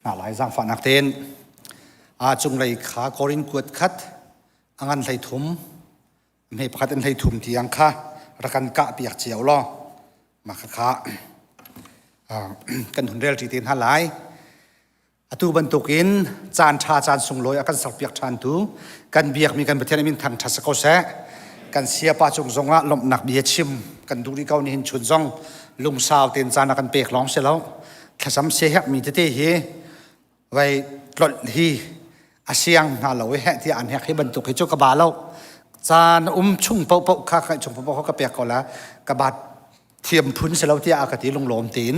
Hna lai zaangfahnak tein a cunglei kha Korin kuat khat a ngan 13 hme pakhat in 13 tiang kha rak kan kah piak cio law mah kha kan hun rel ṭi te hna lai. Atu bantukin caan ṭha caan sunglawi a kan serpiak ṭhantu kan biakmi kan Pathian min thangṭhat si ko seh. Kan siapa cung zongah lawmhnak bia chim kan duh rih ko nihin chun zong lungsau tein caan a kan pek lawng si lo. Thlacam siaherhmi tete hi vai tlolh hi a siang hna lo i heh tiah an hek hi bantuk hi cu ka ba lo. Caan um chung paohpaoh kha ka chung paohpaoh ka pek ko la ka bat thiam phun si lo tiah a ka ti lunglawm tein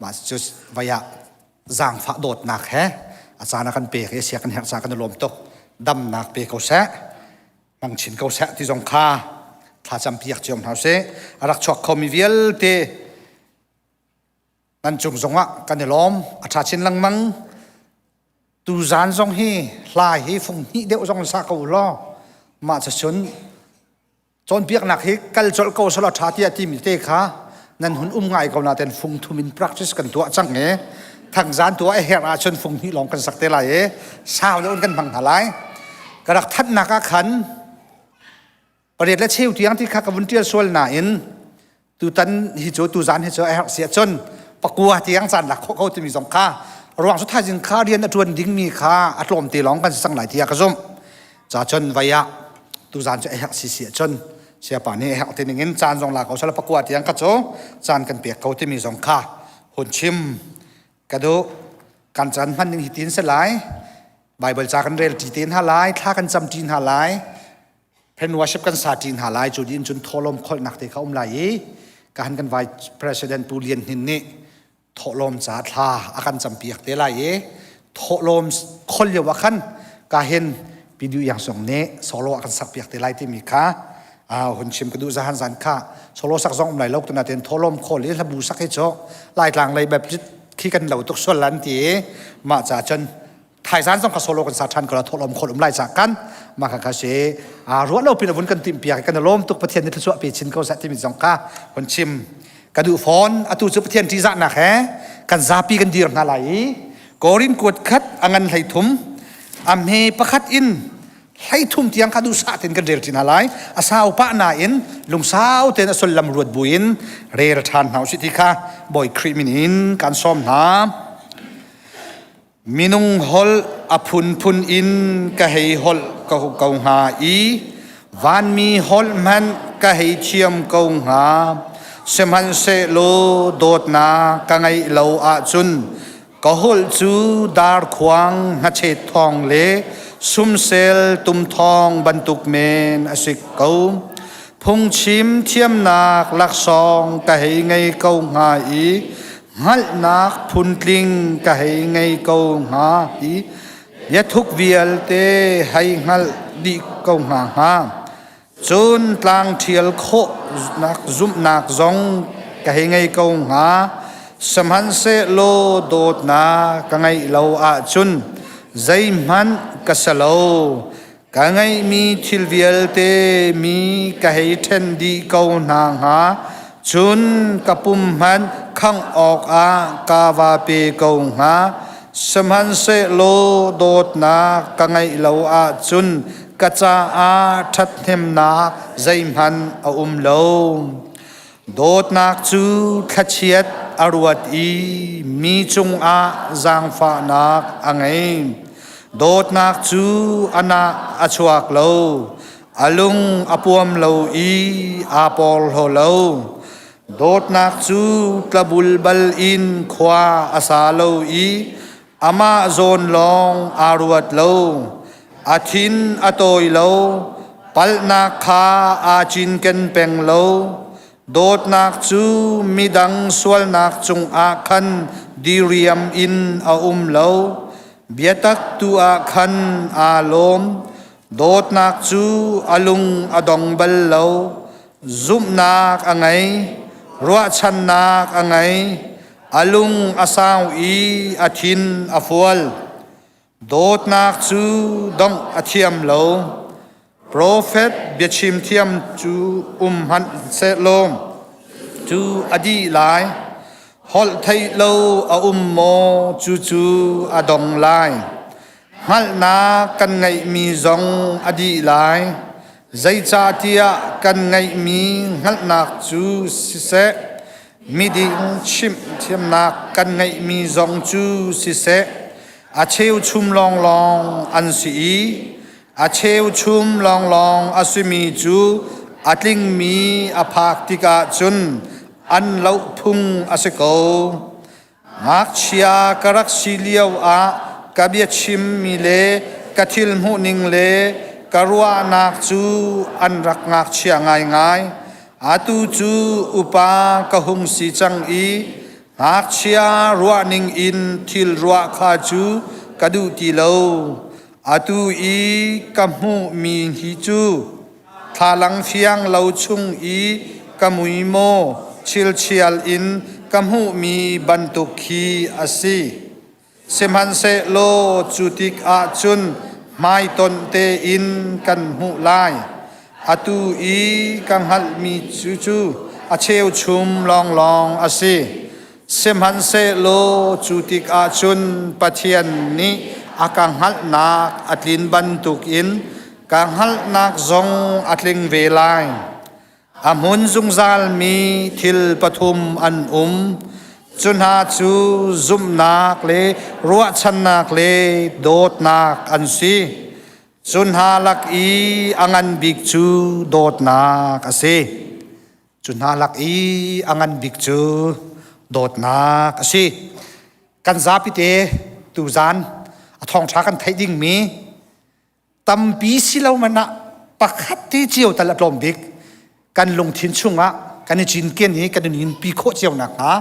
mah cu vai ah zaangfah dawtnak he a caan a kan pek i sia kan herh ca kan i lawm tuk damnak pe ko seh hmang chin ko seh ti zong kha thlacam piak cio hna usih a rak chuak khomi vialte nan cung zongah kan i lawm a ṭha chin lengmang tuzaan zong hi hla hi fung hnih deuh zong sa ko law mah cacun Cawnpiaknak hi kal colh ko selaw ṭha tiah timi te kha nan hun um ngai ko nain fung thum in practice kan tuah cang i thangzan tu ah a herh ahcun fung hnih lawng kan sak te lai i sau deuh in kan hmang hna lai. Ka rak thanhnak ah khan pariat le cheu tiang ti kha ka vun ṭial sual nain tutan hi cu tuzan hi cu a herh si ahcun pakua tiang caan lak khawh ko timi zong kha ruang cu thaizing kha rian a ṭuan dingmi kha a tlawm te lawng kan si cang lai tiah ka zumh. Ca cun vai ah tuzan cu a herh si si ahcun siapa nih a herh ti ningin caan zong la ko sala pakua tiang ka cu caan kan pek ko timi zong kha hun chim ka duh. Kan caan hman ning hi tin si lai. Bible ca kan rel ṭi te hna lai, thla kan cam ṭi hna lai, Pen worship kan sa ṭi hna lai. Cu din cun thawhlawm kholhnak te kha um lai i ka han kan vice president Pu Lian Hnin nih thawhlawm ca thla a kan campiak te lai i thawhlawm khol lio ah khan ka hin Pi Du Iang Sung nih solo a kan sak piak te lai timi kha hun chim ka duh zahan zan kha solo sak zong um lai lo tuna ten thawhlawm khol i hlabu sak hi cu Laitlang lei Baptist khi kan lo tuk sual lan ti i mah ca cun thaizan zong kha solo kan sa ṭhan ko la thawhlawm khol um lai ca kan mah kha kha si ruah lo pin a vun kan timh piak kan lawm tuk Pathian nih thluachuah pe chin ko seh timi zong kha hun chim ka duh fawn atu cu Pathian ṭihzahnak he kan zapi kan dir hna lai i Korin kuat khat a ngan 13 a hme pakhat in 13 tiang kha duhsah tein kan rel ṭi hna lai a sau pah nain lungsau tein a sullam ruat buin rel ṭhan hna usih ti kha Bawi Khrih min in kan sawm hna. Minung holh a phunphun in ka hei holh ko ko hnga i vanmi holh hmanh ka hei thiam ko hnga. Sihmanhsehlaw dawtnak ka ngeih lo ahcun ka holh cu darkhuang hnachet thawng le sumsel tum thawng bantuk men a si ko. Phungchim thiamnak laksawng ka hei ngei ko hnga i hngalhnak phuntling ka hei ngei ko hnga i biathuk vialte hei hngalh dih ko hnga hnga. Cun tlang ṭhial khawhnak zumhnak zong ka hei ngei ko hnga. Sihmanhsehlaw dawtnak ka ngeih lo ahcun zeihmanh ka si lo. Ka ngeihmi thil vialte mi ka hei ṭhen dih ko hna hnga, cun ka pum hmanh khangh awkah ka va pe ko hnga. Sihmanhsehlaw dawtnak ka ngeih lo ahcun ka caah ṭhathnemnak zeihmanh a um lo. Dawtnak cu thlachiat a ruat i mi cungah zaangfahnak a ngei. Dawtnak cu a nah a chuak lo, a lung a puam lo i aa porhlaw lo. Dawtnak cu tlabulbal in khua a sa lo i amah zawn lawng aa ruat lo. A thin a tawi lo, palhnak kha aa cinken peng lo. Dawtnak cu midang sualnak cungah khan diriam in a um lo. Biatak tu ah khan aa lawm. Dawtnak cu a lung a dong bal lo. Zumhnak a ngei, ruahchannak a ngei, a lung a sau i a thin a fual. Dawtnak cu dongh a thiam lo. Profet biachim thiam cu um hmanh sehlaw cu a dih lai. Holh theih lo a um maw cucu a dong lai. Hngalhnak kan ngeihmi zong a dih lai. Zeicahtiah kan ngeihmi hngalhnak cu siseh, miding chimh thiamnak kan ngeihmi zong cu siseh, a cheuchum lawnglawng an si i a cheuchum lawnglawng a simi cu a tlingmi a phak tikah cun an loh phung a si ko. Ngakchia ka rak si lio ah ka biachimmi le ka thil hmuhning le ka ruahnak cu an rak ngakchia ngaingai. Atu cu upa ka hung si cang i ngakchia ruahning in thil ruah kha cu ka duh ti lo. Atu i ka hmuhmi hi cu thlalang fiang lo chung i ka mui maw chilchial in ka hmuhmi bantuk khi a si. Sihmanhsehlaw cu tikah cun hmaitonh tein kan hmuh lai. Atu i ka hngalhmi cu cu a cheuchum lawnglawng a si. Sihmanhsehlaw cu tikah cun Pathian nih a ka hngalhnak a tlin bantukin ka hngalhnak zong a tling ve lai. A hmun zungzalmi thil pathum an um. Cu hna cu zumhnak le ruahchannak le dawtnak an si. Cu hna lak i a ngan bik cu dawtnak a si. Cu hna lak i a ngan bik cu dawtnak a si. Kan zapi te tuzan a thawngṭha kan theih dingmi tampi si lo man ah pakhat te cio tal a tlawm bik kan lungthin chungah kan i cinken i kan i nunpi khawh cio nakhnga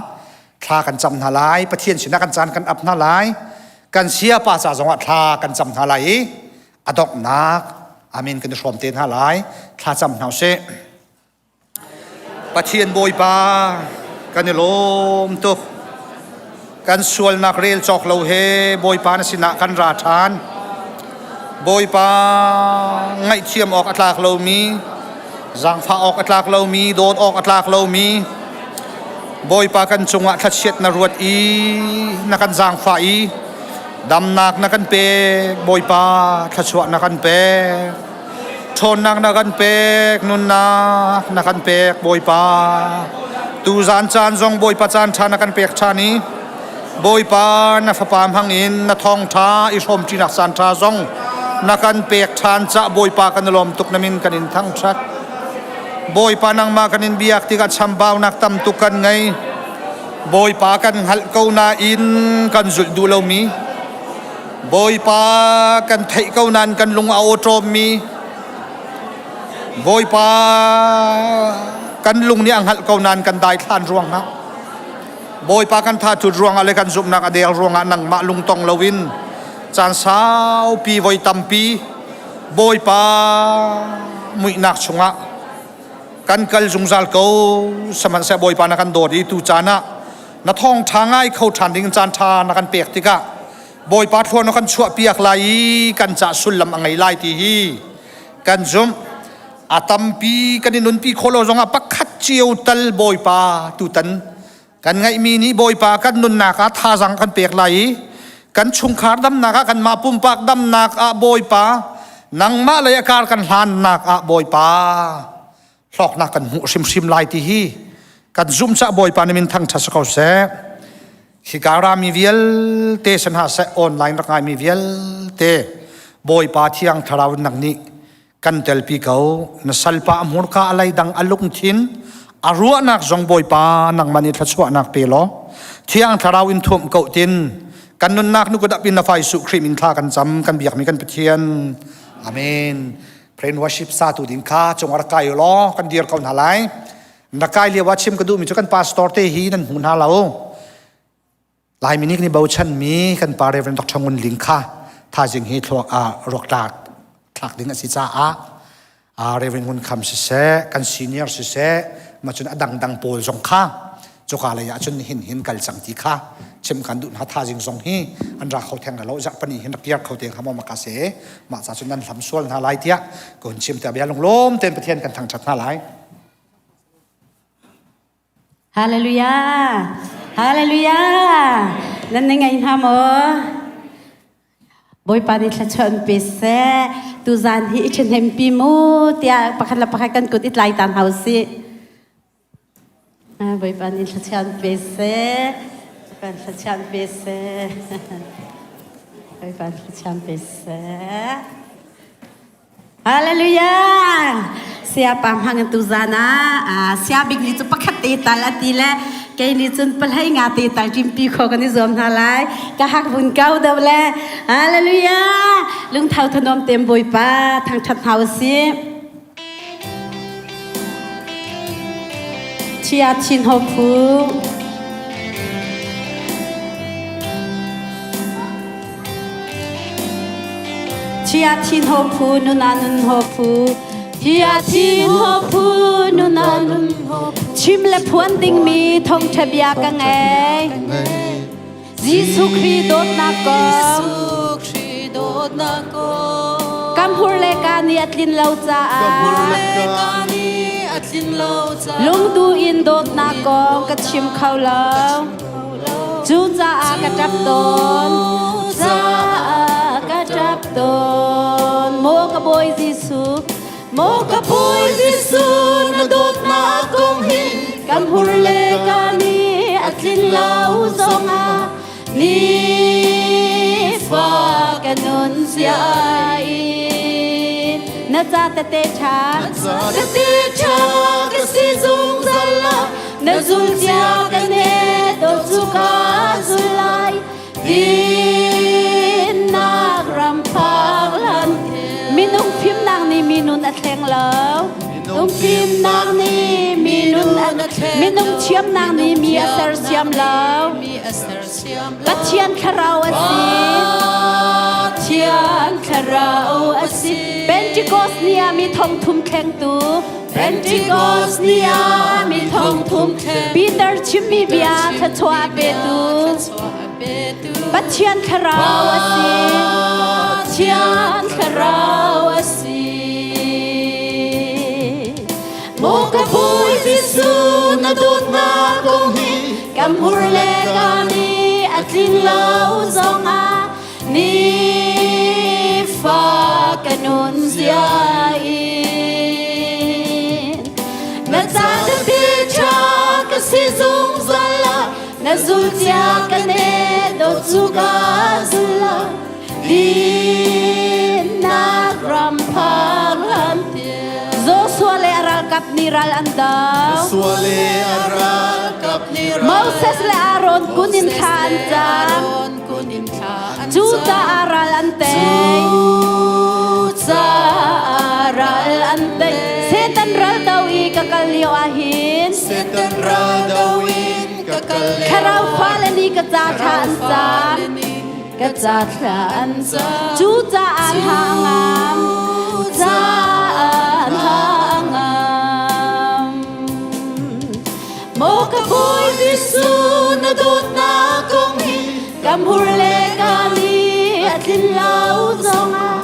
thla kan cam hna lai. Pathian sinah kan caan kan ap hna lai. Kan siapa ca zongah thla kan cam hna lai i a donghnak amen kan i hrawm te hna lai. Thla cam hna usih. Pathian Bawipa kan i lawm tuk. Kan sualnak rel cawk lo he Bawipa na sinah kan ra ṭhan. Bawipa ngaihthiam awk a tlak lomi, zaangfah awk a tlak lomi, dawt awk a tlak lomi, Bawipa kan cungah thlachiat na ruat i na kan zaangfah i damnak na kan pek, Bawipa thluachuah na kan pek. Ṭhawnnak na kan pek, nunnak na kan pek, Bawipa. Tuzaan caan zong Bawipa caan ṭha na kan pek ṭhan i Bawipa na fapa hmang in na thawngṭha i hrawmṭinak caan ṭha zong na kan pek ṭhan cah Bawipa kan i lawm tuk na min kan in thangṭhat. Bawipa nangmah kan in biak tikah chambaunak tam tuk kan ngei. Bawipa kan hngalh ko nain kan zulh duh lomi Bawipa kan theih ko nain kan lung a awṭawmmi Bawipa kan lung nih a hngalh ko nain kan daithlan ruangah Bawipa kan thathut ruangah le kan zumhnak a del ruangah nangmah lungtong loin caan saupi voi tampi Bawipa muihnak chungah kan kal zungzal ko sihmanhseh Bawipa na kan dawt i tu caan ah na thawngṭha ngai kho ṭhan ding caan ṭha na kan pek tikah Bawipa thlua na kan chuahpiak lai i kan cah sullam a ngei lai ti hi kan zumh. A tampi kan i nunpi khawh lo zongah pakhat cio tal Bawipa tutan kan ngaihmi nih Bawipa kan nunnak ah thazaang kan pek lai i kan chungkhar damnak ah kanmah pumpak damnak ah Bawipa nangmah lei a kar kan hlannak ah Bawipa hlawknak kan hmuh hrimhrim lai ti hi kan zumh cah Bawipa nih min thangṭhat si ko seh. Hika rami vialte san ha seh online rak ngaimi vialte Bawipa thiang thlarau nak nih kan telpi ko na salpa a hmurka a leidang a lungthin a ruahnak zong Bawipa nangmah nih thluachuahnak pe law thiang thlarau in thuamh ko tin kan nunnak nu kut in na fai su Khrih min thla kan cam kan biakmi kan Pathian amen Praise and worship sa tu ding kha cung rak kai law kan dir ko hna lai na kai lio ah chim ka duhmi cu kan pastor te hi nan hmu hna lo Laimi nih kan i bochan mi kan pa Reverend Dr. Ngun Ling kha thazing hi thluak ah ruak tlak thlak ding a si caah Reverend Ngun Kham siseh kan senior siseh ma cun a dangdang pawl zong kha cuka lei ah cun hin hin kal cang ti kha chim kan duh hna thazing zong hi an ra kho theng lo zarh pani hin rak kiar kho te kha mo maka se mah ca cun nan hlam sual hna lai tiah ka hun chim te bia lunglawm ten Pathian kan thangthat hna lai Hallelujah! Hallelujah! Nan ni ngai hna maw? Bawipa nih thluachuah an pe seh. Tuzaan hi i ṭhahnempi mu tiah pakhat le pakhat kan kut i tlai ta hna usih. Bawipa nih thluachuah an pe seh. Bawipa nih thluachuah an pe seh. Bawipa nih thluachuah an pe seh. Hallelujah! Siapa hmang in tuzan ah sia bik nih cu pakhat te tal a ti le kei nih cun palhei nga te tal ṭimpi kho kan i zuam hna lai. Ka hak vun kau deuh le Hallelujah! Lungtho thanuam tem Bawipa thangṭhat hna usih. Chia chin ho phu. Chia thin ho phu nuna nun ho phu Chia thin ho phu nuna nun ho phu Chim le phuan dingmi thawngṭha bia ka ngei Jesuh Khrih dawtnak kong Kam hur le ka nih a tlin lo caah Lungdu in dawtnak kong ka chim kho lo Cucaah ka ṭap tawn Caah ka ṭap tawn Maw ka Bawi Jesuh Maw ka Bawi Jesuh na dawtnak kong hi Kan hur le ka nih a tlin lo zongah Nifa ka nun zia in Na ca tete ṭha Tete ṭha ka si zungzal la Na zul cia ka ne dawt cu ka zul lai Dinnak ram phak lan Minung fimnak nih mi nun a thleng lo Minung fimnak nih mi nun a Minung thiamnak nih mi a sersiam lo Pathian thlarau a si Pathian thlarau a si Pentecost ni ah mi thong thum thlengtu Pentecost ni ah mi thong thum Peter chimmi bia thluachuah a petu Pathian thlarau a si Pathian thlarau a si Maw ka Bawi Jesuh na dawtnak kong hi Kam hur le ka ni a tlin lo zongah Nifa ka nun zia in Na ca te ṭha ka si zungzal ah Na zul cia ka ne dawt cu ka zul la Dinnak ram phak hlan Joshua le a ralkap nih ral an do. Joshua le a ralkap nih ral Moses le Aaron kun in thla an cam. Cucaah ral an tei. Cucaah ral an tei. Satan ral do i ka kal lio ah hin. Satan ral do in ka kal lio. Thlarau fale nih ka ca thla an cam. Ka ca thla an cam. Cucaah hla ngam. Cucaah hla ngam. Maw ka Bawi Jesuh na dawtnak kong hi Kam hur le ka ni a tlin lo zongah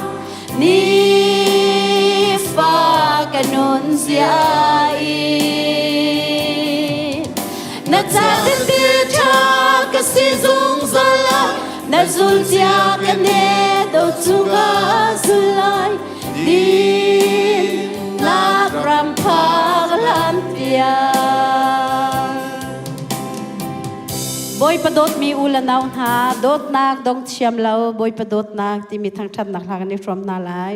Nifa ka nun zia in Na ca ti ṭha ka si zungzal ah Na zul cia ka ne do cu ka zul lai Dinnak ram phak hlan tiang Bawipa dawtmi u le nau hna dawtnak dong thiam lo Bawipa dawtnak timi thangṭhatnak hla kan i hrawm hna lai.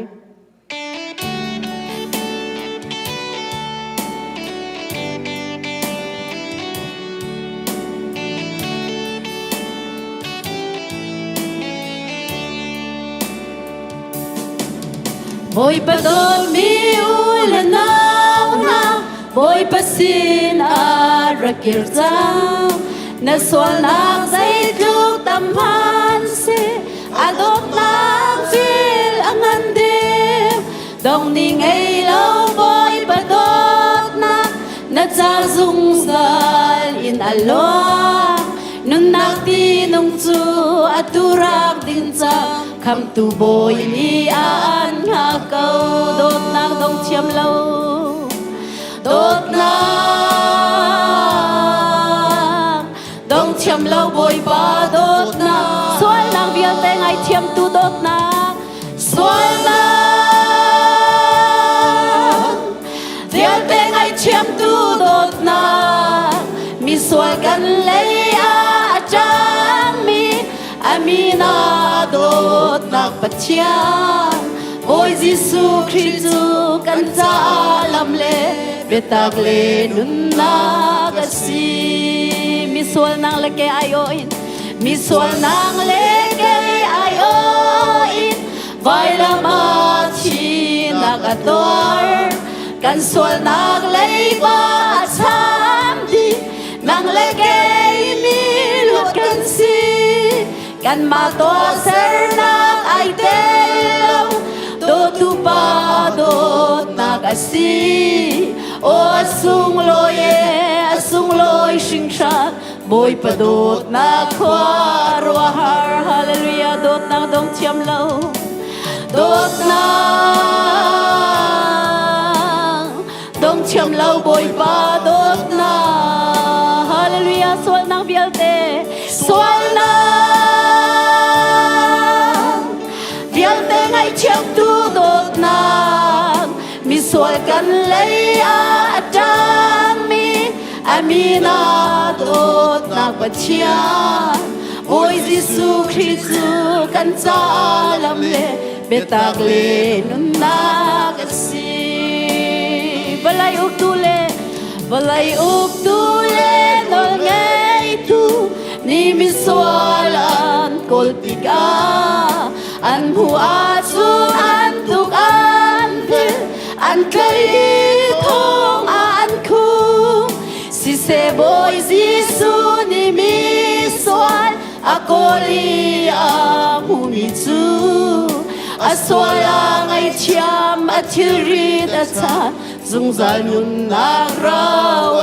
Bawipa dawtmi u le nau hna Bawipa sin ah rak kir cang na sualnak zeitluk tam hman si a dawtnak fil a ngan deuh dong ni ngei lo Bawipa dawtnak na ca zungzal in a luang nunnak tinung cu atu rak din cang khamtu bawi nih an hngak ko dawtnak dong thiam lo dawtnak dong thiam lo Bawipa dawtnak. Sualnak vialte ngaithiamtu dawtnak. Sualnak vialte ngaithiamtu dawtnak. Misual kan lei ah a ṭangmi a min ah dawtnak Pathian. Bawi Jesuh Khrih cu kan caah lam le biatak le nunnak a si. Misual nang le ke aiawh in, misual nang le ke aiawh in, vailam ah thihnak a tuar. Kan sualnak leiba a cham dih, nang le kei mi luat kan si. Kanmah tuahsernak ai tel lo, dawtu pa dawtnak a si. Aw a sunglawi e, a sunglawi hringhran, Bawipa dawtnak khua ruahar. Hallelujah, dawtnak dong thiam lo. Dawtnak dong thiam lo Bawipa dawtnak. Hallelujah, sualnak vialte, sualnak vialte ngaihthiamtu dawtnak, misual kan lei ah a ṭangmi a min ah dawtnak Pathian. Bawi Jesuh Khrih cu kan caah lam le biatak le nunnak a si. Vawlei uktu le vawlei uktu le nawlngeitu nih misual an kawl tikah an hmuh ahcun an tuk an thil an tlaih i thong ah an khung. Siseh Bawi Jesuh nih misual a kawl i a hmuhmi cu a sual a ngaihthiam, a thilrit a chan, zungzal nunnak ro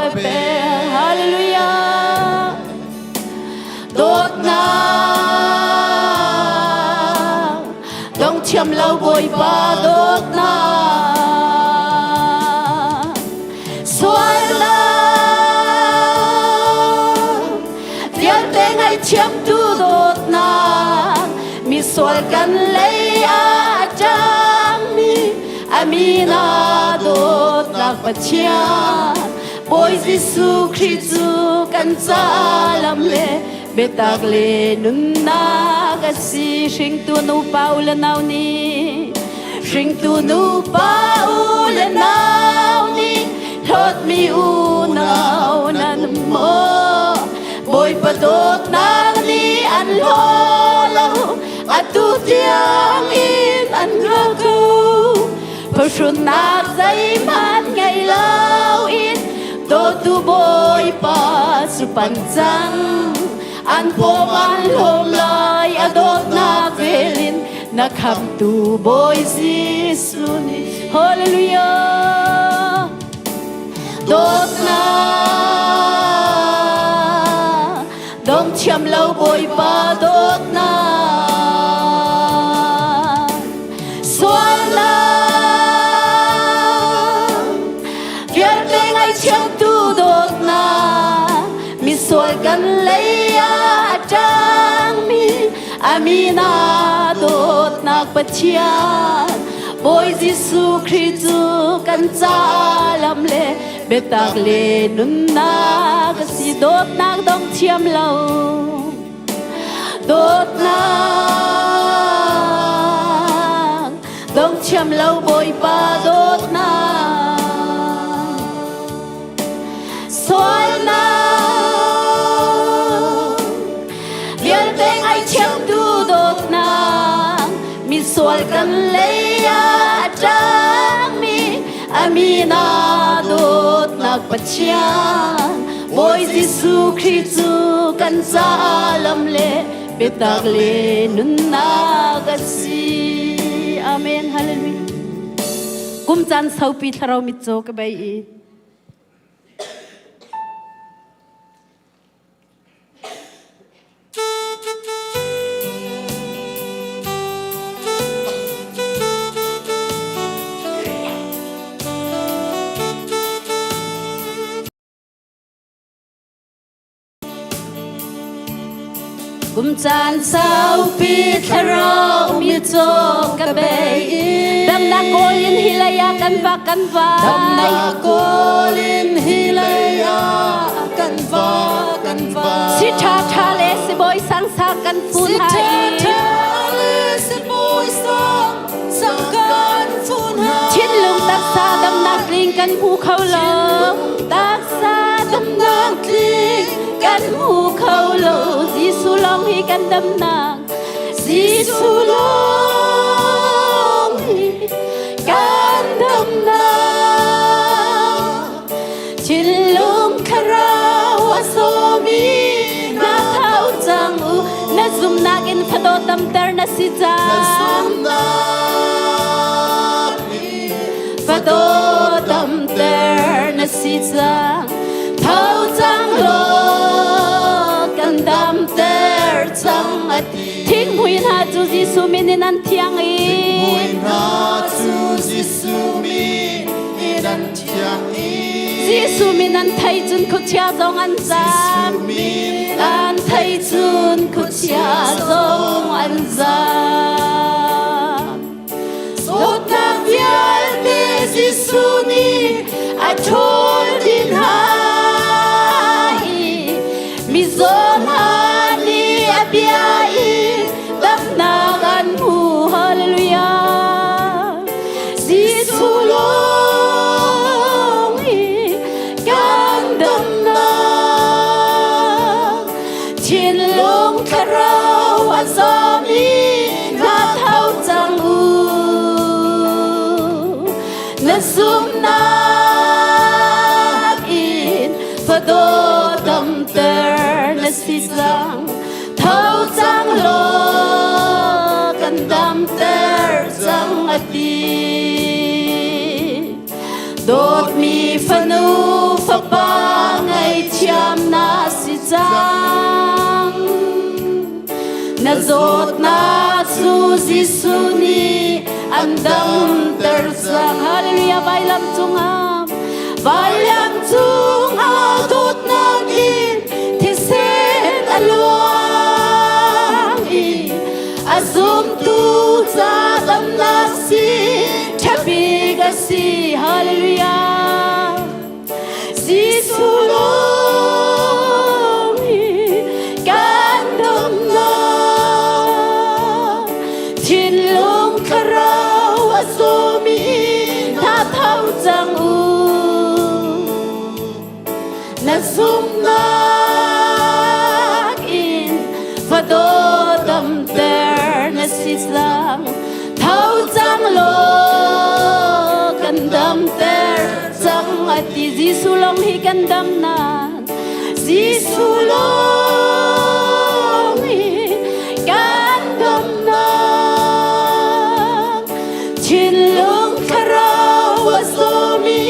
a pek. Hallelujah. Dawtnak dong thiam lo Bawipa dawtnak, sualnak vialte ngaihthiamtu dawtnak, misual kan lei ah a ṭangmi a min ah dawtnak Pathian. Bawi Jesuh Khrih cu kan caah lam le biatak le nunnak a si. Hringtu nupa u le nau nih, hringtu nupa u le nau nih hlawtmi unau nan um maw? Bawipa dawtnak nih an hlaw lo, atu tiang in an hlaw ko. Phuhrunnak zeihmanh ngei loin dawtu Bawipa cu pan cang. An pawm an hlawm lai a dawtnak velin na khamtu Bawi Jesuh nih. Hallelujah. Dawtnak dong thiam lo Bawipa dawtnak, sualnak vialte ngaihthiamtu dawtnak, misual kan lei ah a ṭangmi a min ah dawtnak Pathian. Bawi Jesuh Khrih cu kan caah lam le biatak le nunnak a si. Dawtnak dong thiam lo, dawtnak dong thiam lo Bawipa dawtnak, sualnak vialte ngaihthiamtu dawtnak, misual kan lei ah a ṭangmi a min ah dawtnak Pathian. Bawi Jesuh Khrih cu kan caah lam le biatak le nunnak a si. Amen. Hallelujah. Kum caan saupi thlarau mitcaw ka bei i Kum caan saupi thlarau mi caw ka bei Damnak kawl in hi lei ah kan va kan vai Damnak kawl in hi lei ah kan va kan va Si ṭha ṭha le sibawi sang sang kan fun Si hai ṭha ṭha le sibawi sang sang kan fun hai Thinlung taksa damnak tling kan hmu kho lo Taksa damnak tling kan hmu kho lo Jesuh lawng hi kan damnak Jesuh lawng hi kan damnak Thinlung thlarau a sawmi na thau cang u na zumnak in fado tamter na si Na cang zumnak in fado tamter na si cang tho cang law kan damter cang a ti thinghmui hna cu Jesuh min in an thiang i Mui hna cu Jesuh min in an thiang i Jesuh min an thei cun khuachia zong an zam Jesuh min an thei cun khuachia zong an zam Zawtnak vialte Jesuh nih a ṭhawl dih hna i mizaw hna nih a bia in damnak an hmu hallelujah Jesuh lawng hi kan damnak thinlung thlarau a zawmi na tho cang u na zumnak in fado damter na si cang tho cang law kan damter cang a ti dawtmi fanu fapa ngaihthiam na si cang na zawtnak cu Jesuh nih an damter cang hallelujah vailam cungah vailam cungah dawtnak in thisen a luang i a zumtu ca damnak si ṭhabik a si hallelujah Jesuh lawng hi kan damnak thinlung thlarau a sawmi hna tho cang u na zumnak in fado damter na si cang tho cang law kan damter cang a ti Jesuh lawng hi kan damnak Jesuh lawng hi kan damnak thinlung thlarau a sawmi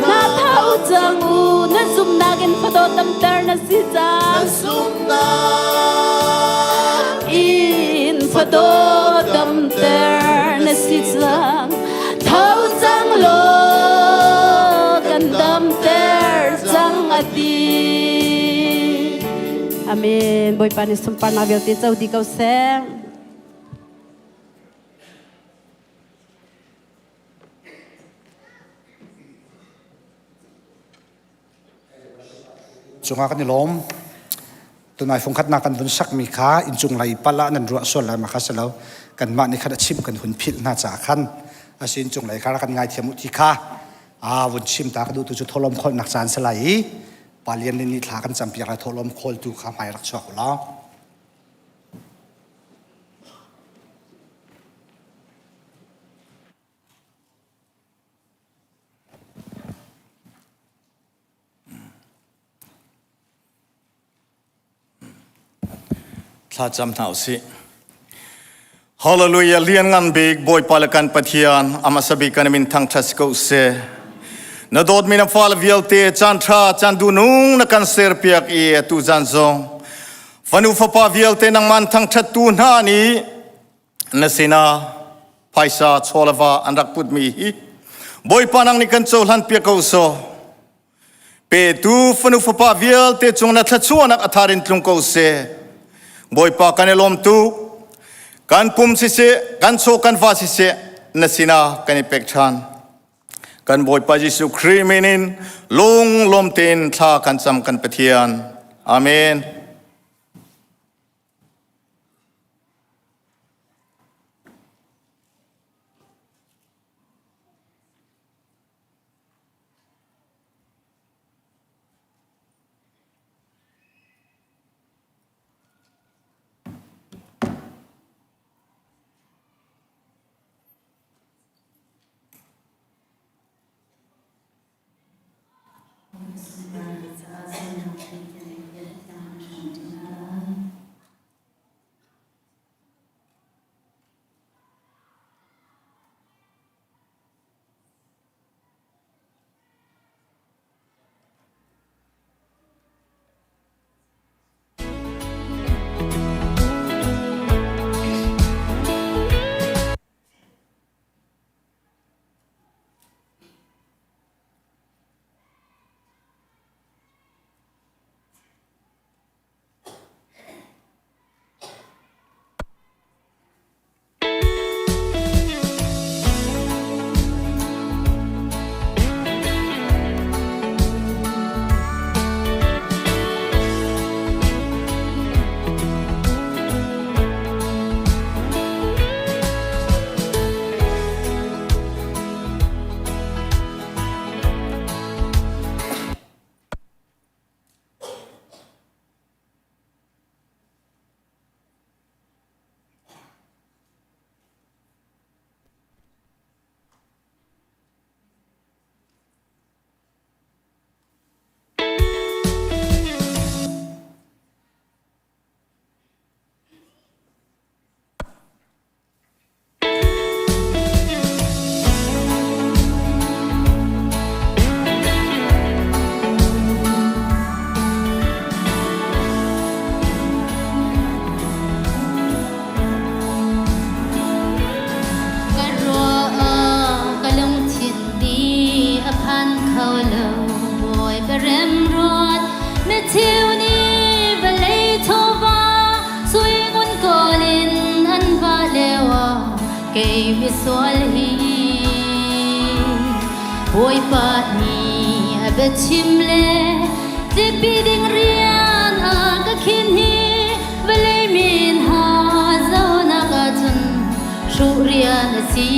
na tho cang u na zumnak in fado tamter na si Na cang zumnak in fado damter na si cang tho cang law kan damter cang a ti Amen Bawipa nih sunparnak vialte co di ko seh Cungah kan i lawm. Tunai fungkhatnak kan vun sakmi kha inncung lei pal ah nan ruah sual lai ma kha si lo. Kanmah nih khan a chim kan hun philh hna caah khan a si inncung lei kha kan ngaithiam u ti kha a vun chim ta ka duh tu cu tholom kholnak caan si lai i Palian nih thla kan campiak lai tholom kholtu kha hmai rak chuak u law. Thlacam hna usih. Hallelujah lian ngan bik Bawipa le kan Pathian amasa bik kan min thangthat si ko seh. Na dawtmi na fale vialte caan tha caan dunung na kan serpiak i atu zan zong fanu fapa vialte nangman thangthat tu hna nih na sinah phaisa chawlava an rak putmi hi Bawipa nang nih kan cohlan piak ko so petu fanu fapa vialte cung na thluachuahnak a thar in tlung ko seh. Bawipa kan i lawm tuk. Kan pum siseh, kan chaw kan va siseh, na sinah kan i pek ṭhan. Kan Bawipa Jesuh Khrih min in lunglawm tein thla kan cam kan Pathian. Amen. Ka ruah ah ka lungthin nih a phan kho lo Bawipa remruat Matthew nih vawlei chawva sui ngun kawl in an va lio ah kei misual hi Bawipa nih a biachim le tlipi ding rian a ka khin hi vawlei min ha zonak ahcun hruh rian a si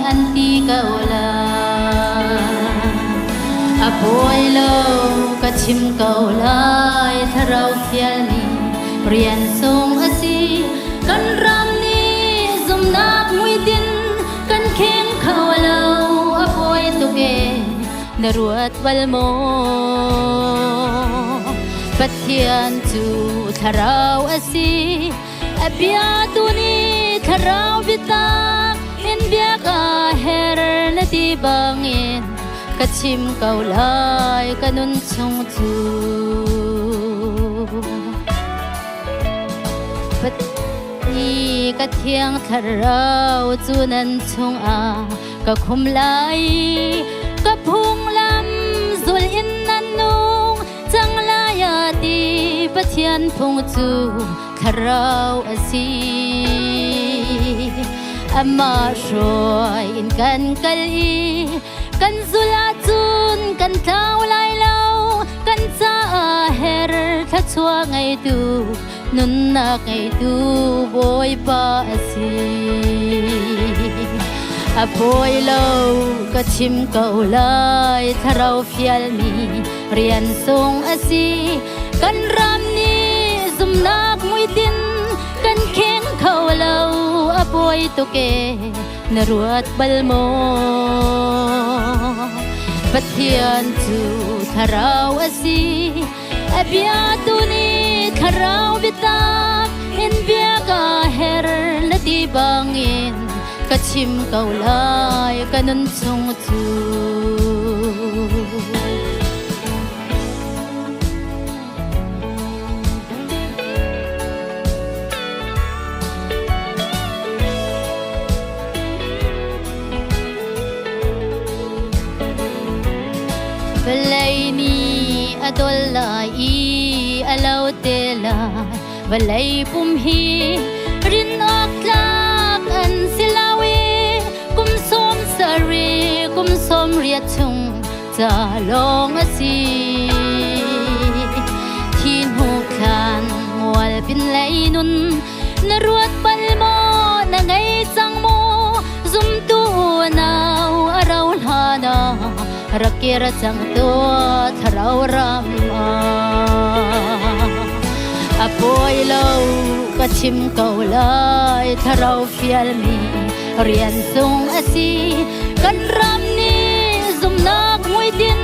an ti ko la. A pawi lo ka chim ko lai thlarau fialmi rian sung a si kan ram nih zumnak muitin kan kheng kho lo a pawi tuk e na ruat bal maw Pathian cu thlarau a si a bia tu nih thlarau biatak in bia ka her na ti bangin ka chim ko lai ka nun chung cu Pathian ka thiang thlarau cu nan chungah ka khum lai ka phunglam zul in nan nung cang lai a ti Pathian phung cu thlarau a si amah hruai in kan kal i kan zul ahcun kan tlau lai lo kan caah her thluachuah ngeitu nunnak ngeitu Bawipa a si a pawi lo ka chim ko lai thlarau fialmi rian sung a si kan ram nih zumnak muitin kan kheng kho lo a pawi tuk e na ruat bal maw Pathian cu thlarau a si a bia tu nih thlarau biatak in bia ka her na ti bangin ka chim ko lai ka nun chung cu Vawlei nih a dol lai i a lo te lai. Vawlei pum hi rin awk tlak an si lo i kum 70 kum 80 chung ca lawng a si. Thi hnu thlan mual pin lei nun na ruat bal maw na ngei cang maw zumtu nau a rau hlan ah rak kir cang tuah thlarau ram ah. A pawi lo ka chim ko lai thlarau fialmi rian sung a si kan ram nih zumnak muitin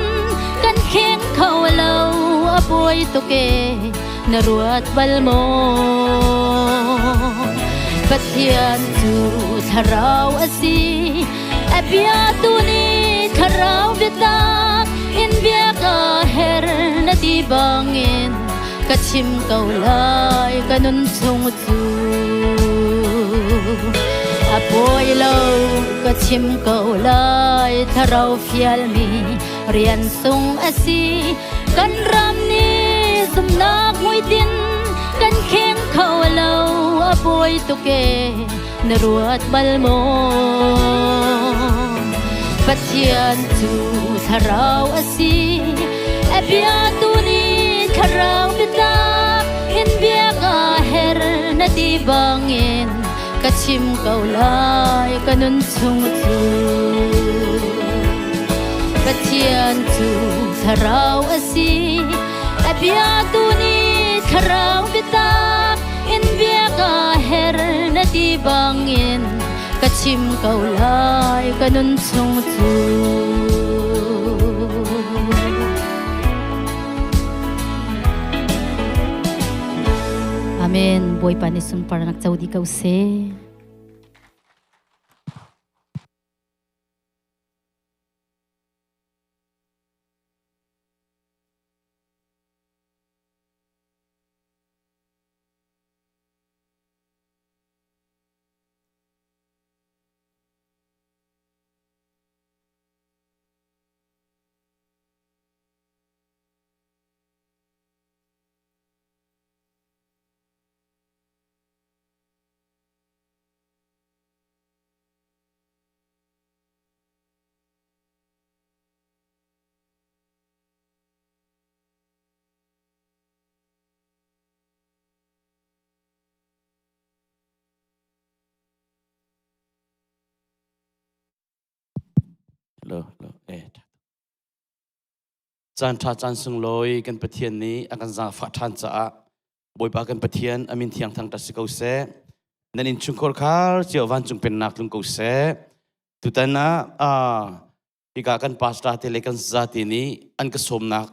kan kheng kho lo a pawi tuk e na ruat bal maw Pathian cu thlarau a si a bia tu nih thlarau biatak in bia ka her na ti bangin ka chim ko lai ka nun chung cu a pawi lo ka chim ko lai thlarau fialmi rian sung a si kan ram nih zumnak muitin kan kheng kho lo a pawi tuk e na ruat bal maw Pathian cu thlarau a si a bia tu nih thlarau biatak in bia ka her na ti bangin ka chim ko lai ka nun chung cu Pathian cu thlarau a si a bia tu nih thlarau biatak in bia ka her na ti bangin ka chim ko lai ka nun chung cu Amen. Bawipa nih sunparnak co dih ko seh. Lo, lo, eh. Caan ṭha caan sunglawi kan Pathian nih a kan zaangfah ṭhan caah Bawipa kan Pathian a min thiang thangṭhat si ko seh. Nan innchungkhar khar cio vancung pennak tlung ko seh. Tutan ah hika kan pastor te le kan zate nih an ka sawmnak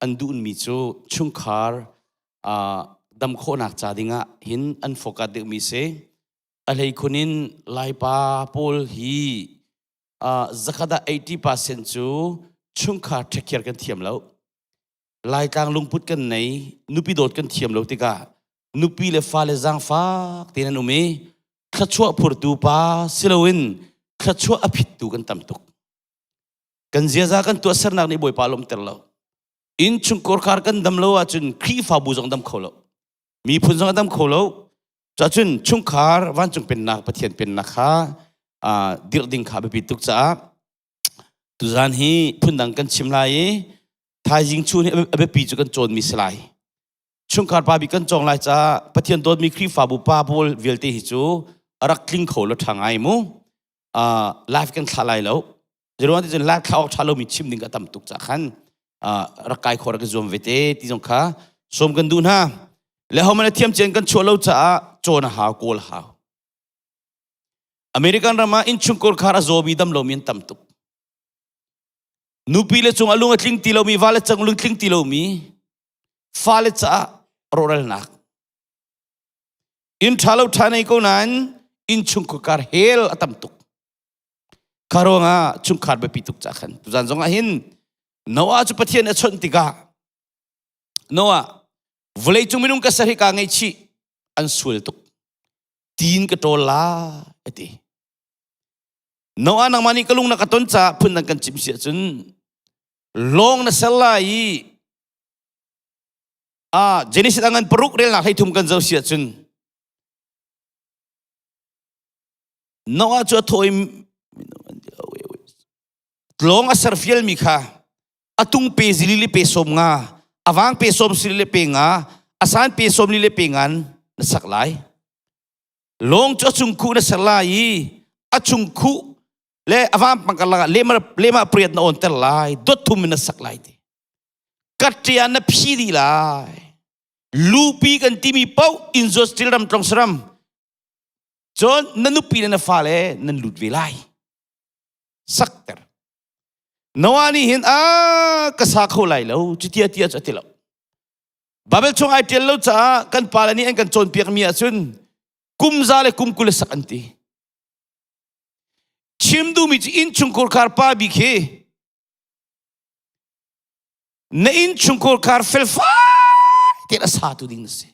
an duhmi cu chungkhar dam khawhnak ca dingah hin an focus deuhmi si. A hleikhun in Laipa pawl hi zakhat ah 80% cu chungkhar ṭhekhiar kan thiam lo. Laitlang lungput kan nei, nupi dawt kan thiam lo tikah nupi le fale zaangfak tein an um i thluachuah phurtu pa siloin thluachuah a phittu kan tam tuk. Kan ziaza kan tuahsernak nih Bawipa lawmter lo. Inn chungkhar kan dam lo ahcun Khrihfabu zong dam kho lo. Miphun zong a dam kho lo. Cacun chungkhar vancung pennak Pathian pennak kha dirh ding kha biapi tuk caah tuzan hi phundang kan chim lai i thaizing chun hi a biapi cu kan cawnmi si lai. Chungkhar pa bik kan cawng lai caah Pathian dawtmi Khrihfabu pa pawl vialte hi cu a rak tling kho lo ṭha ngai mu. Live kan thlah lai lo. Zeruang ti cun live thlah awk ṭha lomi chim ding ka tam tuk cah khan rak kai khawh rak i zuam ve te ti zong kha sawm kan duh hna. Le homan a thiam cian kan chuah lo caah cawn a hau kawl a hau. American ram ah innchungkhar khar a zawmi dam lomi an tam tuk. Nupi le cung a lung a tling ti lomi, va le cang lung tling ti lomi, fale caah rawhralnak. Inn ṭha lo ṭha nei ko nain innchungkhar hell a tam tuk. Kha ruangah chungkhar biapi tuk ca khan tuzan zong ah hin Noah cu Pathian a chawnh tikah Noah vawlei cung minung ka ser hi kaa ngaihchih an sual tuk tiin ka ṭawl la a ti. Noah nangmah nih ka lung na ka ton caah phundang kan chim si ahcun lawng na ser lai i. Ah, Genesis angan paruk relnak hlei thum kan zoh si ahcun Noah cu a thaw i tlawng a serfialmi kha a tung pe zili le pe sawm nga a vang pe sawm sili le pe nga a san pe sawm li le pe ngan na sak lai lawng cu a chung khuh na ser lai i a chung khuh le a vampang karlak ah lema lema priat na on ter lai dot thum in na sak lai ti kaṭia na phi dih lai lupi kan timi paoh inzuat ram tlong saram cun na nupi le na fale nan lut ve lai sakter Noah nih hin a ka sa kho lai lo cutia tia cu a ti lo Babel chung ai ṭial lo caah kan pale nih an kan cawnpiak mi ahcun kum za le kum 20 sak an ti chim duhmi cu innchungkhar khar pa bik hi na innchungkhar khar felfai tein a satu ding na si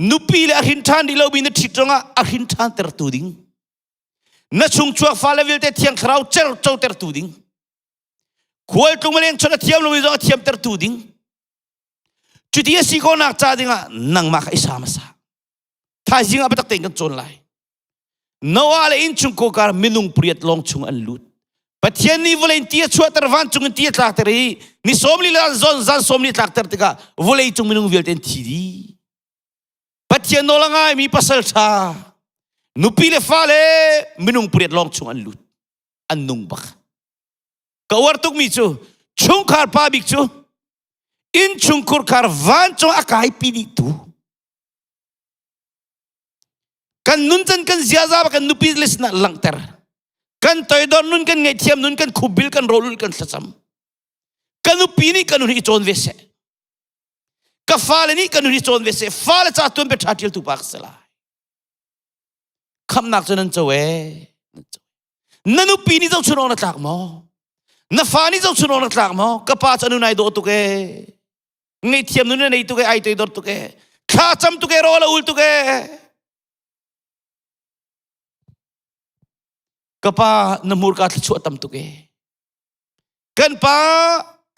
nupi le a hrin ṭhan rih lomi na ṭhit zongah a hrin ṭhan tertu ding na chungchuak fale vialte thiang thlarau cer cotertu ding khualtlung leng chon a thiam lomi zong a thiamtertu ding cuti a si khawhnak ca dingah nangmah kha i sa hmasa thaizing ah biatak tein kan cawn lai Noah le innchungkhar kar minung pariat lawng chung an lut Pathian nih vawlei in ti a chuahter vancung in ti a tlakter i ni sawm li le zan zan sawm li tlakter tikah vawlei cung minung vialte an thi dih Pathian nawl a ngaimi pasal ṭha nupi le fale minung pariat lawng chung an lut an nung bak ka uar tukmi cu chungkhar pa bik cu innchungkhur khar vancung a kaipi dih tu kan nuncan kan ziaza kan nupi le sinah langhter kan toidor nun kan ngaihthiam nun kan khupbil kan rawlul kan thlacam ka nupi nih ka nun hi i cawn ve seh Ka fale nih ka nun hi cawn ve seh, fale ca tuan bia ṭha ṭialtu pa ka si lai. Khamnak cu nan co ee. Na nupi nih zohchun awk na tlak maw? Na fa nih zohchun awk na tlak maw? Ka pa cu a nun ai dawh tuk ee. Ngaihthiam nun a nei tuk ee, ai toidor tuk ee. Thla cam tuk ee, rawl a ul tuk ee. Ka pa na hmurka thluachuah tam tuk ee. Kan pa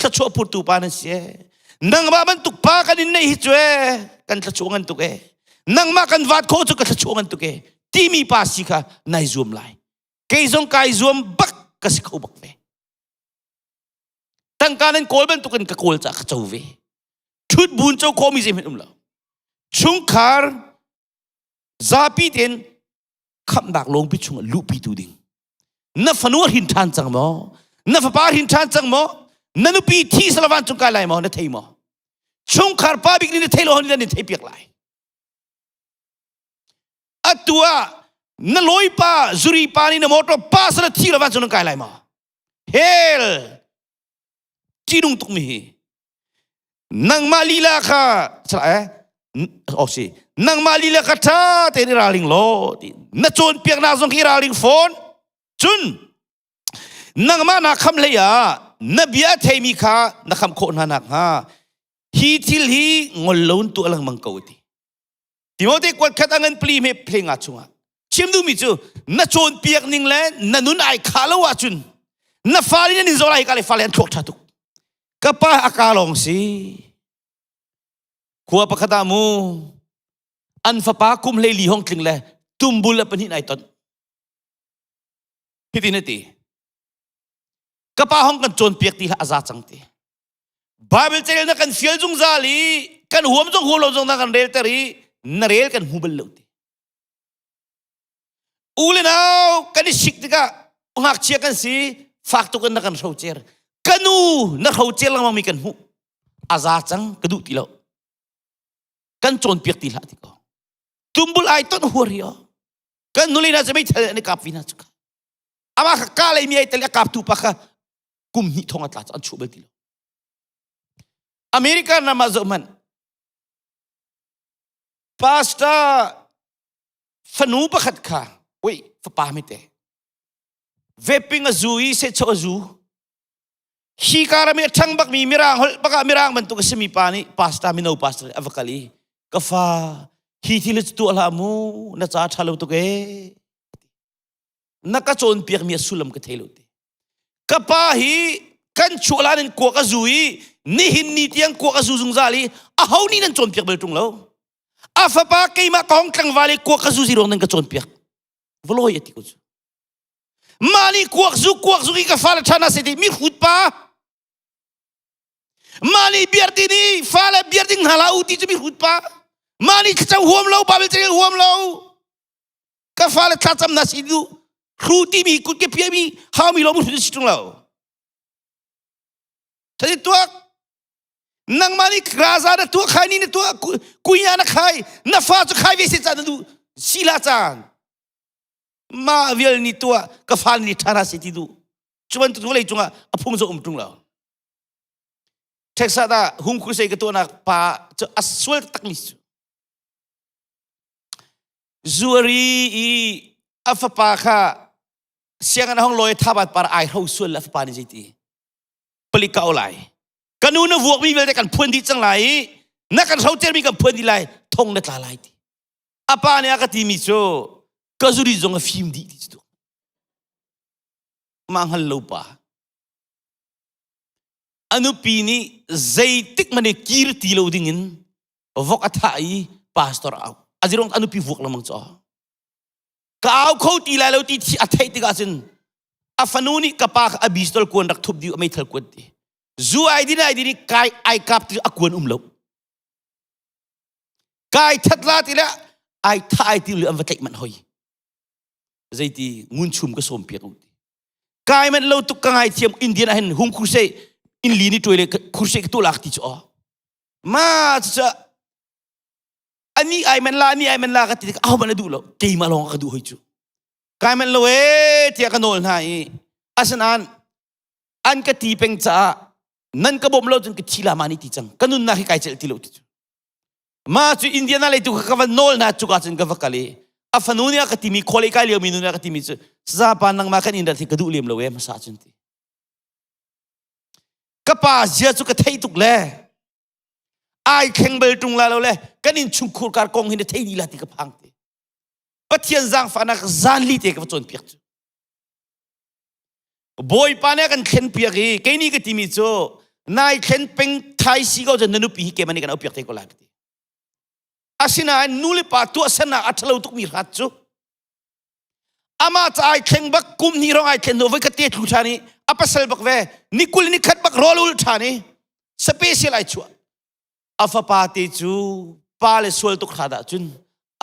thluachuah phurtu pa nan si ee. Nangmah bantuk pa kan in neih hi cu ee kan thluachuah ngan tuk ee. Nangmah kan vaat khawh cu ka thluachuah ngan tuk ee. Timi pa si kha nai zuam lai. Kei zong kai zuam bak ka si kho bak ve. Tangka nan kawl bantukin ka kawl caah ka co ve. Ṭhut buun co khawhmi zeihmanh um lo. Chungkhar zapi tein khamhnak lawngpi chungah luhpitu ding na fanu a hrin ṭhan cang maw na fapa a hrin ṭhan cang maw na nupi thi sala vancung kai lai maw na thei maw chungkhar pa bik nih na thei lo hon nan thei piak lai atu ah na lawi pa zuri pa nih na motor pa sala thi lo vancung nan kai lai maw hell ṭihnung tukmi hi nangmah lila kha salah eh oh si nangmah lila kha ṭha tein i ralring law ti na cawnpiaknak zong khi i ralring fawn cun nangmah naa kham hlei ah na bia a theimi kha na kham khawh hna nakhnga hi thil hi ngol lo in tuah lengmang ko ti Timote kuat khat a ngan pli me phle nga chungah chim duhmi cu na cawnpiak ning le na nun ai kha lo ahcun na fale nan in zawh lai ka le fale an thluak ṭha tuk ka pa a ka lawng si khua pakhat ah mu an fapa kum hlei li hong tling le tumbul a pahnih ai ton hitin a ti ka pa hong kan cawnpiak ti hlah a za cang ti Bible carel na kan fial zungzal i kan huam zong huam lo zong na kan relter i na rel kan hmu bal lo ti. U le nau kan i sik tikah ngakchia kan si fak tuk in na kan hrocer. Ka nu na hrocer lengmang mi kan hmuh. A za cang ka duh ti lo. Kan cawnpiak ti hlah ti ko. Tumbul ai ton huar hi o. Kan nule hna cu meithal an i kap vi hna cu ka. Amah kha ka lei mi ai tel i a kaptu pa kha kum hnih thong a tla an chuah bal ti lo America ram ah zoh hmanh pastor fanu pakhat kha ui fapa mite vaping a zu i sehchok a zu hi ka ram i a ṭhang bakmi mirang holh bakah mirang bantuk a simi pa nih pastor mino pastor a va kal i ka fa hi thil hi tuah hlah mu na ca ṭha lo tuk ee na ka cawnpiakmi a sullam ka thei lo ti ka pa hi kan chuah lan in kuak a zu i. Nihin ni tiang kuak a zu zungzal i aho nih nan cawnpiak bal ṭung lo. A fapa keimah ka hong tlangval i kuak ka zu zi ruang nan ka cawnpiak. Volawi a ti ko cu. Mah nih kuak zu kuak zu i ka fale ṭhan a si ti mi hrut pa. Mah nih biar ti nih fale biar ding hna hlah u ti cu mi hrut pa. Mah nih thlacam huam lo, Bible carel huam lo. Ka fale thlacam na si du. Hru timi kut ke piami haumi lo mu hrut si ṭung lo. Thadi tuak nangmah nih raza na tuah khai ni na tuah kuya na khai na fa cu khai ve se ca na duh sila caan ma vial ni tuah ka fa ni thara se ti du cu bantuk vawlei cungah a phung zo um tung lo Texas ah hung crusade ka tuahnak pa cu a sual tak mi cu zuari i a fapa kha sianginn hong lawi thabat par ai hro sual le fapa nih zeiti palik ka lai ka nu na vuakmi vialte kan phuan dih cang lai i na kan hrocermi kan phuan dih lai thong na tla lai ti a pa nih a ka timi cu ka zuri zong a fim dih ti cu mah hngal lo pa a nupi nih zeitik hmanh i kir ti lo ding in vok a thah i pastor a au a zirong a nupi vuak lengmang cu ka au kho ti lai lo ti a theih tikah cun a fanu nih ka pa kha a bistol kuan rak thup dih a meithal kuan ti zu ai din ai din i kai ai kap ti a kuan um lo kai that la ti le ai tha ai ti le an va tlaih manh hoi zeiti ngun chum ka som piak u ti kai man lo tuk ka ngai thiam Indian ah hin hung khuse in li ni tuai le khuse ka tu lak ti chu ma chu ani ai man la ani ai man la ka ti aho man a duh lo keimah lawng ka duh hoi cu kai man lo e tiah ka nawl hna i asinain an ka ti peng caah nan ka bawm lo cun ka thi la ma ni ti cang ka nunnak hi kai celh ti lo ti cu ma cu Indiana lei tu ka va nawl hna cuka cun ka va kal i a fanu nih a ka timi khualei kai lio mi nu nih a ka timi cu sazapa nangmah kan in rat hi ka duh lem lo e hmasa cun ti ka pa zia cu ka thei tuk le ai thleng bal ṭung la lo le kan in chungkhur kar kong hi na thei dih la ti ka phang te Pathian zaangfahnak zanli te ka va cawnpiak cu Bawipa nih a kan thlen piak i kei nih ka timi cu nai thlen peng thai si ko cun na nupi hi keimah nih kan aupiak te ko lai ka ti asinain nu le pa tuahsernak a ṭhalo tukmi hrat cu amah ca ai thleng bak kum hnih rong ai thlen hnu voi khat te thlu ṭhan i a pasal bak ve ni kul ni khat bak rawl ul ṭhan i special ai chuah a fapa te cu pa le sual tuk hrat ahcun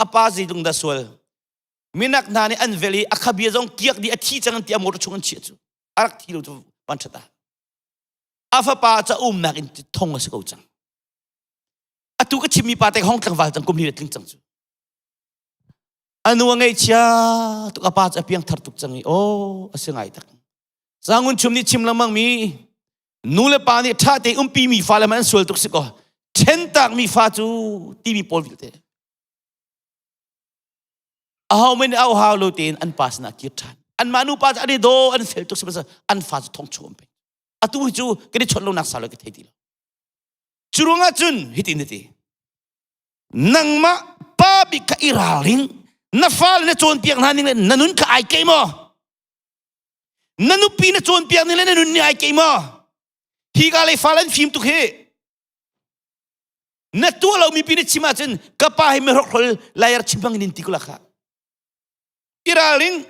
a pa zeitlung dah sual minak hna nih an vel i a khabia zong kiak dih a thi cang an ti a motor chung an chiah cu a rak thi lo cu van ṭhat ah a fapa ca umnak in thong a si ko cang atu ka chimmi pa te hong tlangval cang kum li tling cang cu A nu a ngaihchia tuk a pa cu a piangthar tuk cang i aw a si ngai tak. Sangun chum nih chim lengmang mi nu le pa nih ṭha te umpi mi fale man an sual tuk si kaw ṭhentak mi fa cu timi pawl vialte aho men au hau lo tein an pa sinah kir ṭhan anmah nu pa cu an i daw an fel tuk si an fa cu thong chung an pek atu hi cu kan i chawnh lonak sa lo ka thei ti lo cu ruangah cun hitin a ti Nangmah pa bik kha i ralring. Na fale na cawnpiak hna ning le na nun kha ai keih maw? Na nupi na cawnpiak ning le na nun nih ai keih maw? Hi ka lei fale an fim tuk hi. Na tuah lomi pi na chim ahcun ka pa hi mihrokhol layar chim bang in ti ko la kha. I ralring.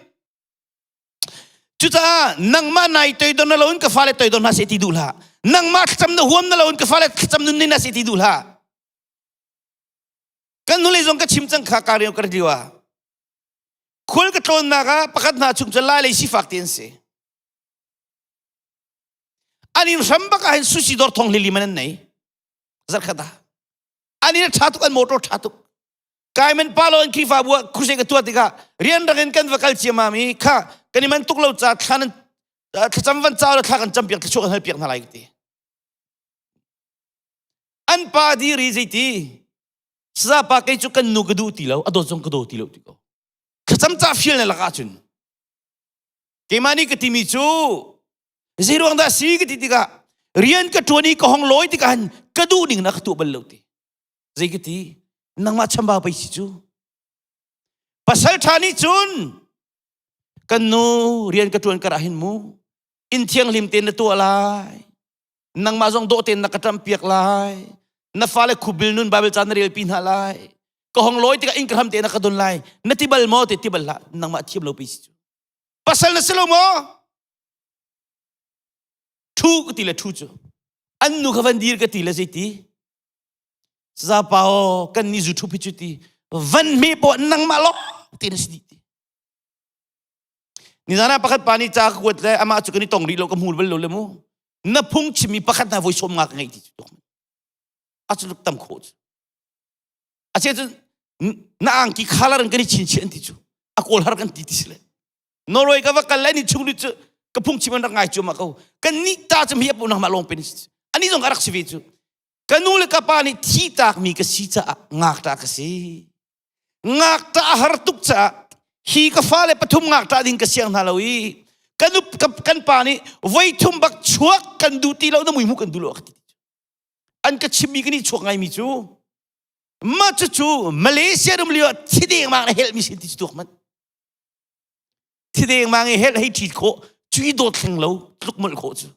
Cucaah nangmah nai toidor na loin ka fale toidor hna seh ti duh hlah. Nangmah thlacam na huam na loin ka fale thlacam nun ni na seh ti duh hlah. Kan hnulei zong ka chim cang kha ka rian ka lio ah. Khual ka tlawnnak ah pakhat hna chung cu lai lei sifak ti an si. An in hram bak ah hin sushi dawr thong lili man an nei. Zarkhat ah. An in tha tuk an motor tha tuk. Kai men pa lo an Khrihfabu ah khusei ka tuah tikah rianrang in kan va kal ciamam i kha kan i man tuk lo ca thla nan thlacam van ca thla kan campiak thluachuah kan halpiak hna lai ka ti. An pa diri zeiti saza pa kei cu kan nu ka duh ti lo a dawt zong ka daw ti lo ti ko. Thlacam ca fial na lakah cun keimah nih ka timi cu zei ruang dah si ka ti tikah rian ka ṭuan i ka hong lawi tikah hin ka duh ning na ka tuah bal lo ti. Zei ka ti? Nangmah chambau pei si cu. Pasal ṭha nih cun kan nu rian ka ṭuan kar ah hin mu inn thianghlim tein na tuah lai. Nangmah zong dawh tein na ka ṭamh piak lai. Na fale khubil nun Bible ca na rel pi hna lai. Ka hong lawi tikah inn ka hram te na ka don lai. Na ti bal maw? Ti ti bal hlah. Nangmah thiam lo pi si cu. Pasal na si lo maw? Thu ka ti le thu cu. An nu kha van dir ka ti le zeiti? Zapa aw kan ni zu thu pi cu ti. Van hme po nangmah lo ti na si dih ti. Nizan ah pakhat pa nih ca ka kuat le amah cu kan i tong rih lo ka hmu bal lo le mu. Na phung chimmi pakhat hna voi sawm nga ka ngeih ti cu tuk. A cu tam khawh cu. A che cu na angki khalar in kan i chinchiah an ti cu. A kawl har kan ti ti si le. Norway ka va kal le ni chung cu ka phung chim an rak ngai cu ma ko. Kan ni ta cu mi apu nangmah lawng pen. Ani zong a rak si ve cu. Ka nu le ka pa nih thi takmi ka si caah ngakṭah ka si. Ngakṭah a har tuk caah hi ka fale pathum ngakṭah ding ka siang hna lo i kan kan pa nih voi thum bak chuak kan duh ti lo na mui hmuh kan duh lo a ka ti. An ka chimmi kan i chuak ngaimi cu mah cucu Malaysia ram lio ah thi dengmang na helmi si ti cu tuak manh. Thi dengmang i helh hei ṭhit khawh cui dawt hleng lo tluk molh khawh cu.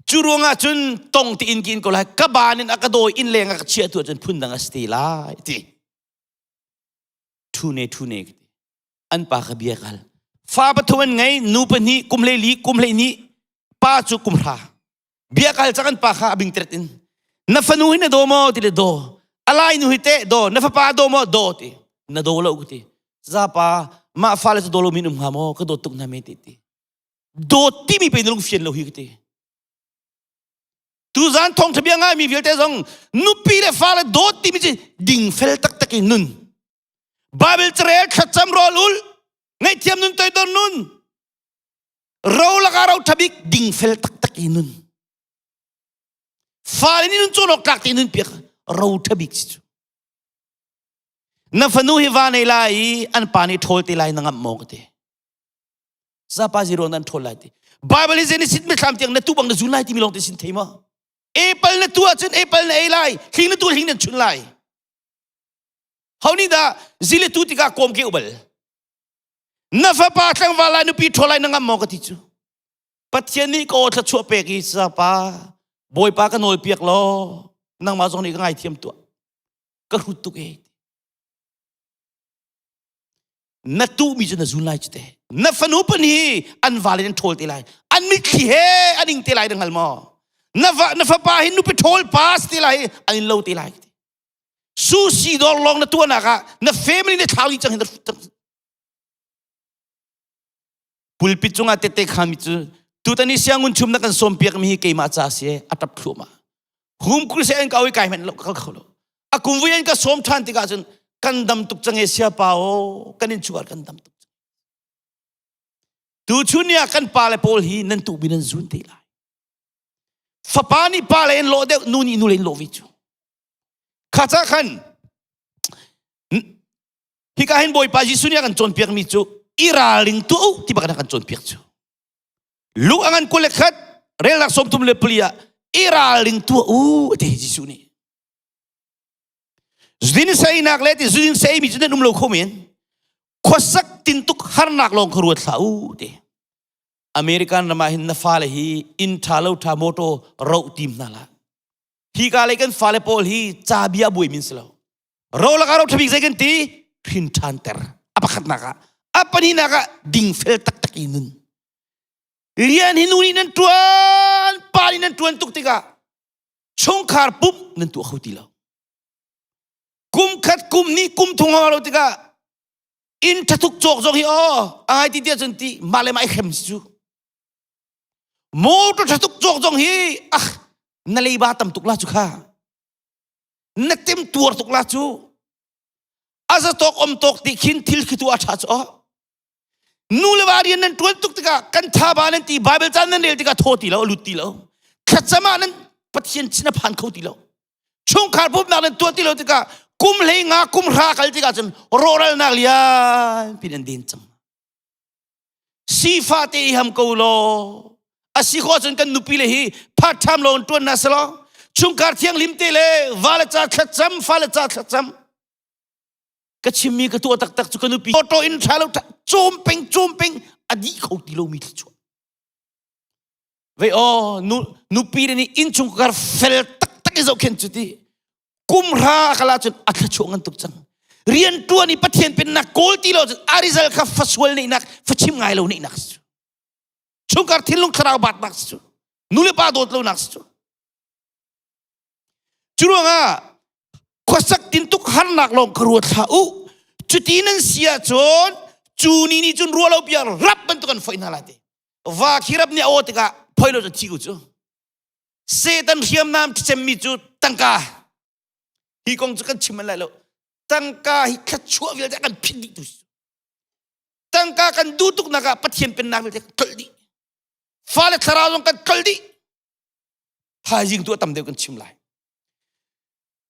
Cu ruangah cun tong ti in kin ko lai ka ban in a ka dawi inn leng a ka chiah tu ahcun phun dang a si te lai ti. Thu ne thu ne ka ti. An pa ka bia kal. Fa pathum an ngei nu pahnih kum hlei li kum hlei ni pa cu kum hra. Bia kal cang an pa kha a bing tret in. Na fanu hi na daw maw ti le daw. Alai nu hi teh daw. Na fapa daw maw daw ti. Na daw lo ka ti. Zapa mah fale cu daw lo min um hnga maw ka dawt tuk hna me ti ti. Dawt timi pe na lung fian lo hi ka ti. Tuzan thawngtha bia ngaimi vialte zong nupi le fale dawt timi cu dingfel taktak in nun. Bible carel thlacam rawl ul ngaihthiam nun toidor nun ro laka ro thabik dingfel taktak in nun. Fale nih nun cawn awk tlak te nun piak ro thabik si cu. Na fanu hi va nei lai i an pa nih ṭhawl te lai na ngamh maw ka ti. Zapa zero nan ṭhawl lai ti. Bible hi Genesis mithlam tiang na tu bang na zun lai timi lawng te sin thei maw? Apple na tu ahcun apple na ei lai, hling na tu hling nan chun lai. Ho nih dah zile tu tikah kawm ke ubal? Na fapa tlangval lai nupi ṭhawl lai na ngam maw ka ti cu. Pathian nih ka aw thluachuah pek i sapa Bawipa ka nawl piak law nangmah zong nih ka ngaithiam tuah. Ka hrut tuk e. Na tuhmi cu na zun lai cu te. Na fanu pan hi an val in an ṭhawl te lai. An mitthli he an ing te lai na hngal maw? Na va na fapa hi nupi ṭhawl pass te lai an in lo te lai. Sushi dawr lawng na tuahnak ah na family na thlau dih cang hi na pulpit cungah tette khami cu tutan i siangun chum na kan sawm piak mi hi keimah ca si a tap thluahmah hum kruse an ka oi kai men lo kal kho lo a kum vui an ka sawm than tikah cun kan dam tuk cang e sia pa o kan in chuar kan dam tuk tu chun ni ah kan pa le pawl hi nan tu bin an zun te lai fapa nih pa le in lawh deuh nu nih nu le in lawh vi cu kha ca khan Hika hin Bawipa Jesuh nih a kan cawnpiakmi cu i ralring tuah u ti bak in a kan cawnpiak cu. Luke a ngan 21 relnak 34 ah i ralring tuah u ti Jesuh nih. Zudin seinak le ti zudin seimi cu nan um lo kho men. Khuasak tintuk harnak lawng kha ruat hlah u ti. American ram ah hin na fale hi inn tha lo tha motor roh tim hna la. Hi ka lei kan fale pawl hi ca bia buai min si lo. Ro lakah ro ṭhabik zei kan ti? Hrin ṭhanter. A pakhatnak ah. A pahnihnak ah dingfel taktak i nun. Rian hi nu nih nan ṭuan, pa nih nan ṭuan tuk tikah chungkhar pumh nan tuah kho ti lo. Kum khat kum nih kum thum hang lo tikah inn ṭhatuk cawk zong hi aw ai ti tiah cun ti mah le mah i hrem si cu. Motor ṭhatuk cawk zong hi ah na leiba tam tuk la cu kha. Na temtuar tuk la cu a zatawk om tawk ti khin thil khi tu a ṭha cu aw nu le va rian nan ṭuan tuk tikah kan tha ba nan ti Bible caan nan rel tikah thaw ti lo a lut ti lo thlacam ah nan Pathian sin a phan kho ti lo chungkhar pumnak nan tuah ti lo tikah kum hlei nga kum hra kal tikah cun rawhralnak lian pin an den cang Sifa te i ham ko law a si khawh cun kan nupi le hi part time lawng tuan na selaw chungkhar thianghlim te le va le ca thlacam fa le ca thlacam ka chimmi ka tuah taktak cu ka nupi auto in tha lo cawm peng cawm peng a dih kho ti lomi thluachuah. Vei aw nu nupi le nih innchungkhar fel taktak i zohkhenh cu ti kumhra a kal ahcun a thluachuah ngan tuk cang. Rian ṭuan i Pathian pennak kawl ti lo cun a result kha fasual neihnak, fachim ngai lo neihnak si cu. Chungkhar thinlung thlarau batnak si cu. Nu le pa dawt lonak si cu. Cu ruangah khuasak tintuk harnak lawng ka ruat hlah u. Cuti nan si ahcun cu ni nih cun ruah lo bia rap bantuk an foih hna lai ti. Va khi rap nih a aw tikah phoi lo cu thi ku cu. Satan hriamnam cemmi cu tangka. Hi kong cu kan chim an lai lo. Tangka hi thluachuah vialte kan phit dih tu. Tangka kan duh tuk nak ah Pathian pennak vialte kan tlolh dih. Fale thlarau zong kan tlolh dih. Thaizing tu a tam deuh kan chim lai.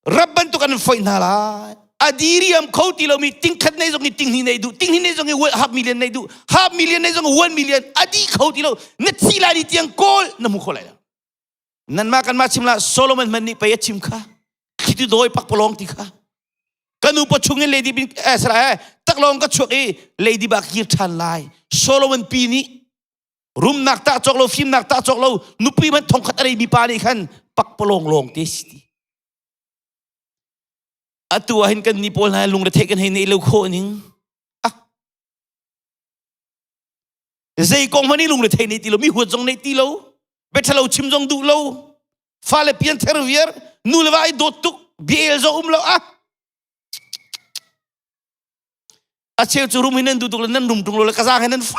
Rap bantuk an foih hna lai. A diriam kho ti lomi tingkhat nei zong i tinghnih nei duh, tinghnih nei zong i half million nei duh, half million nei zong i one million a di kho ti lo. Na thi lai ni tiang kawl na hmu kho lai lo. Nanmah kanmah chim la Solomon hmanh nih pei a chim kha. Thlitu dawi pakpalawng ti kha. Ka nu pawchung in lady bin eh sara eh taklawng ka chuak i lady ba kir ṭhan lai. Solomon pi nih rumnak tah cawk lo fimnak tah cawk lo nupi man thongkhat a mi pa nih khan pakpalawng lawng te si ti atu ah hin kan ni pawl hna lungre kan hei nei lo khawh ning ah zei kong hmanh lungre thei nei ti lo mi huat zong nei ti lo biathalo chim zong duh lo fale pian ther viar nu le va ai dawt tuk biael zong um lo ah A cheu cu rum hi nan duh tuk le nan rum ṭung lo le ka zaang he nan fa.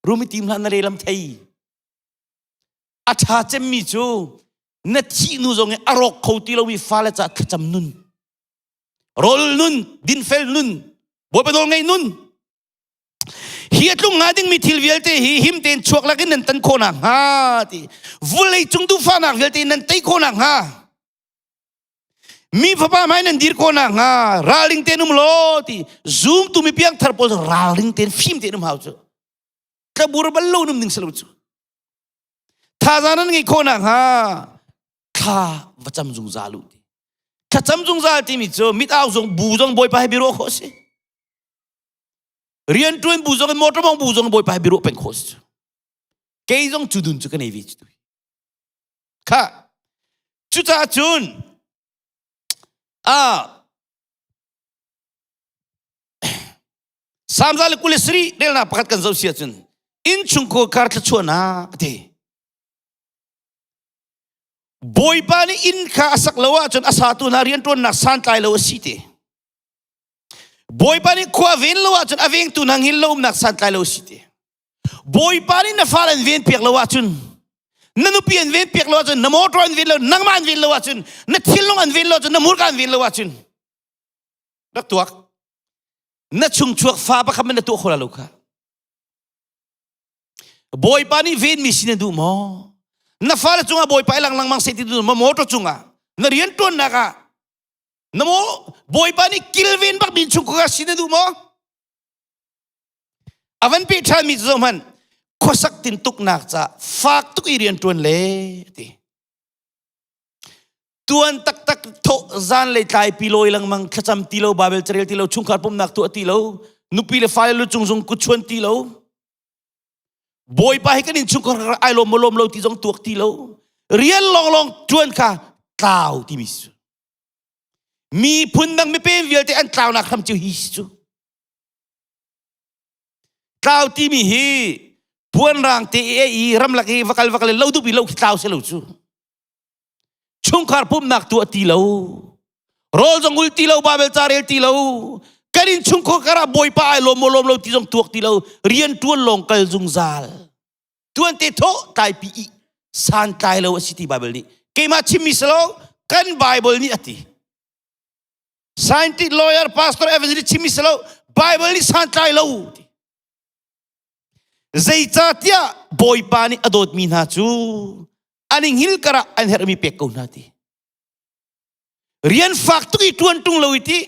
Rum i tim hlah na relam thei. A ṭha cemmi cu na thih nu zong i a rawk kho ti lomi fale ca thlacam nun. Rawl nun, dinfel nun, Bawipa nawl ngaih nun. Hi a tlung hnga dingmi thil vialte hi him tein chuak lakin nan tan khawh nakhnga ti. Vulei cung duhfahnak vialte nan tei khawh nakhnga. Mi fapa hmai nan dir ko nakhnga ralring tein um law ti zumtu mi piangthar pawl cu ralring tein fim tein um hau cu tlabur bal lo num ding si lo cu thazaang nan ngeih khawh nakhnga thla va cam zungzal u ti thlacam zungzal timi cu mit au zong bu zong bawipa he biaruah khawh si rian ṭuan bu zong motor mong bu zong bawipa he biaruah peng khawh si cu kei zong cu dun cu ka nei ve cu Kha cucaah cun ah Samza le 23 relnak pakhat kan zoh si ahcun innchungkhar kar thluachuahnak a ti. Bawipa nih inn kha a sak lo ahcun a satu hna rianṭuannak santlai lo a si ti. Bawipa nih khua ven lo ahcun a vengtu hna hngil lo umnak santlai lo a si ti. Bawipa nih na fale an ven piak lo ahcun na nupi an ven piak lo ahcun na motor an ven lo nangmah an ven lo ahcun na thinlung an ven lo ahcun na hmurka an ven lo ahcun rak tuak na chungchuak fa pakhat man na tuah kho lo kha Bawipa nih venmi si na duh maw na fale cungah Bawipa i lang lengmang seh ti duh maw motor cungah na rian ṭuannak ah na maw Bawipa nih kilven bak mi chungkhar si na duh maw A van peh ṭhanmi cu zohhmanh khuasak tintuknak ca fak tuk i rian ṭuan le ti. Tuan taktak thawh zan lei tlai pi lawi lengmang thlacam ti lo Bible carel ti lo chungkhar pumnak tuah ti lo nupi le fale lu cung zung kutchuan ti lo Bawipa hi kan innchungkhar ai lawm maw lawm lo ti zong tuak ti lo rian lawnglawng ṭuan kha tlau timi si miphun dang mipem vialte an tlaunak hram cu hi si cu Tlau timi hi puanrang te i i ramlak i vakal vakal lo dup i lo khi tlau se lo cu. Chungkhar pumnak tu a ti lo. Rawl zong ul ti lo, Bible ca rel ti lo. Kan in chungkhar karah Bawipa ai lawm maw lawm lo ti zong tuak ti lo. Rian tuan lawng kal zungzal. Tuan te tho tlai pi i san tlai lo a si ti Bible nih. Keimah chimmi si lo, kan Bible nih a ti. Scientist, lawyer, pastor, evangelist chimmi si lo. Bible nih santlai lo ti. Zeicahtiah Bawipa nih a dawtmi hna cu an i hngil karah an herhmi pek ko hna ti. Rian fak tuk i ṭuan ṭung lo i ti.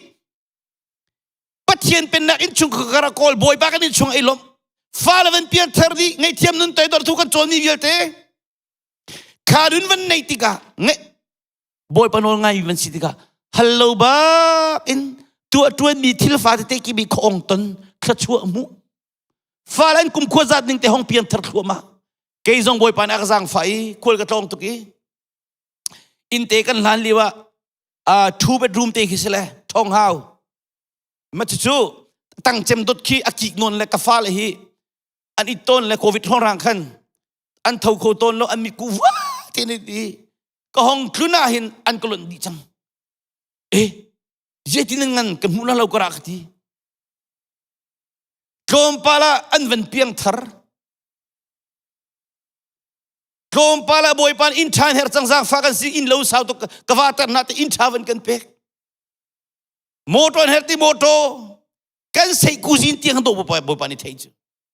Pathian pennak innchung kar ah kawl Bawipa kan innchung ai lawmh. Fale van pian ther dih ngaihthiam nun toidor thu kan cawnmi vialte kha nun van neih tikah Bawipa nawl ngai van si tikah hal lo bak in tuah ṭuanmi thil fa tete kimi khuaong ton thluachuah hmuh. Fale an kum khua zat ning te hong piang thar thluahmah. Kei zong Bawipa nih a ka zaangfah i khual ka tlawng tuk i inn te kan hlan lio ah uh, two bedroom te khi si le thong hau ma cucu tang cem dot khi a kik nawn le ka fale hi an it tawn le covid hong rang khan an tho kho tawn lo an mit ku va te ni ti ka hong tlun ah hin an ka lonh dih cang e zeitin ngan ka hmuh na lo ka ra ka ti tlawmpal ah an van piang thar tlawmpal ah bawipa inn ṭha her cang zaangfah kan si inn lo sau tuk ka va ter na te inn ṭha van kan pek motor her ti motor kan sei kuzin tiang do bawipa bawipa nih thei cu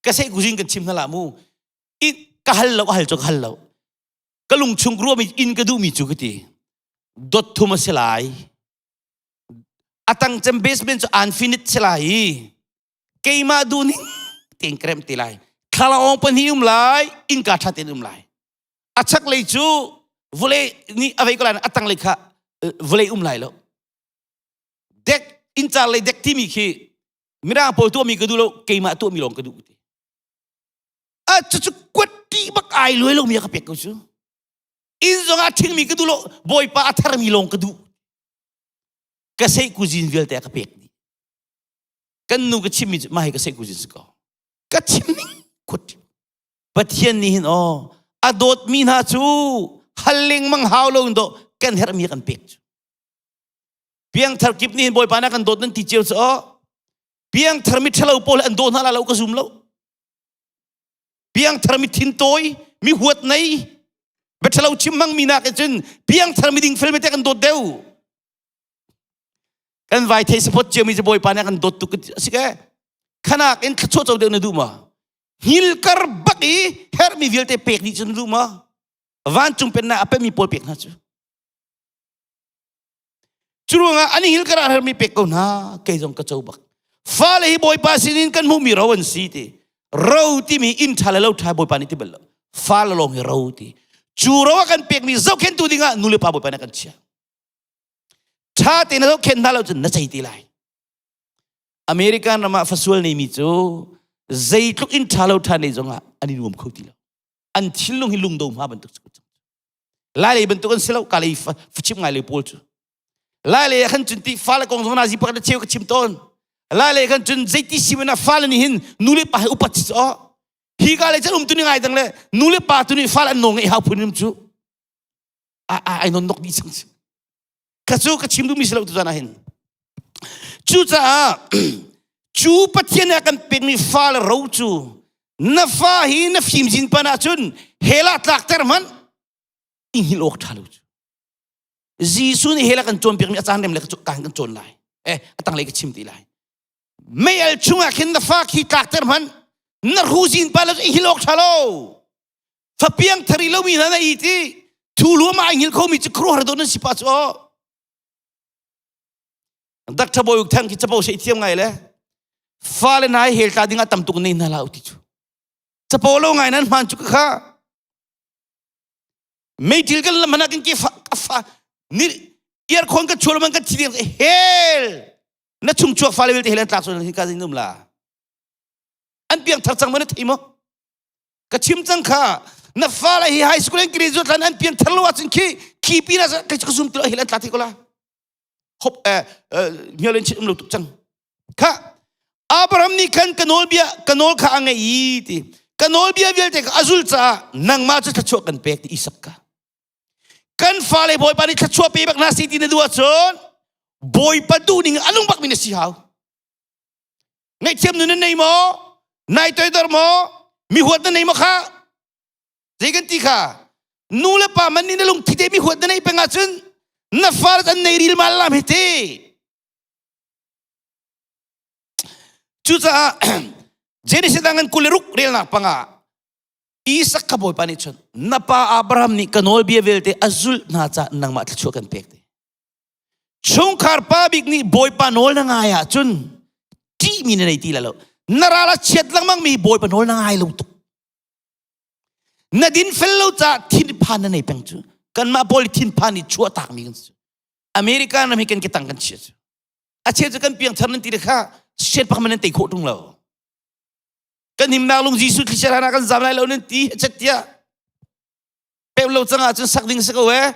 ka sei kuzin kan chim hna la mu in ka hal lo ka hal cu ka hal lo ka lung chung ruami inn ka duhmi cu ka ti dot thum a si lai atang cem basement cu unfinished si lai i keimah duh ning tein ka remh te lai thlalaawng pahnih um lai innka ṭha tein um lai a chaklei cu vawlei nih a vei ko lai a tanglei kha vawlei um lai lo dek inncar lei dek timi khi mirang pawl tuahmi ka duh lo keimah tuahmi lawng ka duh ti a cucu kuat ti bak ai luai lomi a ka pek ko cu inn zong ah ṭhingmi ka duh lo bawipa a tharmi lawng ka duh ka sei kuzin vialte a ka pek dih kan nu ka chimmi cu mah hi ka sei kuzin si ko ka chim ning khut Pathian nih hin aw a dawtmi hna cu hal lengmang hau lo in do kan herhmi kan pek cu piangthar kip nih hin Bawipa na kan dawt nan ti cio cu aw piangthar mi ṭhalo pawl an daw hna la lo ka zum lo piangthar mi thintawi mi huat nei biaṭhalo chim hmang mi nak cun piangthar mi dingfel mi te kan dawt deuh kan vai thei support cio mi cu Bawipa nih a kan dawt tuk a si ke khanak in thluachuah co deuh na duh ma hngilkar bak i herhmi vialte pek dih cu na duh ma vancung pennak a pemi pawl pek hna cu cu ruangah an hngilkar ah herhmi pek ko hna kei zong ka co bak fale hi Bawipa sinin kan hmuhmi ro an si ti ro timi inn ṭha le lo ṭha Bawipa nih ti bal lo fale lawng hi ro ti cu ro a kan pekmi zohkhentu dingah nu le pa Bawipa nih a kan chiah ṭha tein na zohkhenh hna lo cun na cei ti lai American ram ah fasual neimi cu zeitluk in ṭha lo ṭha nei zongah an i nuam kho ti lo an thinlung hi lungdo hma bantuk cu lai lei bantuk an si lo ka lei fa chim ngai lei pawl cu lai lei ah khan cun ti fale kong zong na zi pakhat cheu ka chim tawn lai lei khan cun zeiti si mana fale nih hin nu le pa he upat si aw hi ka lei cun um tu ni ngai dang le nu le pa tu nih fale an nawl ngeih hau phun um cu ai non nok dih cang ka cu ka chim duhmi si lo tu zan ah hin cucaah cu Pathian nih a kan pekmi fa le ro cu na fa hi na fimzin pan ahcun hell ah tlakter hmanh i hngilh awk ṭha lo cu Jesuh nih hell a kan cawnpiakmi a caan rem le kan kan cawn lai eh a tanglei ka chim ti lai mei al chungah khin na fa khi tlakter hmanh na ruzin pa le i hngilh awk ṭha lo fapiang thari lomi hna na i ti thu luam ai hngil khomi cu khuaruahhar dawh nan si pa cu aw Dr. Bawi Uk Thang khi capo sei thiam ngai le fale nai hel tla ding ah tam tuk nei hna la ti cu capo lo ngai nan hman cu kha meitil kan lam hana kan ke fa fa ni earkhon ka chual man kan thi ding hel na chung chuak fale vialte hel an tlak sual hi ka zin um la an piang thar cang ma na thei maw ka chim cang kha na fale hi high school an graduate lan an pian thar lo ahcun khi khi pi na ka ka zum tu hil an tla thi ko la hop eh hmial in um lo tuk cang kha Abraham nih khan ka nawl bia ka nawl kha a ngei i ti ka nawl bia vialte ka azul caah nangmah cu thluachuah kan pek ti Isak ka kan fale Bawipa nih thluachuah pe bak na si ti na duh ahcun Bawipa duh ning anung bak mi na si hau Ngaihthiam nun na nei maw? Nai toidor maw? Mi huat na nei maw kha? Zei kan ti kha? Nu le pa man nih na lungthi te mi huat na nei peng ahcun na far an nei ril mal lam hi te. Cucaah Genesis dang an 26 relnak panga Isak kha Bawipa nih cun na pa Abraham nih ka nawlbia vialte a zulh hna caah nangmah thluachuah kan pek te. Chungkhar pa bik nih Bawipa nawl na ngai ahcun ṭihmi na nei ti lai lo. Na ral a chiat lengmang mi Bawipa nawl na ngai lo tuk. Na dinfel lo caah thinphan na nei peng cu. Kanmah pawl thinphan i chuah takmi kan si. America ram hi kan ketang kan chia cu. A chia cu kan piangthar nan ti le kha sian pak man nan tei khawh ṭung lo. Kan himnak lung Jesuh thlichia hlan ah kan zam lai lo nan ti chet tiah. Pem lo cang ahcun sak ding si ko eh.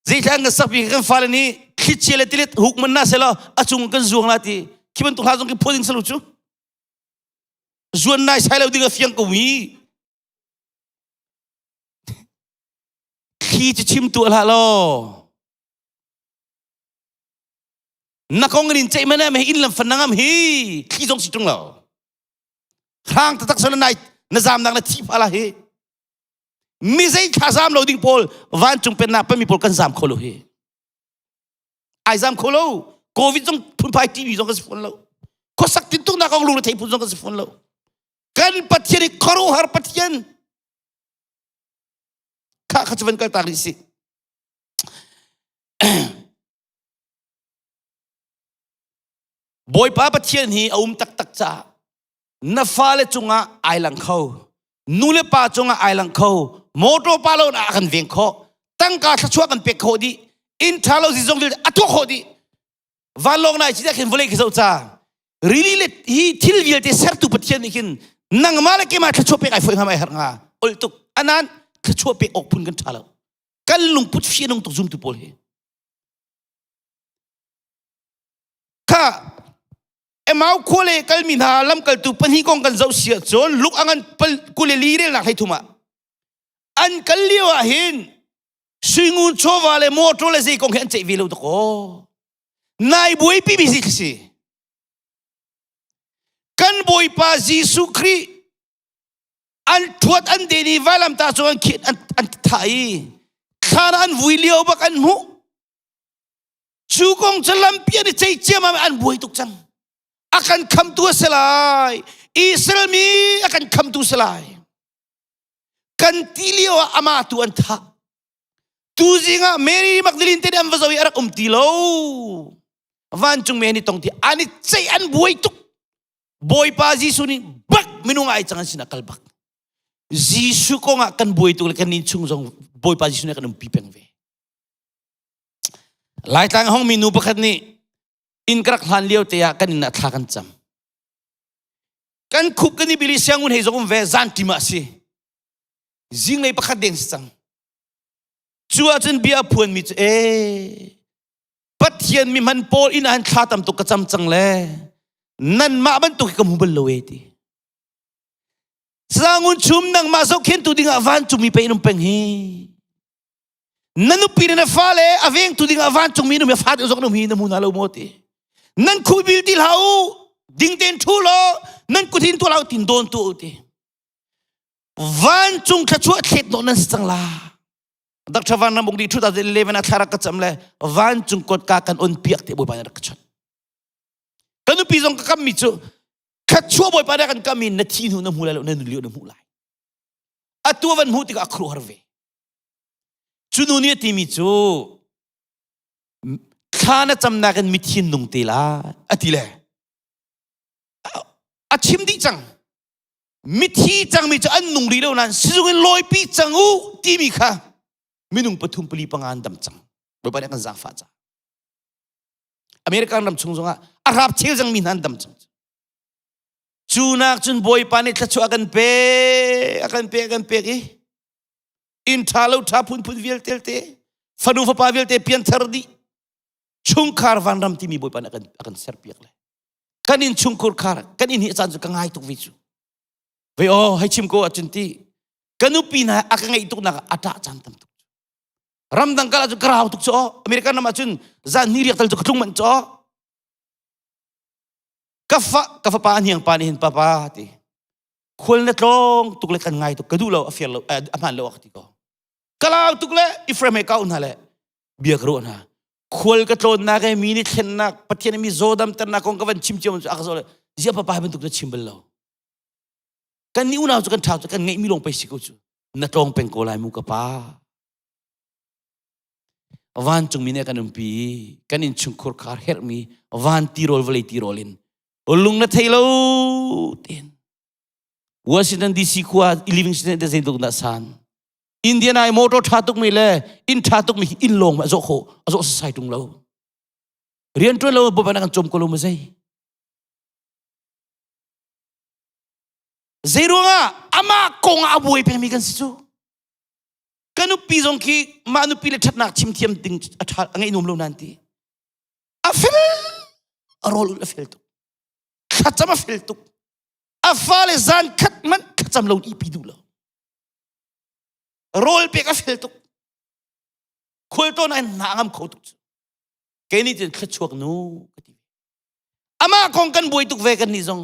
Zeithlan kan sak bi kan fale nih thlichia le tilet huk man na selaw a cung kan zuang la ti. Khi bantuk hla zong ki phuah ding salo cu. Zuan nai sai lo ding a fiang ko mi. Thli cu chim tu hlah law. Na kong in ceih mana me in lam fan nangam hi thli zong si tung lo. Hrang taktak sona nai na zam nak na thi phala hi. Mi zei thla zam lo ding pawl vancung pennak pami pawl kan zam kho lo hi. Ai zam kho lo. Covid zong phunphai TV zong kan si fawn lo. Khuasak tintuknak kong lung thei phun zong kan si fawn lo. Kan Pathian hi khuaruahhar Pathian. Kha kha cu van kal tak rih si. Bawipa Pathian hi a um taktak caah na fale cungah ai lang kho nu le pa cungah ai lang kho motor pa lo ah kan veng khawh tangka thluachuah kan pek khawh dih inn tha lo zong vialte a tuah khawh dih vanlawng nai chi khin vawlei khi zoh ca rili le hi thil vialte sertu Pathian nih khin nangmah le keimah thluachuah pek ai foi hnga mai har hnga ol tuk anan thluachuah pek awk phun kan tha lo kan lungput fi nung tuk zumtu pawl hi kha Emau khua le kalmi hna lamkaltu pahnih kong kan zoh si ahcun Luke a ngan 22 relnak hlei thum ah an kal lio ah hin suingun chawva le motor le zei kong hi an ceih ve lo dakaw nai buaipi mi si si kan bawipa Jesuh Khrih an thuat an den i vailamtah cung an khit an, an thah i thlan an vui lio bak an hmuh cu kong cu lampi an i cei ciammam an buai tuk cang a kan khamtu a si lai Israel mi a kan khamtu si lai kan ti lio ah amah tu an thah tu zing ah Mary Magdalene te nih an va zoh i a rak um ti lo vancung mi an i tong ti an i ceih an buai tuk Bawipa Jesuh nih bak minung ai cang an sinah kal bak. Jesuh kong ah kan buai tuk le kan nin chung zong Bawipa Jesuh nih kan umpi peng ve. Laitlang hong mi nu pakhat nih inn ka rak hlan lio te ah kan inn ah thla kan cam. Kan khup kan i bili siangun hei zong um ve zan tim ah si. Zinglei pakhat deng si cang. Cu ahcun bia a phuan mi cu ee Pathian mi hman pawl inn ah hin thla tam tuk ka cam cang le nanmah bantuk hi ka hmu bal lo e ti. Sangun chum nangmah zohkhentu dingah vancungmi pe in um peng hi. Na nupi le na fale a vengtu dingah vancungmi in um i fa deuh zong na um hi na hmu hna lo maw ti. Nan khubil ti hlah u, ding tein ṭhu law nan kut hin tuah hlah u tin dawn tu u ti. Vancung thluachuah thlet nawh nan si cang la. Dr. Van Ram Uk nih 2011 ah thla rak ka cam le vancung kotka kan on piak te Bawipa nih rak ka chawnh. Ka nupi zong ka kammi cu thluachuah Bawipa nih kan kammi na thi hnu na hmu lai lo na nun lio na hmuh lai. Atu van hmuh tikah a khuaruahhar ve. Cu nu nih a timi cu thla na camnak in mithin nung te la a ti le a chim dih cang mithi cangmi cu an nung rih lo nain sizung in lawipi cang u timi kha minung pathum pali panga an dam cang bawipa nih kan zaangfah ca American ram chung zongah a rap cheu cang mi hna an dam cang cu nak cun bawipa nih thluachuah a kan pe a kan pe a kan pek i inn ṭha lo ṭha phunphun vialte te fanu fapa vialte pianthar dih chungkhar vanram timi bawipa nih a kan a kan serpiak le kan inn chungkhur khar kan inn hi caan cu ka ngai tuk ve cu ve aw hei chim ko ahcun ti ka nupi hna a ka ngeih tuk nak a ṭah caan tam tuk ramdang kal ahcun ka rau tuk cu aw American ram ahcun zan ni riak tal cu ka tlung manh cu aw ka fa ka fapa hniang pa nih hin papa ti khual na tlawng tuk le kan ngai tuk ka duh lo a fair lo a hmaan lo a ka ti ko ka lau tuk le Ephraim he ka um hna le bia ka ruah hna khual ka tlawnnak he mi nih thlennak Pathian mi zawdamternak kong ka van chim cio cu a ka zaw le zia papa bantuk na chim bal lo kan nih unau cu kan ṭha cu kan ngeihmi lawng pei si ko cu na tlawng peng ko lai mu ka pa vancung mi nih kan umpi kan innchungkhur khar herhmi van tirawl vawlei tirawl in lung na thei lo ten Washington DC khua living center zeitluk dah san Indiana i motor ṭha tukmi le inn ṭha tukmi hi inn lawng ma a zawh khawh, a zawh sasai ṭung lo. Rian ṭuan lo bawipa na kan cawm ko lo ma zei? Zeiruangah amah kong ah a buai pengmi kan si cu. Ka nupi zong khi mah nupi le ṭhatnak chim thiam ding a ṭha a ngeih nuam lo nan ti. A fel a rawl ulh a fel tuk. Thlacam a fel tuk. A fale zan khat hmanh thlacam lo ihpi duh lo. Rawl pek a fel tuk. Khual tawn ah hna ngam kho tuk cu. Kei nih cun thluachuak nu ka ti. Amah kong kan buai tuk ve kan nih zong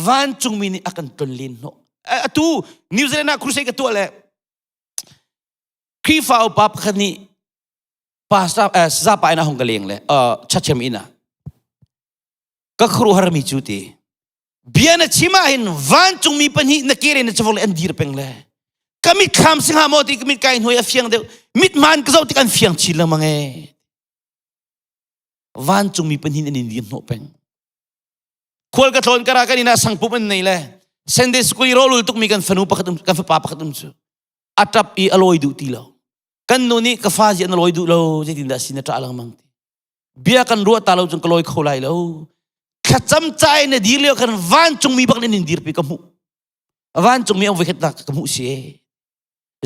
vancungmi nih a kan ton len hnawh. Atu New Zealand ah crusade ka tuah le Khrihfa upa pakhat nih pastor eh, zapa in a hong ka leng le chachem inn ah ka khuaruahharmi cu ti bia na chim ah hin vancungmi pahnih na kere na cavok le an dir peng le ka mitthlam si hnga maw ti ka mit kai hnuai a fiang deuh mithmaan ka zoh tik an fiang chin lengmang e vancungmi pahnih an in dir hnawh peng khual ka tlawn kara kan inn ah sangpum an nei le Sunday school i rawlul tukmi kan fanu pakhat um, kan fapa pakhat um cu a tap i a lawi duh ti lo kan nu nih ka fa zi an lawi duh lo zeitin dah sin a ṭah lengmang ti bia kan ruah ta lo cun ka lawi kho lai lo thlacam cai na dir lio kan vancungmi bak in dirpi ka hmuh vancungmi an voikhat nak ka hmuh si e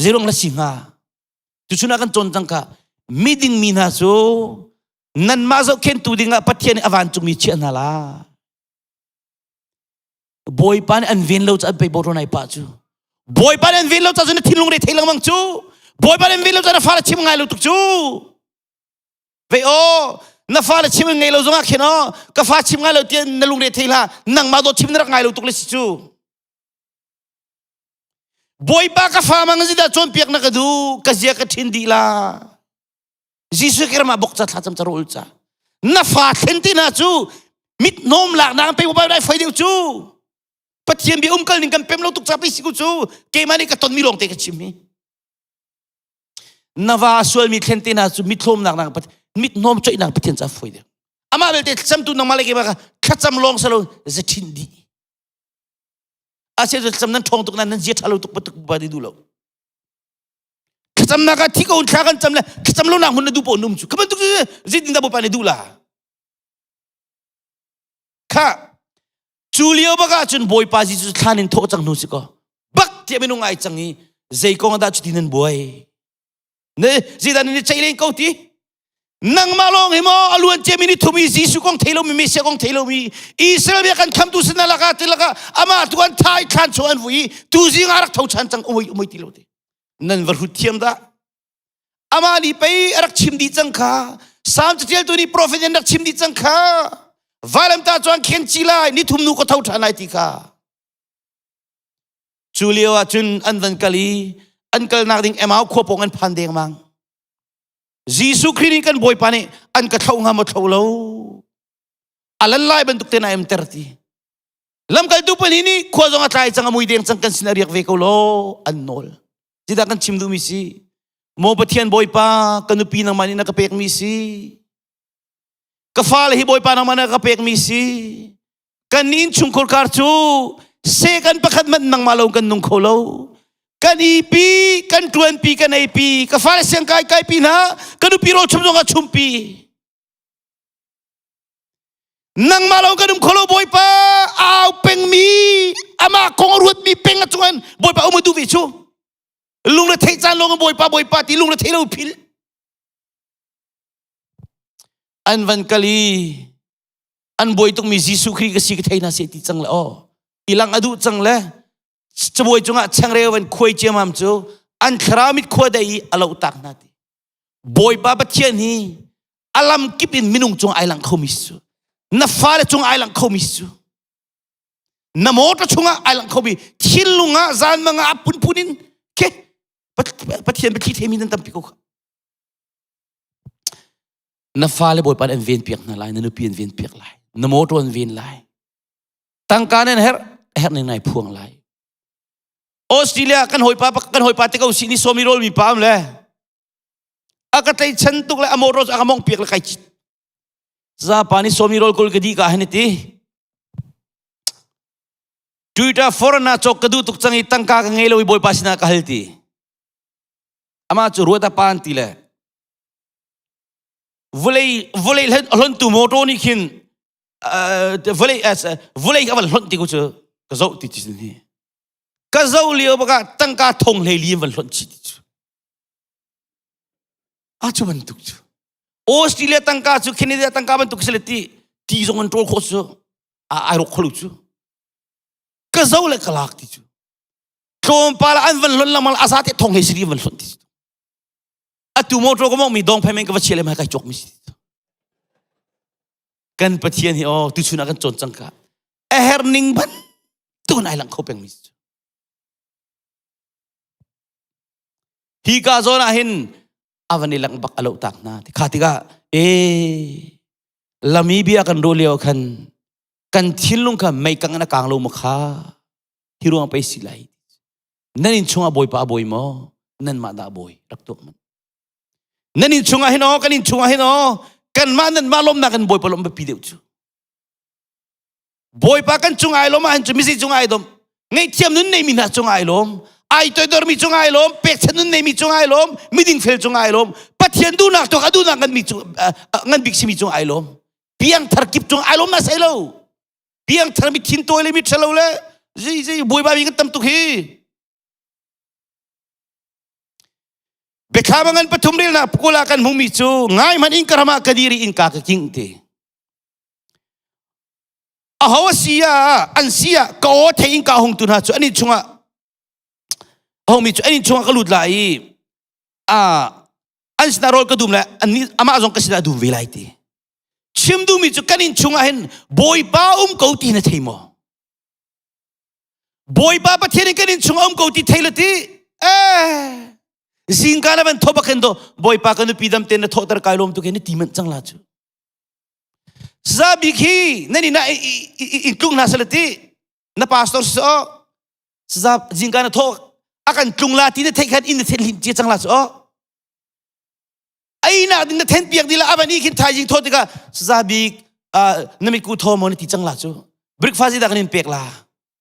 zeirong la si hnga tuchun ah kan cawn cang ka miding mi hna cu nanmah zohkhentu dingah Pathian nih a vancungmi chiah hna la Bawipa nih an ven lo ca an pei bawr nai pa cu Bawipa nih an ven lo ca cu na thinlung re thei lengmang cu Bawipa nih an ven lo ca na fale chim ngai lo tuk cu Vei aw na fale chim ngei lo zongah khin aw ka fa chim ngai lo tiah na lungre thei hlah nangmah dawt chim na rak ngai lo tuk le si cu Bawipa ka fa mang zi dah cawnpiak na ka duh ka zia ka ṭhin dih la Jesuh Christ mah bok ca thla cam ca ul ca na fa thlen ti na cu mit nom lak nak pe bai foi deuh cu Pathian bia umkal ning kan pem lo tuk ca pe si ku cu keimah nih ka ton mi lawng te ka chim hi na va sualmi thlen te hna cu mithlawmnak nak mithnawm coihnak Pathian ca foi deuh amah belte thlacamtu nangmah le keimah kha thlacam lawng salo zethin dih ase thlacam nan ṭhawng tuk nan nan zia ṭha lo tuk patuk ba di duh lo thlacamnak ah thi ko thla kan cam le thlacam lo nak hmun na duh po num cu ka bantuk zeitin dah bawipa nih duh la kha Cu lio bak ah cun Bawipa Jesuh thlan in thawh cang hnu si kaw bak tiah minung ai cang i zei kong dah cuti nan buai? Ne zeidah nan i ceih len ko ti? Nangmah lawng hi maw a luan ciami ni thum i Jesuh kong thei lomi Messiah kong thei lomi Israel bia kan khamtu sin laka ti laka amah tu an tha i thlan chung an vui i tu zing ah rak tho chan cang umoi umoi ti lo ti nan va hrut thiam dah Amah nih pei a rak chim dih cang kha. Salm caṭialtu nih profet in rak chim dih cang kha. Vailamtah cu an khen ci lai, ni thum nu ka tho ṭhan lai ti kha. Cu lio ah cun an van kal i an kalnak ding Emau khua pawng an phan dengmang. Jesuh Khrih nih kan Bawipa nih an ka thlo hnga maw thlo lo. A lan lai bantuk te na emter ti. Lamkaltu pahnih nih khua zong a tlai cang a mui deng cang kan sin a riak ve ko law an nawl. Zeidah kan chim duhmi si? Maw Pathian Bawipa, ka nupi nangmah nih na ka pekmi si. Ka fale hi Bawipa nangmah na ka pekmi si. Kan innchungkhar kar cu sekan pakhat hmanh nangmah lo kan nung kho lo. Kan ipi, kan ṭuanpi, kan eipi, ka fale siang kai kaipi hna, ka nupi rawl chum zong ah chumpi. Nangmah lo kan um kho lo Bawipa au pengmi amah kong a ruatmi peng a cungin Bawipa um a duh ve cu lungre theih caan lawng Bawipa Bawipa ti lungre thei lo phil an van kal i an buai tukmi Jesuh Khrih ka si ka thei hna seh ti cang le aw ilang a duh cang le cabuai cungah changreu van khuai ciamam cu an thlarau mit khua dei i a lo tak hna ti Bawipa Pathian hi a lam kip in minung cung ai lang khomi cu na fale cung ai lang khomi cu na motor chungah ai lang khomi thinlung ah zanmang ah punpun in ke Pathian biathli theimi nan tampi ko kha na fale Bawipa an ven piak hna lai na nupi an ven piak lai na motor an ven lai tangka nan herh herh ning nai phuang lai Australia kan hawipa kan hawipa te ko si ni somi rol mi pam le a ka tlei chan tuk le a motor a ka mong piak le kai chit zapa ni somi rol kul ka di ka hen ti Twitter foreign na chok ka du tuk chang i tangka ka ngei lo i bawipa sinah ka hal ti ama cu ruat a pan ti le vulei vulei hlon tu motor nih khin vulei vulei ka van hlon ti ku cu ka zoh ti ti hi. Ka zo lio baka tangka thong hlei li van hlonh chih ti cu. A cu bantuk cu. Australia tangka cu Canada tangka bantuk si le ti ti zong an ṭawl khawh cu a ai rawk kholo cu. Ka zo le ka lak ti cu. Tlawmpal an van hlonh lengmang a za te thong hlei siri van hlonh ti cu. Atu motor ka mong mi dong phai men ka va chia le mai kai cawk mi si. Kan Pathian hi oh tuchun ah kan cawn cang ka. A her ning bantuk in ai lang kho peng mi si. Hi ka zawn ah hin a van i lang bak a lo tak hna. Kha tikah e lami bia kan ro lio khan kan thinlung kha mei kang in a kang lo ma kha hi ruang pei si lai. Nan inn chungah Bawipa a bawi maw? Nanmah dah bawi rak tuak man. Nan inn chungah hin aw kan inn chungah hin aw kanmah nanmah lawmnak in Bawipa lawmh biapi deuh cu. Bawipa kan cung ai lawm ahhin cu misi cung ai dom. Ngaihthiam nun neimi hna cung ai lawm. Ai toidormi cung ai lawm, pekchan nun neimi cung ai lawm, miding fel cung ai lawm. Pathian duhnak tuak a duhnak ngan mi cung ngan bik simi cung ai lawm. Piangthar kip cung ai lawm na sai lo. Piangthar mi thin tawi le mi ṭhalo le zei zei bawipa mi kan tam tuk hi. Biathlam ngan pathum relnak kula kan hmumi cu ngai hmanh in ka ram ah ka dir i innka ka king ti. Aho a si ah an si ah ka aw thei in ka hung tu hna cu an inn chungah a hungmi cu an inn chungah ka lut lai i a an sinah rawl ka dum le annih amah zong ka sinah dum ve lai ti. Chim duhmi cu kan inn chungah hin Bawipa um ko ti na thei maw? Bawipa Pathian in kan inn chungah um ko ti thei la ti eh zingka na van tho bak hin do Bawipa ka nupi dam te na thawhter kai lawm tu ke na ti manh cang la cu Zabi khi nan inn ah in tlung hna sala ti na pastor si o saza zingka na tho a kan tlung la ti na theih khan inn na then lim cia cang la cu o ai nak ding na then piak dila avan i khin thaizing tho tikah saza bik na mitku tho mo na ti cang la cu breakfast da kan in pek la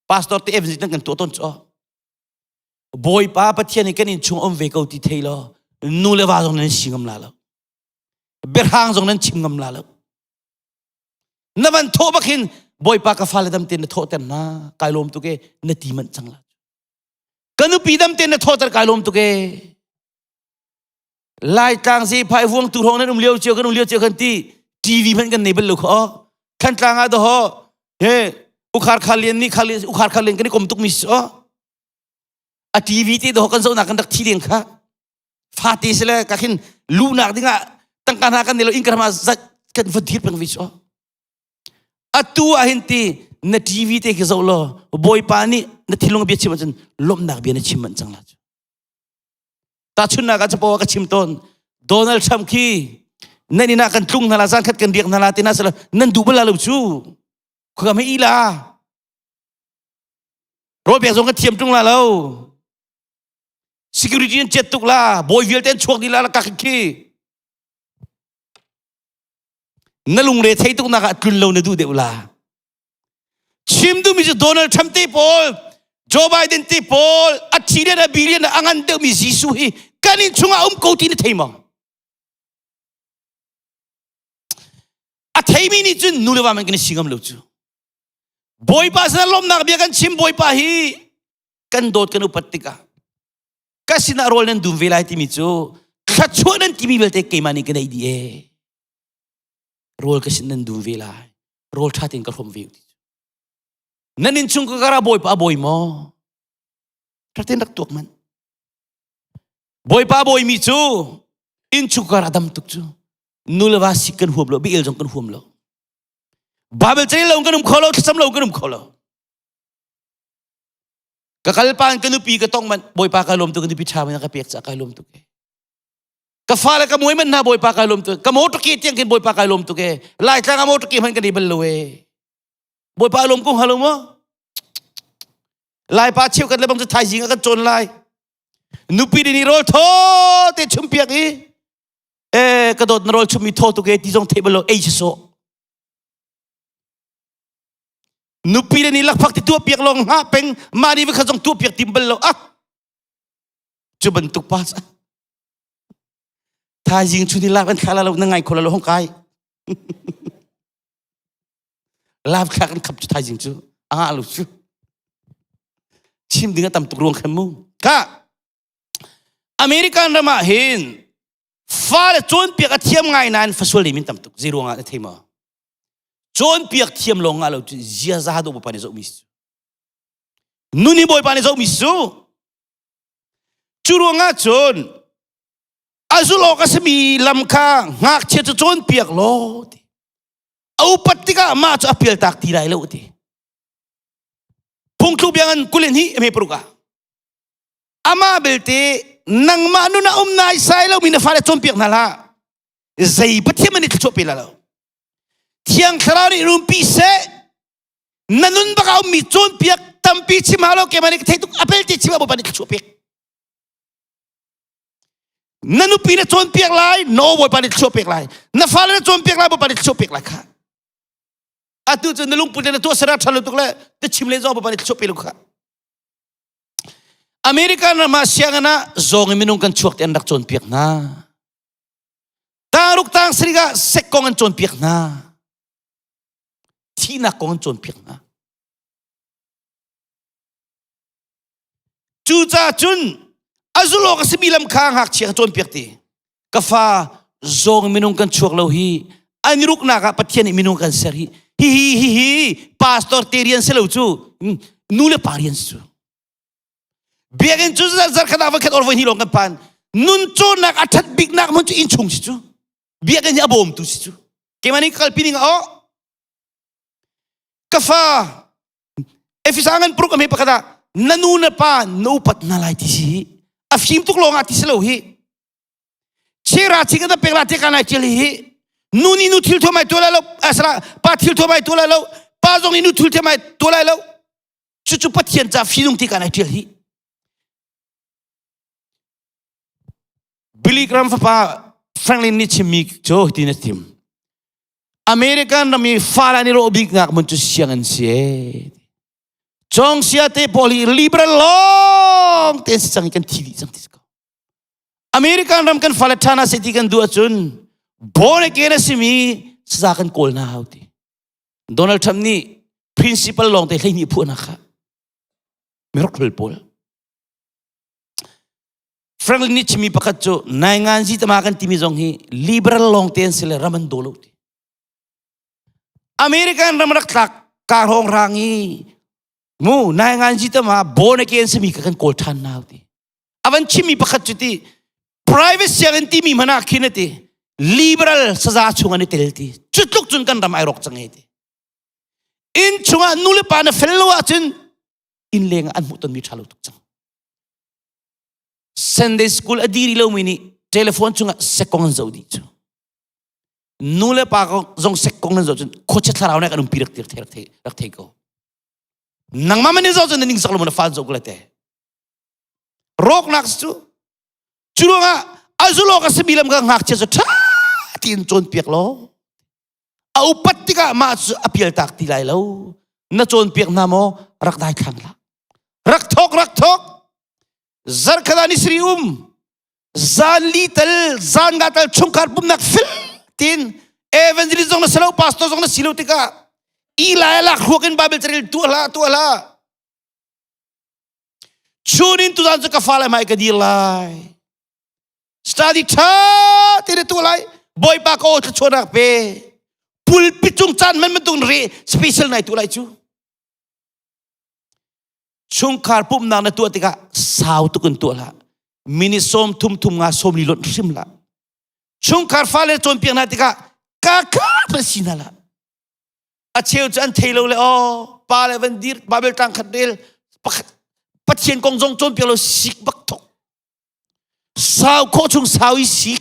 pastor te evangelist kan tuah ton cu Bawipa Pathian in kan in chung om ve ko ti thei lo nu le va zong nan si ngam la lo biahrang zong nan chim ngam la lo na van thawh bak hin bawipa ka fale dam tein na thawhter hna kai lawm tuk e na ti manh cang la ka nupi dam tein na thawhter kai lawm tuk e Laitlang zephai vuang tu hrawng nan um lio cio kan um lio cio kan ti TV hmanh kan nei bal lo kho Thantlang ah doho he ukhar khalian ni khali ukhar khalian kan i kom tuk mi so a TV te doho kan zohnak kan rak thi deng kha fate sile ka khin lunak dingah tangka hna kan nei lo inn ma zat kan va dir peng ve chu atu ah hin ti na TV te khi zoh law bawipa nih na thinlung bia chim ahcun lawmhnak bia na chim manh cang la cu tahchunnak ah capo ka chim tawn Donald Trump khi nan inn ah kan tlung hna la zan khat kan riak hna la ti na sala nan duh bal la lo cu khuka me i la rawl pek zong ka thiam tung la lo Security an chiat tuk la, bawi vialte an chuak dih la ka khi. Na lungre thei tuk nak ah tlun lo na duh deuh la. Chim duhmi cu Donald Trump te pawl, Joe Biden te pawl, a thi le a billion a ngan deuhmi Jesuh hi kan inn chungah um ko ti na thei maw? A theimi nih cun nu le va man kan i si ngam lo cu. Bawipa sinah lawmhnak bia kan chim Bawipa hi kan dawt kan upat tikah ka sinah rawl nan dum ve lai timi cu thluachuah nan timi vialte keimah nih ka nei dih ee rawl ka sin nan dum ve lai rawl ṭha tein ka hrawm ve ti nan inn chung ka kara bawipa bawi maw ṭha tein rak tuak man bawipa bawimi cu inn chung kara dam tuk cu nu le va sik kan huam lo biel zong kan huam lo Bible cei lo kan um kho lo thlacam lo kan um kho lo Ka kal pa in ka nupi ka tong man Bawipa ka lawm tuk ka nupi ṭha man ka pek ca kai lawm tuk e. Ka fale ka muai man hna Bawipa kai lawm tuk. Ka motor ke tiang khin Bawipa kai lawm tuk e. Laitlang a motor ke hman ka nei bal lo e. Bawipa lawm ko hnga lo maw? Laipa cheukhat le bang cu thaizing ah kan cawn lai. Nupi nih rawl thaw te chum piak i e ka dawt na rawl chum mi thaw tuk e ti zong theih bal lo ei si sawh. Nupi le nih lakphak ti tuah piak lawng hngah peng mah nih kha zong tuah piak tim bal lo ah cu bantuk pa ca thaizing chun hi lak an thla la lo na ngai kho la lo hong kai lap thla kan khap cu thaizing cu a ngah lo cu. Chim ding a tam tuk ruang khan mu. Ka American ram ah hin fale cawnpiak a thiam ngai nain fasual nei min tam tuk. Zei ruangah na thei maw? Cawnpiak thiam lawng ngah lo cu ziaza dawh Bawipa nih zohmi si cu. Nun hi Bawipa nih zohmi si cu. Cu ruangah cun a zulh awk a simi lam kha ngakchia cu cawnpiak law ti. A upat tikah mah cu a pialtak ti lai lo ti. Phungthluk bia ngan kulin hi hme paruk ah. Amah belte nangmah nun a um nai sai lomi na fale cawnpiak hna hlah. Zei pathian man i thluachuah pe la lo. Thiang Thlarau nih rumpi seh. Na nun bak a ummi cawnpiak tampi chim hau lo keimah nih ka theih tuk apel te chim ah Bawipa nih thluachuah pek. Na nupi na cawnpiak lai, no Bawipa nih thluachuah pek lai. Na fale na cawnpiak lai, Bawipa nih thluachuah pek lai kha. Atu cu na lungput le na tuahser ah ṭha lo tuk le na chim len zong Bawipa nih thluachuah pe lo kha. American ram ah sianginn ah zawng in minung kan chuak ti an rak cawnpiak hna. Tangruk tang sarih ah sek kong an cawnpiak hna. Thihnak kong an cawnpiak hna. Cucaah cun a zulh awk a simi lam kha ngakchia kha cawnpiak ti. Ka fa zawng minung kan chuak lo hi an i ruknak ah Pathian nih minung kan ser hi hi hi hi hi pastor te rian si lo cu nu le pa rian si cu. Biakinn cu zarkhat ah voikhat or voihnih lawng kan phan. Nun cawnnak a ṭhat biknak hmun cu innchung si cu. Biakinn hi a bawmtu si cu. Keimah nih kalpi ning ah aw ka fa Efesa ngan paruk a hme pakhat ah na nu na pa na upat hna lai ti si hi a fim tuk lawng ah ti si lo hi chera chi kan pek la te kan ai tial hi nu nih nu thil thuam ai tuah lai lo asala pa thil thuam ai tuah lai lo pa zong nih nu thil thuam ai tuah lai lo cucu Pathian ca finung ti kan ai tial hi Billy Graham fapa Franklin nih chimmi cu hitin a chim American ram i fale an i rawh biknak hmun cu siang an si ee. Cong sia te pawl hi liberal lawng te si cang i kan thi dih cang ti ko. American ram kan fale ṭha hna seh ti kan duh ahcun born again a simi saza kan kawl hna hau ti. Donald Trump nih principal lawng te 12 phuah hna kha. Mirok pawl. Franklin nih chimmi pakhat cu nainganzi tama kan timi zong hi liberal lawng te an si le ram an daw lo ti. American ram rak tlak ka hrawng rang i mu nainganzi tama born again simi ka kan kawl than nau ti. Avan chimmi pakhat cu ti private sianginn timi hmana khin ati liberal saza chung an i tel ti. Cu tluk cun kan ram ai rawk cang e ti. Inn chungah nu le pa na fel lo ahcun inn leng ah an hmuh tonmi ṭha lo tuk cang. Sunday school a diri lomi nih telephone chungah sekong an zoh dih cu. Nu le pa zong sekong an zoh cun khuachia thlarau nih kan umpi rak tir rak thei rak thei ko. Nangmah man zoh cun na ning sak lo na fa zoh ko le te. Rawknak cu cu ruangah a zulawk a simi lam ka ngakchia cu ṭha tiin cawnpiak law a upat tikah mah cu a pialtak ti lai lo na cawnpiak hna maw rak dai thlang hlah rak thok rak thok zarkhat ah ni sri um zan li tal zan nga tal chungkhar pumnak fil tin evangelist zong na si lo pastor zong na si lo tikah i lai lak ruak in bible carel tuah hlah tuah hlah chunin tuzan cu ka fale hmai ka dir lai Study ṭha te na tuah lai. Bawipa ka aw thluachuahnak pe. Pulpit cung caan man bantuk re special nai tuah lai cu. Chungkhar pumhnak na tuah tikah sau tuk in tuah hlah. Minute sawm thum thum nga sawm li lonh hrim hlah. Chungkhar fale cawnpiak hna tikah ka kha si hna lah. A cheu cu an thei lo le aw pa le van dir Bible tlang khat rel pakhat Pathian kong zong cawnpiak lo sik bak thok. Sau khawh chung sau i sik.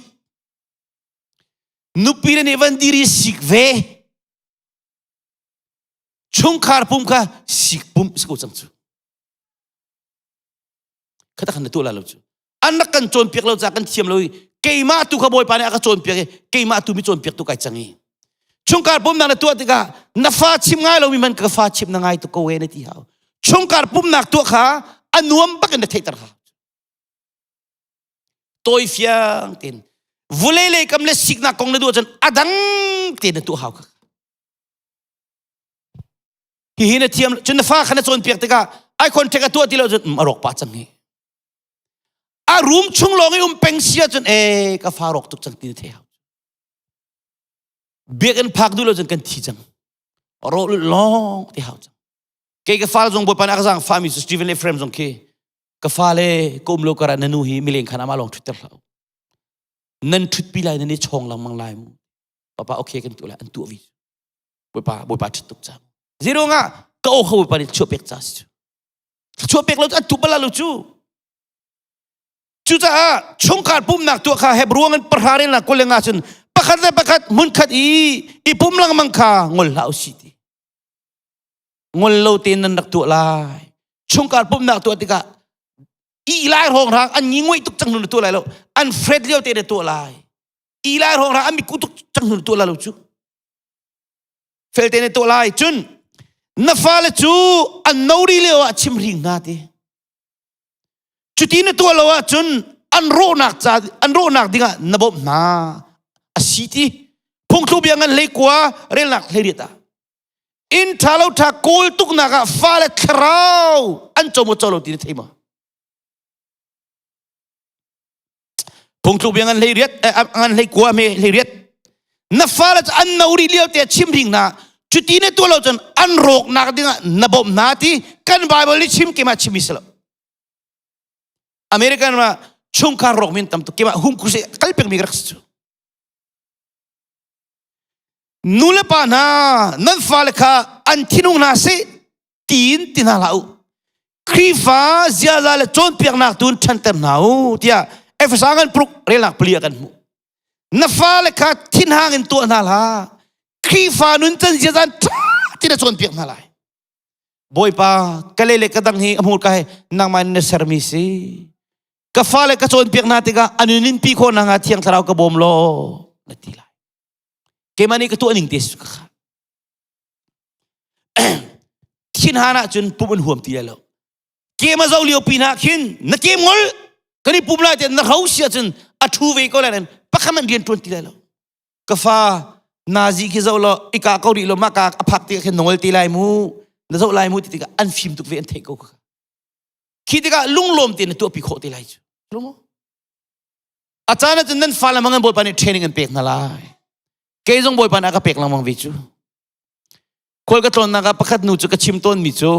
Nupi le nih van dir i sik ve. Chungkhar pum kha sik pum si ko cang cu. Khata khan na tuah la lo cu. An rak kan cawnpiak lo ca kan thiam lo i keimah tu kha Bawipa nih a ka cawnpiak i keimah tu mi cawnpiak tu kai cang i. Chungkhar pumnak na tuah tikah na fa chim ngai lomi man ka fa chim na ngai tuk ko e na ti hau. Chungkhar pumnak tuah kha a nuam bak in na theihter hau. Tawi fiang tein vulei lei kam le siknak kong na duh ahcun a dang tein na tuah hau kha. Hihi na thiam cun na fa kha na cawnpiak tikah Ai contact a tuah ti lo cun um a rawk pah cang hi. A room chung lawng i um peng si ahcun e ka fa rawk tuk cang ti na thei hau. Biakinn phak duh lo cun kan thi cang. Rawh lawng ti hau cang. Kei ka fa zong bawipa nih a ka zaang fami cu Stephen le Ephraim zong khi ka fale ka um lo karah na nu hi mileng khan amah lawng ṭhutter hlah u. Nan ṭhutpi lai nan i chawng lengmang lai mu. Papa okay kan tuah lai an tuah vi. Bawipa Bawipa ṭhut tuk cang. Zero nga ka aw kha Bawipa nih chuah pek ca si cu. Chuah pek lo cu an tu bal lo cu. Cucaah chungkhar pumhnak tuah kha Hebrew in pahra relnak kul le nga cun pakhat le pakhat hmunkhat i i pum lengmang kha ngol hlah u si ti. Ngol lo tein nan rak tuah lai. Chungkhar pumhnak tuah tikah i lai hrawng hrang an ngi nguai tuk cang hnu na tuah lai lo. An fret lio te na tuah lai. I lai hrawng hrang an miku tuk cang hnu na tuah lai lo cu. Fel te na tuah lai. Cun na fale cu an no ri lio ah chim hring hna ti. Cuti na tuah lo ahcun an rawhnak ca an rawhnak dingah na bawmh hna a si ti phungthlu bia ngan hlei kua relnak hlei ah inn ṭha lo ṭha kawl tuknak ah fale thlarau an co maw co lo ti na thei maw phungthluk bia ngan hlei riat ngan hlei kua me hlei riat na fale cu an no rih lio te chim ring na cuti na tuah lo cun an rawknak dingah na bawmh hna ti kan Bible nih chim keimah chim si lo American ma chungkhar rawk min tam tuk keimah hum kuse kal pek mi rak si cu nu le pa hna nan fale kha an thinung hna seh tiin ti hna hlah u Khrihfa ziaza le cawnpiaknak tu in ṭhanter hna u tiah Efesa ngan pruk relnak pali ah kan hmuh na fale kha thinhang in tuah hna hlah Khrihfa nun can ziaza ṭha ti na cawnpiak hna lai Bawipa ka le le ka dang hi a hmurka he nangmah in na sermi si ka fale ka cawnpiak hna tikah an in pi khawh nakhnga thiang thlarau ka bawm law na ti lai keimah nih ka tuah ning te su ka kha thinhan ahcun pum an huam ti lai lo kem a zo lio pi hna khin na kem ngol kan i pum lai te na ro si ahcun a thu ve ko lai nan pakhat man rian tuan ti lai lo ka fa nazi khi zo lo ika ko rih lo ma ka a phak ti khin nongol ti lai mu na zo lai mu ti tikah an fim tuk ve an theih ko kha khi tikah lunglawm te na tuahpi khawh te lai cu lung a caan ahcun nan fale mang an bawipa nih training an pek hna lai kei zong bawipa nih a ka pek lengmang ve cu khual ka tlawnnak ah pakhat nu cu ka chim tawnmi cu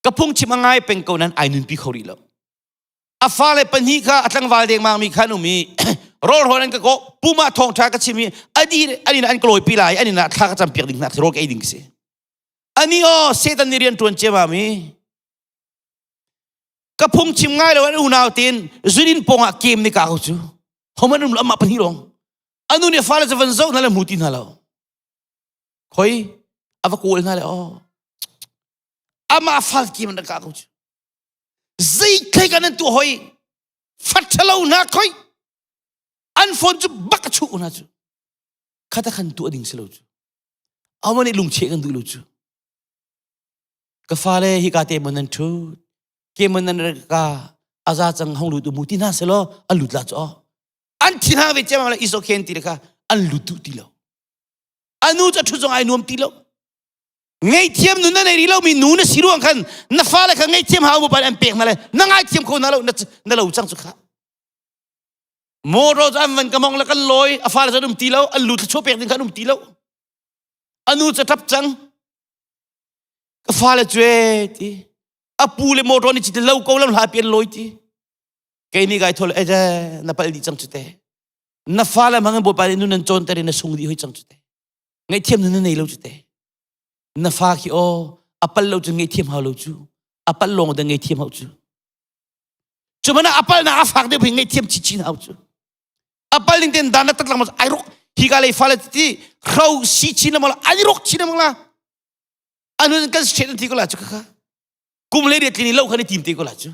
ka phungchim a ngai peng ko nan ai nunpi kho rih lo a fale pahnih kha a tlangval dengmang mi kha an um i rawl rawn an ka kawh pum ah thawngṭha ka chim i ani an in an ka lawipi lai an in ah thla ka campiak ding hna rawl ka ei ding si ani aw Satan nih rian ṭuan ciamam i ka phungchim ngai lo an unau tein zunin pawng ah kem ni ka ko cu homan um lo amah pahnih lawng anu nih fale cu van zoh hna le hmu ti hna lo khoi a va kawl hna le aw amah fal kim an ka ko cu zei thlei kan an tuah hoi fathalo hna khoi an phone cu bak a chuh hna cu khata khan tuah ding si lo cu Aman nih lungcheh kan duh lo cu. Ka fale hi ka te mon nan thu ke mon nan ka aza cang hong lut mu ti hna selaw an lut la chu an thi hna ve cemang le is okay ti le kha an lut duh ti lo anu cu thu zong ai nuam ti lo ngaihthiam nun na nei rih lo mi nu na si ruang khan na fale kha ngaihthiam hau mu pa an pek hna le na ngaithiam kho na lo na lo cang cu kha Motor cu an van ka mong le kan lawi a fale cu an um ti lo an lu thluachuah pek ding kha an um ti lo anu cu ṭap cang ka fale cu e ti a pu le motor nih citi lo ko lam hla pi an lawi ti kei nih kai thol e na pal dih cang cu te na fale hmang in bawipa nih nun an cawnter i na sung dih hoi cang cu te ngaihthiam nun na nei lo cu te na fa khi aw a pal lo cu ngaihthiam hau lo cu a pal lawng da ngaihthiam hau cu Cu man ah a palnak a fak deuh hi ngaihthiam chinchin hau cu. A pal ning ten dan na tat lang ai rok hi ka lei fale ti hro si chin la ai rok chin la anu kan straight an ti ko la cu kha kum le riat tlin lo khan i tim te ko la cu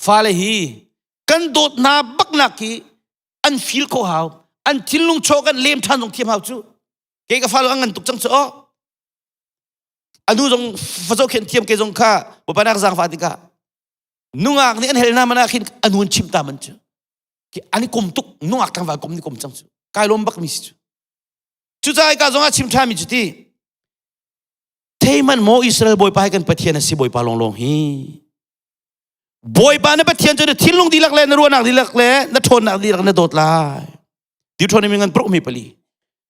fale hi kan dawt hna bak nak hi an feel ko hau an thinlung chaw kan lem than zong thiam hau cu ke ka falo an ngan tuk cang cu o anu zong fazo khen thiam ke zong kha bapanak zangfa tikah nungak nih an hel na mana khin anu an chim ta man cu ki ani kum tuk nungak tlangval kum ni kum cang cu kai lom bak mi si cu cu caah ka zong ah chim tha mi cu ti. Thei man maw Israel Bawipa hi kan Pathian a si Bawipa lawnglawng hi. Bawipa na Pathian cu na thinlung dihlak le na ruahnak dihlak le na ṭhawnnak dihlak na dawt lai. Deuteronomy ngan paruk mi pali.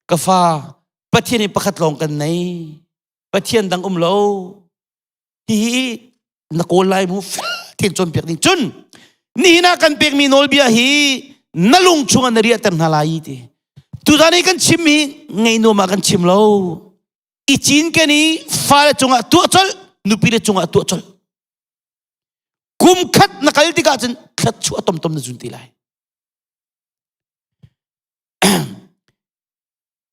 Ka fa, Pathian hi pakhat lawng kan nei. Pathian dang um lo. Hihi na kawl lai mu fel tein cawnpiak ding. Cun nihin ah kan pekmi nawlbia hi na lung chungah na riahter hna lai ti. Tuzan i kan chim hi ngei nuam ah kan chim lo. I cinken i fale cungah tuah colh, nupile cungah tuah colh. Kum khat na kal tikah cun thluachuah tomtom na zun ti lai.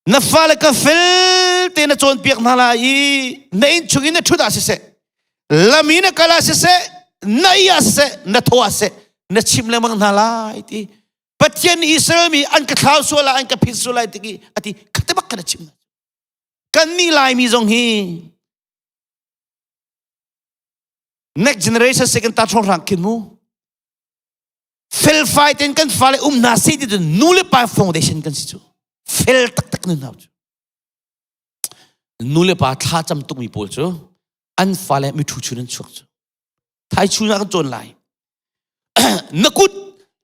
Na fale ka fel te na cawnpiak hna lai i na inn chung in na ṭhut ah siseh, lam i na kal ah siseh, na i ah siseh, na thaw ah siseh, na chim lengmang hna lai ti. Pathian nih Israel mi an ka thlau sual ah an ka phit sual lai ti ati khate bak khan a chim. Kan nih Laimi zong hi next generation second ta ṭhawng hrang khin mu. Felfai ten kan fale um hna seh ti cu nu le pa foundation kan si cu. Fel taktak nun hau cu. Nu le pa thla cam tukmi pawl cu an fale mithu chun an chuak cu. Thai chun ah kan cawn lai. na kut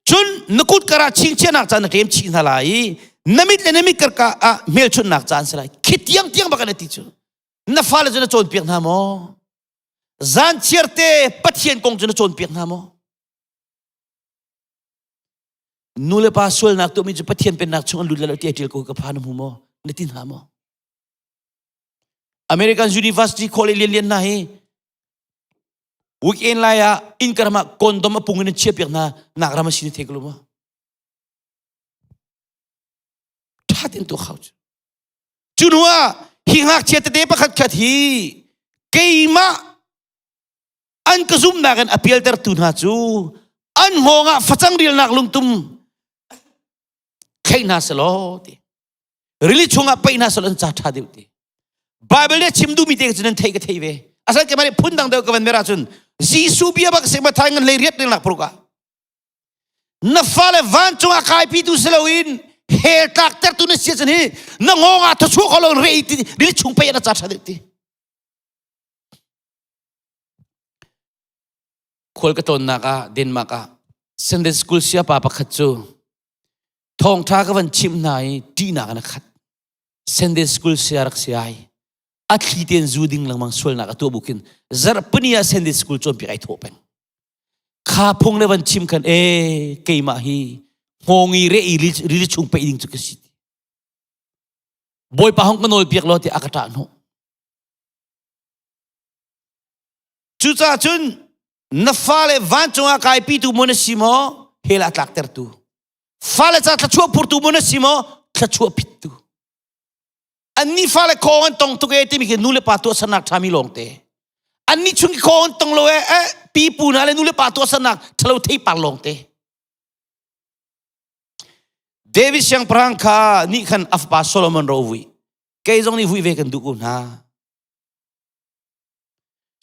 cun na kut kar ah chingchiahnak caan na ṭem chih hna lai i na mit le na mit kar ka ah hmelchunhnak caan si lai. Khi tiang tiang bak an ti cu. Na fale cu na cawnpiak hna maw? Zan chiar te Pathian kong cu na cawnpiak hna maw? Nu le pa sualnak tuahmi cu Pathian pennak chung an lut lai lo ti ai ṭial ko ka pha na hmu maw? Na ti hna maw? American University college lianlian hna hi weekend lai ah inn karam ah condom a pung in an chiah piak hna nak ram a si na thei ko lo maw? Ṭha tein tuah khau cu. Cu hnu ah hi ngakchia tete pakhat khat hi keimah an ka zumhnak in a pialtertu hna cu an hngawng ah facang rialnak lungtum thlei hna selaw ti rili chungah paih hna selaw an ca ṭha deuh ti Bible nih a chim duhmi te cu nan theih ka thei ve asal keimah nih phun dang deuh ka van mer ahcun Jesuh bia bak se Mathai ngan lei riat ringnak paruk ah na fale vancung ah kaipitu si loin hell tlaktertu na si cun hi na ngawng ah thawchuah kho lo re ti rili chung pei na ca ṭha deuh ti Khual ka tlawnnak ah Denmark ah Sunday school siapa pakhat cu thawngṭha ka van chimh hna i ṭihnak in a khat. Sunday school sia rak si ai. A thli tein zu ding lengmang sualnak a tuah bu khin zarhpini ah Sunday school cawnpiak ai thawh peng. Kha phung le van chim khan e keimah hi hngawng i re i rili chung peih ding cu ka si. Bawipa hong ka nawl piak law tiah a ka ṭah hnawh. Cucaah cun na fale vancung ah kaipitu maw na si maw hell ah tlaktertu fale ca thluachuah phurtu maw na si maw thluachuah phittu annih fale khawng an tong tuk e timi khi nu le pa tuahsernak ṭhami lawngte annih chung i khawng an tong lo e eh, pipu hna le nu le pa tuahsernak ṭhalo theipar lawngte David siangpahrang kha nih khan a fapa Solomon ro vui kei zong nih vui ve kan duh ko hna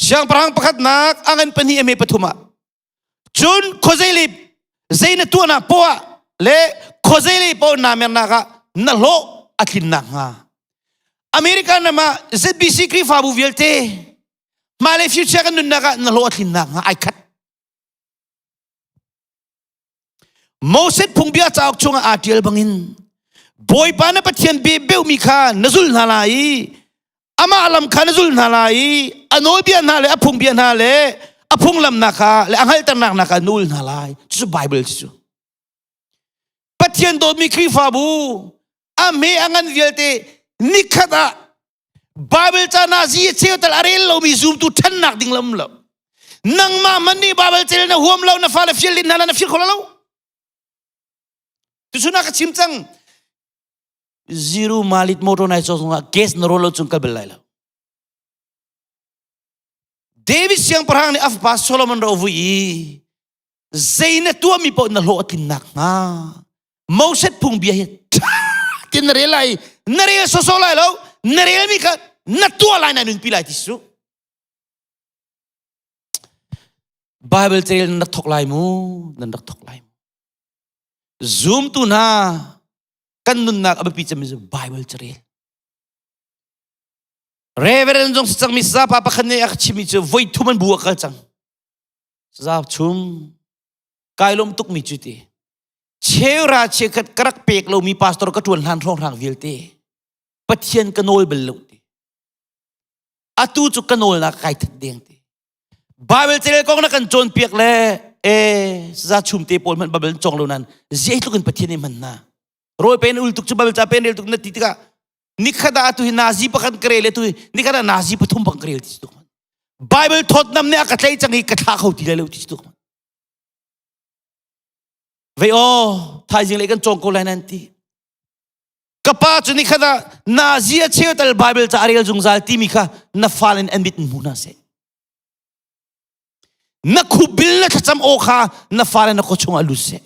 Siangpahrang pakhatnak a ngan pahnih a me pathum ah cun khuazei le zei na tuahnak poah le khuazei le poah naa mernak ah na hlawh a tlinnak hnga American ram ah ZBC Khrihfabu vialte hmailei future kan nunnak ah na hlawh a tlinnak hnga ai khat Moses phungbia cauk chungah aa ṭial bangin Bawipa na Pathian be beumi kha na zul hna lai i amah lam kha na zul hna lai i a nawlbia hna le a phungbia hna le a phunglamnak kha le a hngalhternak hna kha na ul hna lai. Cucu Bible cu. Pathian dawtmi Khrihfabu a hme a ngan vialte nikhat ah Bible ca nazi a cheu tal a rel lomi zumtu ṭhannak ding lam lo. Nangmah man nih Bible cel na huam lo na fale fial lin hna na fial kho lo. Tuchun ah ka chim cang. Zero malit motor nai chaw zongah gas na rol lo chung kal bel lai lo. David siangpahrang nih a fapa Solomon ro vui i zei na tuahmi paoh na hlawh a tlinnak hnga Moses phungbia hi ṭha tein na rel lai na rel sawsawh lai lo na relmi kha na tuah lai na nunpi lai ti su Bible carel nan rak thok lai mu nan rak thok lai mu zumtu hna kan nunnak a biapi cemmi cu Bible carel. Reverend zong si cang mi sapa pakhat nih a ka chimmi cu voi thum an bu a kal cang. Za chum kai lom tuk mi cu ti. Cheura cheukhat ka rak pek lomi pastor ka ṭuan hlan hrawnghrang vialte Pathian ka nawl bal lo ti. Atu cu ka nawlnak kai that deng ti. Bible carel kong na kan cawnpiak le e za chum te pawl hmanh Bible cawng lo nan zeitluk in Pathian nih hman na. Rawl pen ul tuk cu Bible ca pen rel tuk na ti tikah nikhat ah atu hi nazi pakhat ka rel atu hi nikhat ah nazi pathum bang ka rel ti tuk Bible thawtnam nih a ka tlei cang i ka thla kho ti lai lo ti tuk Vei aw thaizing le kan cawng ko lai nan ti ka pa cu nikhat ah nazi a cheu tal Bible ca a rel zungzal timi kha na fale in an mit in hmu hna seh na khubil na thlacam aw kha na fale na khuachung ah lut seh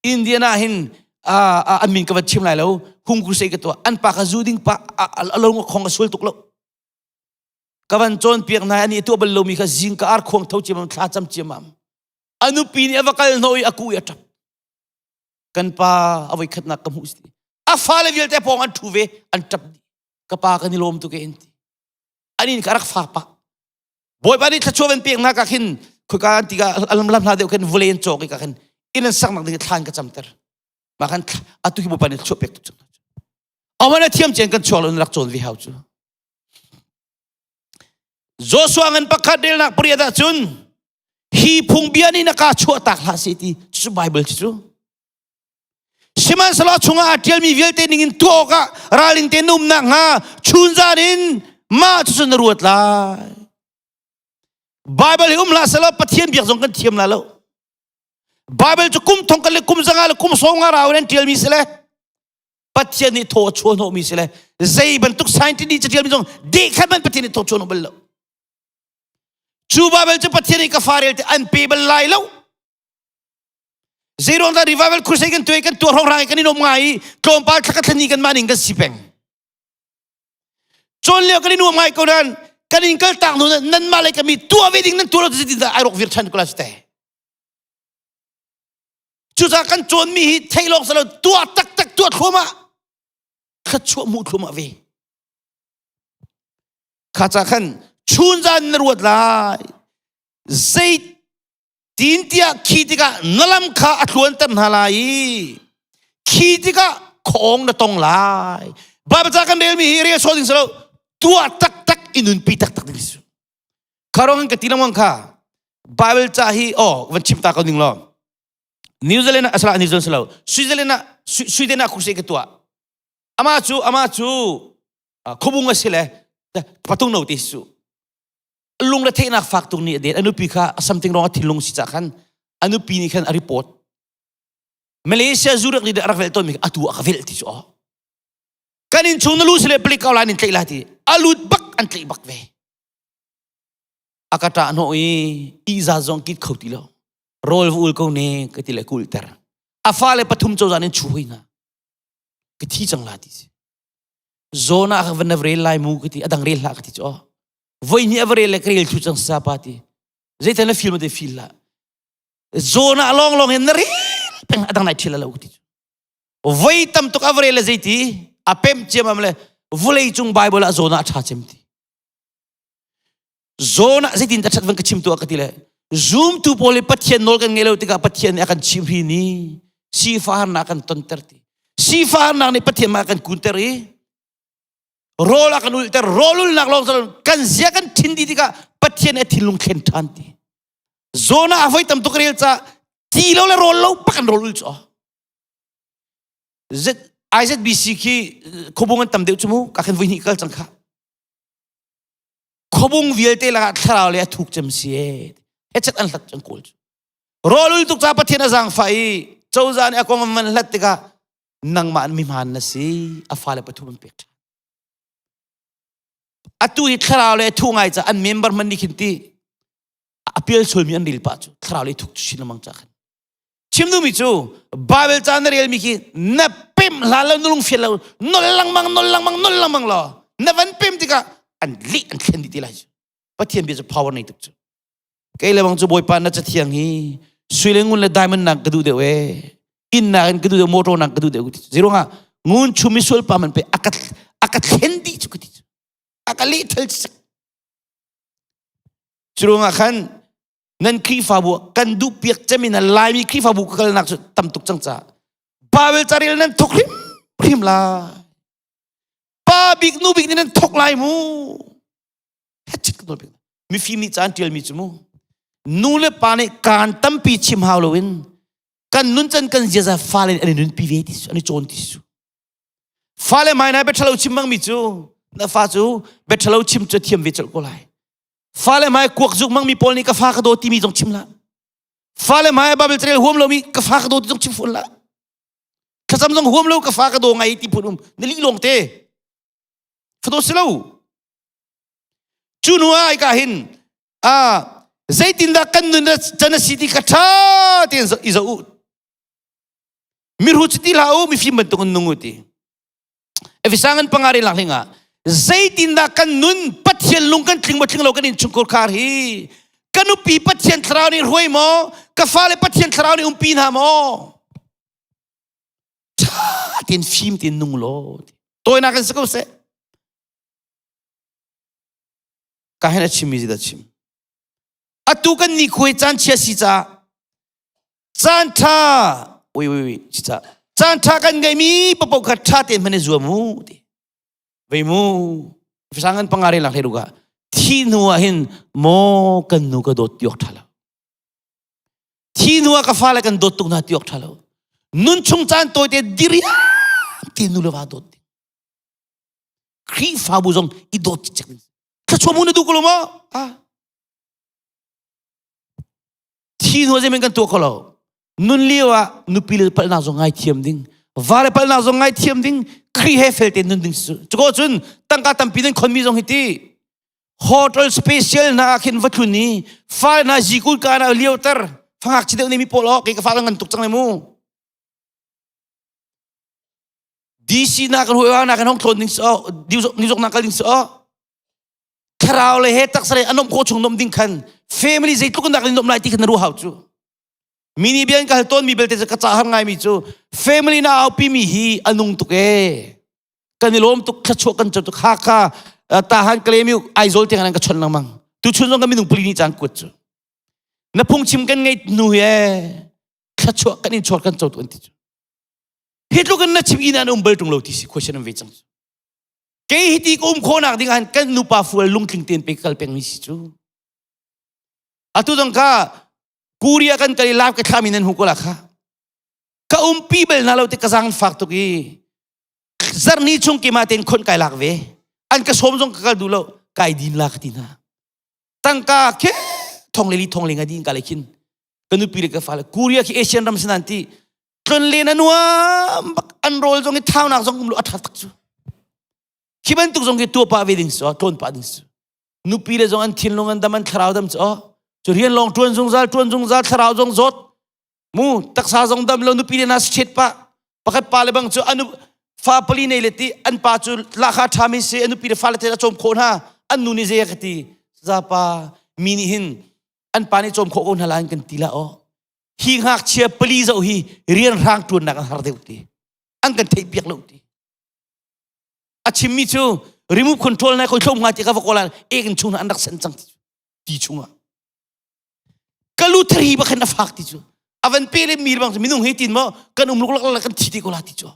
Indian ah hin an min ka van chim lai lo hung crusade ka tuah an pa kha zu ding pa a lo khong a sual tuk lo ka van cawn piak nai ani tuah bal lomi kha zing ka ar khuang tho ciamam thla cam ciamam a nupi nih a va kal hno i a ku i a tap kan pa a voi khatnak ka hmuh si a fale vialte pawng an thu ve an tap dih ka pa kan i lawm tuk e in ti anin ka rak fa pa Bawipa nih thluachuah van pek nak ah khin khoika an ti ka lam lam hla deuh khin vawlei an cawk i ka khin inn an sak nak ding thlan ka camter ma khan atu hi Bawipa nih thluachuah pek tuk cang awan a thiam chen kan chuak lo rak cawn ve hau cu Joshua ngan pakhat relnak pariat ah cun hi phungbia nih na ka chuah tak hlah seh ti cu Bible cu Sihmanhsehlaw chungah aa ṭialmi vialte ningin tuah awkah ralring tein na um nakhnga chunzan in mah cucu na ruat lai. Bible hi um hlah sehlaw Pathian biak zong kan thiam la lo. Bible cu kum thong kan le kum zanga le kum sawm nga rau in an ṭialmi si le Pathian nih thaw a chuah hnawhmi si le zei bantuk scientist nih caṭialmi zong deh khat man Pathian nih thaw chuah hnawh bal lo. Cu Bible cu Pathian nih ka fa rel te an pe bal lai lo. Zeiruang dah revival crusade kan tuai kan tuah hrawng kan in um ngai i tlawmpal thla ka thlani kan mah ning kan si peng. Cawn lio kan in nuam ngai ko nan kan in kal tak nu nan mah le kami tuah ve ding nan tuah lo ti dah ai rok vir than ko la te. Cucaah kan cawn mi hi thei lawng salo tuah taktak tuah thluahmah thluachuah hmuh thluahmah ve. Kha ca khan chun zan na ruat lai zei Tin tiah khi tikah na lam kha a tluanter hna lai i khi tikah khawng na tong lai. Bible ca kan relmi hi rel sawh ding si lo tuah taktak i nunpi taktak ding si. Kharong ka ti lengmang kha Bible ca hi oh van chim ta ko ning law New Zealand ah asala New Zealand si lo Switzerland ah Sweden ah crusade ka tuah ama cu ama cu khobung a si le patung no ti su lung le theihnak fak tuk nih a det a nupi kha something wrong a thinlung si ca khan a nupi nih khan a report Malaysia zu rak nih rak vel tawn mi atu a ka vel ti cu aw kan in chung na lu sile palik kau lai nin tleih la ti a lut bak an tleih bak ve a ka ṭah hnawh i ihza zong kit kho ti lo rawl va ul ko ne ka ti le kul ter a fale pathum cozah nin chu hoi hna ka thi cang la ti si zona ka van na rel lai mu ka ti adang rel hlah ka ti cu aw voi hnih a va rel le ka rel thlu cang sa pa ti zeitan na feel ma te feel la zona long long in na rel peng adang nai thil lo ti voi tam tuk a va rel le zeiti a pem chiam am le vulei cung bible ah zona a tha cem ti zona zeitin ta that van ka chim tu ka ti le zoom tu pawl i pathian nawl kan ngei lo tikah pathian nih a kan chim hi ni sifaharnak kan tonter ti sifaharnak nih pathian ma kan kunter i rawl a kan ulhter rawl ulnak lawng kan zia kan thin dih tikah Pathian a thinlung thlen ṭhan ti Zona a voi tam tuk rel ca ti lo le rawl lo pak an rawl ul cu Z IZBC khi khobung an tam deuh cu mu ka khan voi hnih kal cang kha khobung vialte lakah thlarau le a thuk cem si e hechet an hlat cang kawl cu rawl ul tuk ca Pathian a zaangfah i cozah nih a kong an van hlat tikah nangmah mi hmaan na si a fale pathum an pek ṭhan atu hi thlarau le thu ngai ca an member man nih khin ti a pial sualmi an ril pah cu thlarau le thuk chin lengmang ca khan chim duhmi cu Bible ca na relmi khi na pem hla lo na lung fial lo nol lengmang nol lengmang nol lengmang law na van pem tikah an lih an thlen dih ti lai cu Pathian bia cu power nei tuk cu Kei le bang cu Bawipa na cathiang hi sui le ngun le diamond nak ka duh deuh ee. Inn nak in ka duh deuh, motor nak ka duh deuh. Zeiruangah ngun chum i sual pa man pe a ka. A ka thlen dih cu ka ti cu. A ka lehthal cik. Cu ruangah khan nan Khrihfabu kan duh piak cem in Laimi Khrihfabu ka kalnak cu tam tuk cang caah Bible carel nan thok hrim hrim lai. Pa bik nu bik nih nan thok lai mu. Hechit ka nawl pek. Mifim nih caan ṭialmi cu mu. Nu le pa nih kaan tampi chim hau loin kan nuncan kan ziaza fale nih an i nunpi ve ti su, an i cawn ti su. Fale hmai nai biaṭhalo chim bangmi cu na fa cu biaṭhalo chim cu thiam ve colh ko lai. Fale hmai kuak zuk mangmi pawl nih ka fa ka daw timi zong chim hlah. Fale hmai Bible carel huam lomi ka fa ka daw ti zong chim fawn hlah. Thlacam zong huam lo ka fa ka daw ngai ti phun um na lih lawng te. Fado si lo. Cu hnu ah ka hin a zeitindah kan nun can a si ti kha ṭha tein i zoh u. Miru cu ti hlah u, mifim bantuk in nung u ti. Efesa ngan panga re lak hling ah zeitindah kan nun Pathian lung kan tling maw tling lo kan innchungkhar khar hi ka nupi Pathian thlarau nih hruai maw ka fale Pathian thlarau nih umpi hna maw ṭha tein fim tein nung law tawinak in si ko seh Ka hen a chimmi dah chim. Atu kan ni khuai caan chia si ca caan ṭha ui ui ui si ca caan ṭha kan ngeimi papo kha ṭha tein hman i zuam u ti vei mu sangan pangare lak hle ruka thi hnu ah hin maw kan nu ka dawt ti awk ṭha lo thi hnu ah ka fale kan dawt tuk hna ti awk ṭha lo nun chung caan tawite diriam ti nu le va dawt Khrihfabu zong i dawt cikcek ding. Thluachuah mu na duh ko lo maw? Ah. Thi hnu zeimen kan tuah kho lo. Nun lio ah nupi le palhnak zong ngaithiam ding. Va le palhnak zong ngaithiam ding. Khrih he fel tein nun ding cu. Cuko cun tangka tampi nan khonmi zong hi ti. Hotel special hna ah khin va tlun i fale hna zikul ka na lio ter. Fangak chi deuh ne mi pawl oh kei ka fa ngan tuk cang le mu. DC na kan huai na kan hong thlon ding so ni zok na kal ding so thlarau le he taksa le anom kho chung nom ding khan family zeitluk nak in nom lai ti khan ru hau chu mini bian ka hal ton mi belte ka cha har ngai mi chu family na au pi mi hi anung tuk e kan i lom tuk thlachuah kan chot tuk hakha tahan kalemi aizawl te kan ka chon langmang tu chun zong kan minung puli ni chang kuat chu na phungchim kan ngei nu he thlachuah kan in chor kan cho tu an ti chu Hi tluk in na chim inn an um bal ṭung lo ti si question an ve cang. Kei hi ti ka um khawhnak ding ah kan nupa fual lungtling tein pe kal peng mi si cu. Atu zong kha Korea kan kal i live ka thlami nan hmu ko la kha. Ka umpi bal na lo ti ka zang fak tuk i zarni chung kima tein khon kai lak ve. An ka sawm zong ka kal duh lo kai din la ka ti hna. Tangka khe thong le li thong le nga din ka le khin. Ka nupi le ka fale Korea khi Asian ram sinan ti tlonlen a nuam bak an rawl zong i thaunak zong um lo a ṭha tak cu khi bantuk zong khi tuah pah ve ding si tlawn pah ding si nupi le zong an thinlung an dam an thlarau dam cu cu rian lawng ṭuan zungzal ṭuan zungzal thlarau zong zawt mu taksa zong dam lo nupi le na chet pah pakhat pa le bang cu anu fa pali nei le ti an pa cu lahkha ṭhami si a nupi le fale te a cawm khawh hna an nu nih zei a ka ti zapa mi nih hin an pa nih cawm khawh ko hna la an kan ti la aw hi ngakchia pali zoh hi rianhrang ṭuannak an har deuh ti an kan theih piak lo ti a chimmi cu remove control na koi thlom nga ti ka va kawl ek in chung an rak sen cang ti chungah ka lu thari ba khan a fak ti cu avan pe le mi bang minung he tin mo kan um luk lak kan thi ti ko la ti cu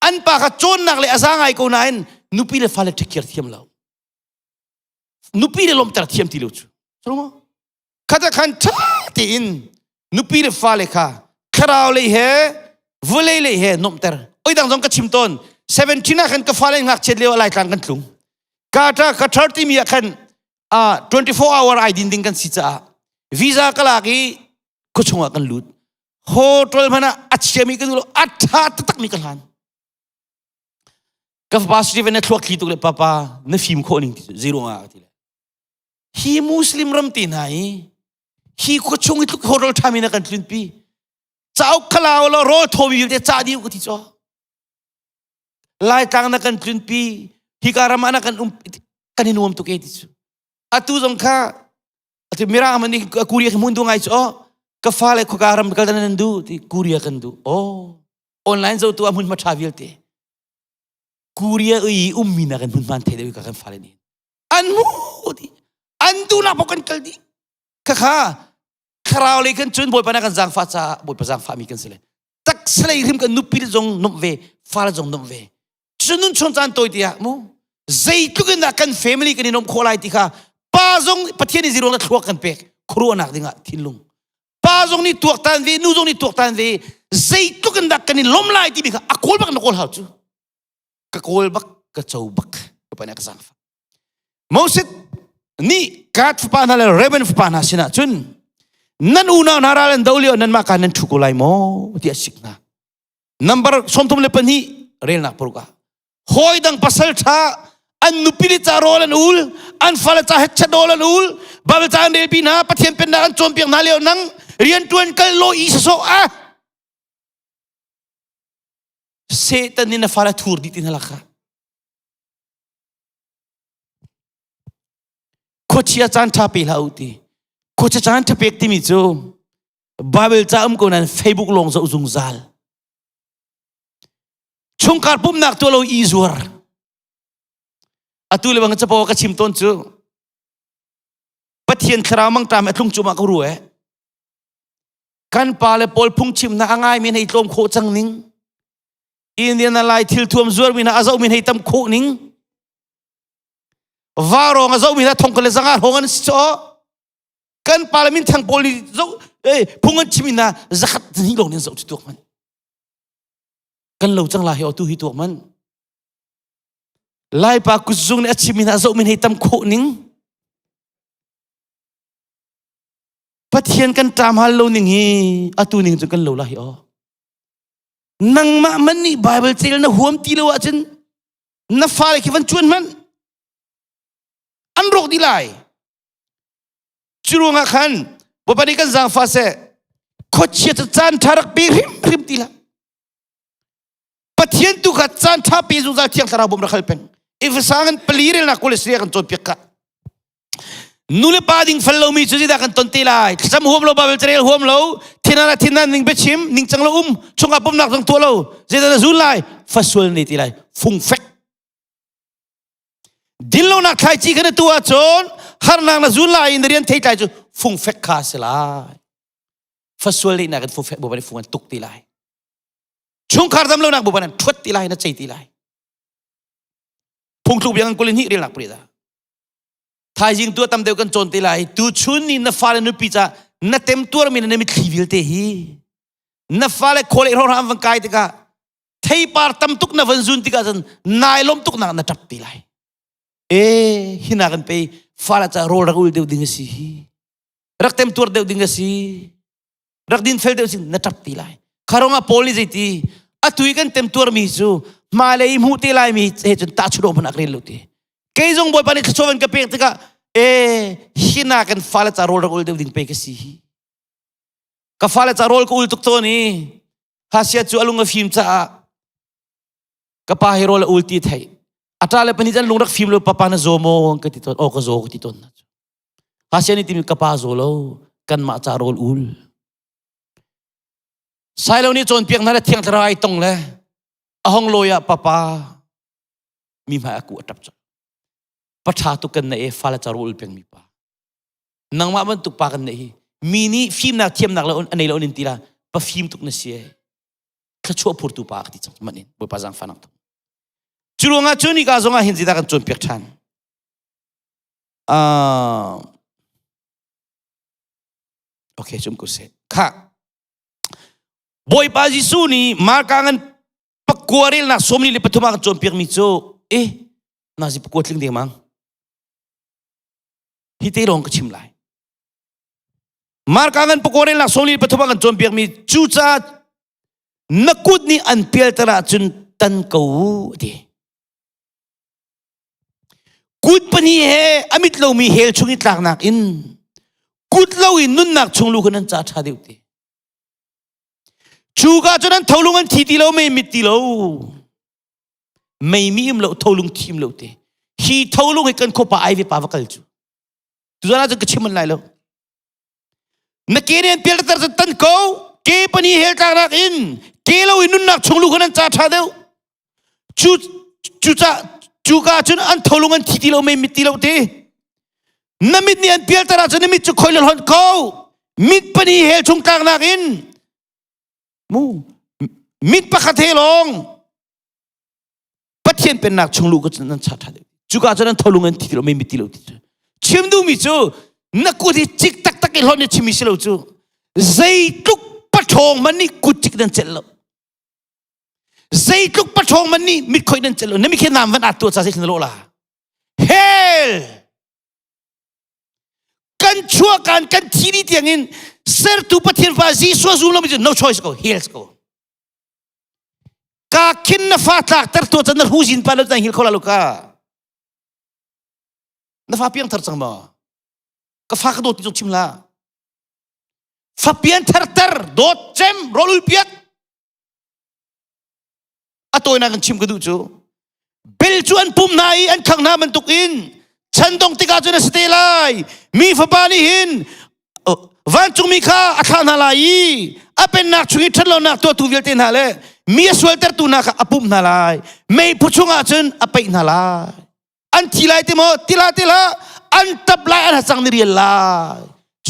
an pa kha cawnnak le aza ngai ko nain nupi le fale ṭhekir thiam lo nupi le lomter thiam ti lo cu Khata khan ṭha tein nupi le fale kha thlarau lei he vawlei lei he nuamhter. Oi dang zong ka chim tawn. 17 ah khan ka fale ngakchiat lio ah Laitlang kan tlung. Kata ka 30 mi ah khan uh, 24 hour ai din ding kan si caah visa ka lak i khuachung ah kan lut. Hotel hmanh ah a chiami kan lo a ṭha taktak mi ka hlan. Ka fapa Steven na thluak thli tuk le papa na fim khawh ning ti zero nga ka ti le. Hi Muslim ram te hna hi hi khuachung i tluk horal ṭhami na kan tlunpi. Cauk khalau lo rawl thawmi vialte ca dih ka ti caw. Laitlang na kan tlunpi hika ram ah na kan um kan i nuam tuk e ti cu. Atu zong kha atu Mirang man nih Korea khi mun du ngai cu oh ka fale khuaka ram kal nan du ti Korea kan du. Oh online zo tu a hmun ma ṭha vialte. Korea i ummi nakin hmunhma an thei deuh i ka kan fale nih an hmu dih an duhnak paoh kan kal dih khakha thlarau lei kan cun Bawipa na kan zaangfah caah Bawipa zaangfahmi kan si le taksa lei hrim kan nupi le zong nuamh ve fale zong nuamh ve cu nun chung caan tawi tiah mu zeitluk in dah kan family kan i nuamh khawh lai ti kha pa zong Pathian nih zeiruang dah thluak kan pek khuaruahnak dingah thinlung pa zong nih tuaktan ve nu zong nih tuaktan ve zeitluk in dah kan i lawm lai timi kha a kawl bak na kawl hau cu ka kawl bak ka co bak ka pa nih a ka zaangfah Moses nih Gad fapa hna le Reuben fapa hna sinah cun nan unau hna ral an do lio nanmah ka nan ṭhu ko lai maw tiah a sik hna. Number 32 relnak paruk ah hawi dang pasal ṭha an nupi le ca rawl an ul an fale ca hetchat rawl an ul Bible ca an relpi hna Pathian pennak an cawnpiak hna lio nang rianṭuan kal law i sawsawh ah Satan nih na fale thur dih ti hna lakah Khuachia caan ṭha pe hlah u ti. Khuachia caan ṭha pek timi cu Bible ca um ko nain Facebook lawng zoh zungzal. Chungkhar pumhnak tuah lo i zuar. Atu le bang capo ka chim tawn cu Pathian thlarau mangṭam a tlung cumah ka ru eh. Kan pa le pawl phungchimnak a ngaimi hei tlawm khawh cang ning. Indiana lai thil thuam zuarmi hna a zohmi hei tam khawh ning. Varawng a zohmi hna thong le zanga hrawng an si chaw. Kan pa le minthang pawl nih zo eh phung an chimi hna zakhat ni lawng nih an zoh cu tuak man. Kan lo cang la hi tu hi tuak man. Laipa kutzung nih a chimmi hna a zohmi hei tam khawh ning. Pathian kan ṭam hal lo ning hi atu ning cu kan lo la hi aw. Nangmah man nih Bible cel na huam ti lo ahcun na fale khi van cuan hmanh an rawk dih lai. Cu ruangah khan Bawipa nih kan zaangfah seh khuachia cu caan ṭha rak pe hrimhrim ti hlah. Pathian tu kha caan ṭha pe zungzal thiang thlarau bawm rak hal peng. Efesa ngan pali relnak kul le sarih kan cawnpiak ka. Nu le pa ding fel lomi cu zeidah kan ton te lai? Thlacam huam lo, Bible carel huam lo, thinan ah thinan ning biachim, ningcang lo um, chungah pumnak zong tuah lo, zeidah na zul lai? Fasual ne ti lai. Fungfek. Dinlonak thlaici kha na tu ahcun harnak na zul lai i na rian theitlai cu fungfek kha a si lai. Fasual lehnak in fungfek bu fung an tuk ti lai. Chungkhar dam lonak bu an ṭhuat ti lai, na cei ti lai. Phungthluk biang kulin hi rilnak puri dah. Thaizing tu tam deuh kan cawn te lai. Tu chun ni na fale nupi ca na tem tuarmi na mitthli vialte hi na fale khawle hrohram van kai tikah theipar tam tuk na van zun tikah cun nai lom tuk nak na tap ti lai. E hina kan pe fale ca rawl rak ul deuh ding a si hi. Rak tem tuar deuh ding a si. Rak din fel deuh sin na tap ti lai. Kharong ah Paul nih zeiti atu i kan tem tuarmi cu hmailei i hmuh te laimi he cun tahchunh awk hmanh ah ka rel lo ti. Kei zong Bawipa nih thluachuah van ka pek tikah e hina kan fale ca rawl rak ul deuh ding pe ka si hi. Ka fale ca rawl ka ul tuk tawn i Hasia cu a lung a fim caah ka pa hi rawl a ul ti theih. A ṭa le pahnih an lung rak fim lo papa na zaw maw ka ti tawn. Aw ka zaw ka ti tawn. Hasia nih timi ka pa zaw lo kanmah ca rawl ul. Sailo nih cawnpiak hna le thiang thlarau ai tong le a hong lawi ah papa mi hmai aku a ṭap colh. Pa ṭha tuk kan na e fale ca rawl ul pengmi pa. Nangmah bantuk pa kan neih hi mi nih fimnak thiamnak le a nei lo in ti la pa fim tuk na si e. Thluachuah phurtu pa ka ti cang man in Bawipa zaangfahnak tuk. Cu ruangah cu nika zongah hin zeidah kan cawnpiak ṭhan. Uh, okay, cum ko seh. Kha. Bawipa Jesuh nih Marka ngan pakua relnak sawmli le pathum ah kan cawnpiakmi cu eh nazi pakua tling deng mang. Hi te lawng ka chim lai. Marka ngan pakua relnak sawmli le pathum ah kan cawnpiakmi cucaah na kut nih an pialter ahcun tan ko u ti. Kut pahnih he a mit lomi hell chung i tlaknak in kut lo in nunnak chung lu kha nan ca ṭha deuh ti. Cu ka cun an tholung an thi ti lo, mei mit ti lo. Mei mi im lo, tholung thi im lo te. Hi tholung hi kan khuapa ai ve pa va kal cu. Tuzan ah cun ka chim an lai lo. Na ke nih an pial tar cun tan ko. Ke pahnih hell tlaknak in ke lo in nunnak chung lu kha nan ca ṭha deuh. Cu. Cucah cuka cun an tholung an thi ti lo mei mit ti lo ti. Na mit nih an pialter ahcun na mit cu khoi le hlonh ko. Mit pani hel chung tlaknak in mu mit pakhat he lawng Pathian pennak chung lu ka nan cha ṭha deuh. Cuka cun an tholung an thi ti lo mei mit ti lo ti cu. Chim duhmi cu na kut hi cik taktak i hlonh i chimmi si lo cu. Zeitluk paṭhawng man nih kut cik nan celh lo. Zeitluk paṭhawng man nih mit khoi nan celh lo. Na mi khi nam van at tuah ca zeitlin na lawh la. Hell! Kan chuah kan kan thi ni tiang in sertu Pathian fa Jesuh zum lo mi cu no choice ko, hell ko. Ka khin na fa tlak ter tu chan na hu zin pa lo tang hil kho la lo ka. Na fa piang thar cang ma? Ka fa ka dawt ti zong chim la. Fa pian thar ter dawt cem rolul piak. A tawinak in chim ka duh cu bel cu an pum hna i an khang hna bantuk in chan dong tikah cun a si te lai mi fapa nih hin vancungmi kha a thlah hna lai i a pennak chung i ṭhatlonak tuahtu vialte hna le mi a sualtertu hna kha a pumh hna lai meiphu chungah cun a peih hna lai an thi lai ti maw tila tila an tap lai an hacang ni rial lai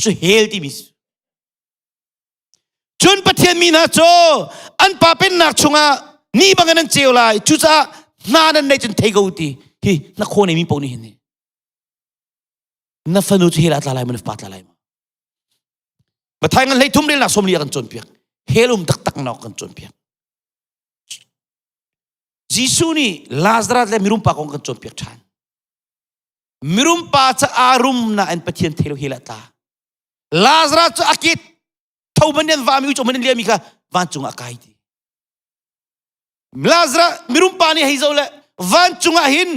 cu hell timi Cun Pathian mi hna cu an pa pennak chungah ni bangin an ceu lai. Cucaah hna nan neih cun thei ko ti hi na khaw nei mi paoh nih hin na fanu cu hell ah tla lai maw na fapa tla lai maw? Matthai ngan hlei thum relnak 40 a kan cawnpiak. Hell um taktak nak kan cawnpiak. Jesuh nih Lazarus le mirum pa kong kan cawnpiak ṭhan. Mirum pa ca aa rum nain Pathian thei lo hell ah tla. Lazarus cu a ke tho man an vami uico man an liami kha vancung ah kai ti. Lazarus mirum pa nih hei zo le vancung ah hin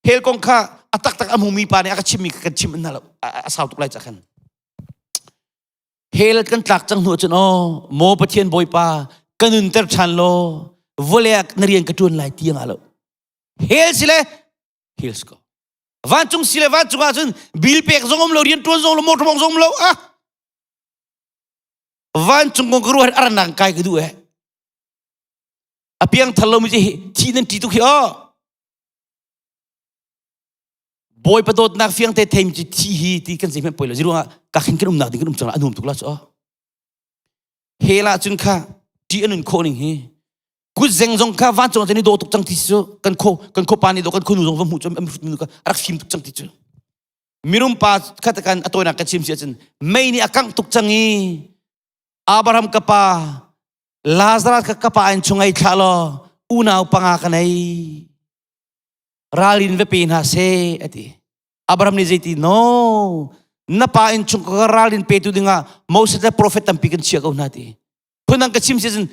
hell kong kha a taktak a hmumi pa nih a ka chimmi kha kan chim hna lo a sau tuk lai ca khan. Hell kan tlak cang hnu cun aw maw Pathian Bawipa ka nunter ṭhan law vawlei ah na rian ka ṭuan lai ti anga lo. Hell si le hell si ko. Vancung si le vancung ah cun bil pek zong um lo rian ṭuan zong lo motor mong zong um lo ah vancung kong ka ruah aranang kai ka duh eh a piang thal lomi cu thi nan ṭi tuk hi aw Bawipa dawtnak fiang te theim cu thi hi ti kan zei hmanh poi lo ziruangah ka khin kan umnak ding kan um cang a nuam tuk la cu aw hell ah cun kha ṭih a nun khawh ning hi Kutzeng zong kha vancung ah ni dawh tuk cang ti cu kan kho kan khuapa nih dawh kan khuanu zong va hmuh cu an hrut ka rak fim tuk cang ti cu mirum pa khat kan a tawinak kan chim si ahcun mei nih a kangh tuk cang i Abraham ka pa Lazarus ka ka pa in chung ei thlah law unau panga ka nei ralrin va pe hna seh ati Abraham nih zeiti no na pa in chung ka ralrin petu dingah Moses le profet tampi kan chia ko hna ti phundang ka chim si cun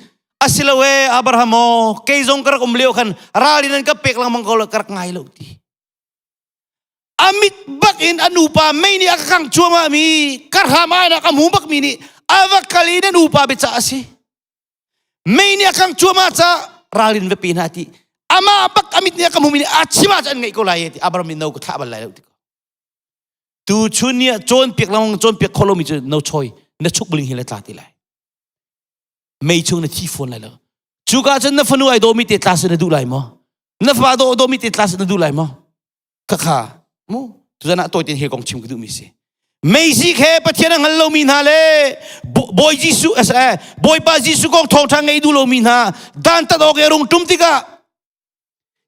asilo e Abraham aw kei zong ka rak um lio khan ralrin an ka pek lengmang ko ka rak ngai lo ti amit bak in a nupa mei nih a ka kang cuahmah mi ka hram ai nak a mu bak mi nih a va kal in a nupa biacah a si mei nih a kang cuahmah ca ralrin va pe hna ti amah bak amit nih a ka hmu mi nih a chim ah an ngaih ko lai ti Abraham nih no ka thlah bal lai lo ti tu chun ni ah cawnpiak lengmang cawnpiak kho lomi cu no choi na chuk buling hi le tla ti lai mei chung na thi fawn lai lo cuka cun na fanu ai dawmi te tla na duh lai maw na fa daw dawmi te tla na duh lai maw khakha mu tuzan ah tawi he kong chim ka duhmi si meizi khe Pathian a hngal lomi hna le Bawi Jesuh Bawipa Jesuh kong thawngṭha ngei duh lomi hna dantat awk i a rung ṭum tikah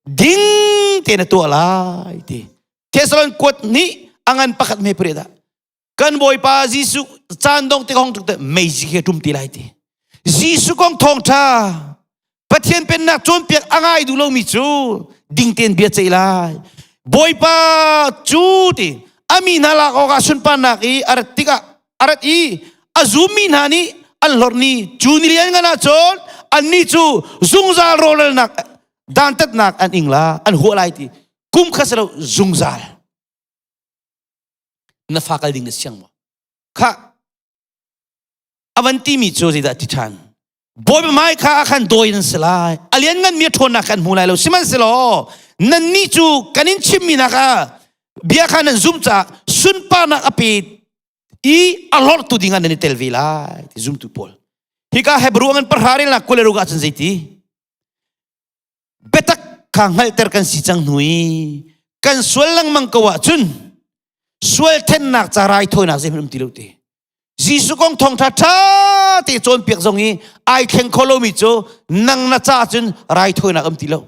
ding tein a tuah lai ti Thessalon kuat nih a ngan pakhat hme pariat ah kan Bawipa Jesuh caan dong te kong te meizi khi tum ti lai ti Jesuh kong thawngtha Pathian pennak cawnpiak a ngai duh lomi cu ding tein bia ceih lai Bawipa cu ti ami hna lak awkah sunparnak i a rat tikah a rat i a zummi hna nih an hlorh ni cu ni lian ngan ahcun annih cu zungzal rawlralnak dantatnak an ing la an huah lai ti kum kha si lo zungzal na fa kal ding na siang maw kha avan timi cu zeidah ti ṭhan bawipa hmai kha a khan dawi nan si lai a lianngan mi a ṭhawnnak kan hmu lai lo sihmanhsehlaw nannih cu kan in chimmi nak ah bia kha nan zum caah sunparnak a pe i a hlorhtu ding ah nan i tel ve lai ti zumtu pawl hika Hebrew an pahra relnak kul le ruk ah cun zeiti biatak. kha hngalhter kan si cang hnu i kan sual lengmang ko ahcun sual thennak ca raithawinak zeihmanh um ti lo ti. Jesuh kong thawngṭha ṭha te cawnpiak zong i ai thleng kho lomi cu nang na ca cun raithawinak um ti lo.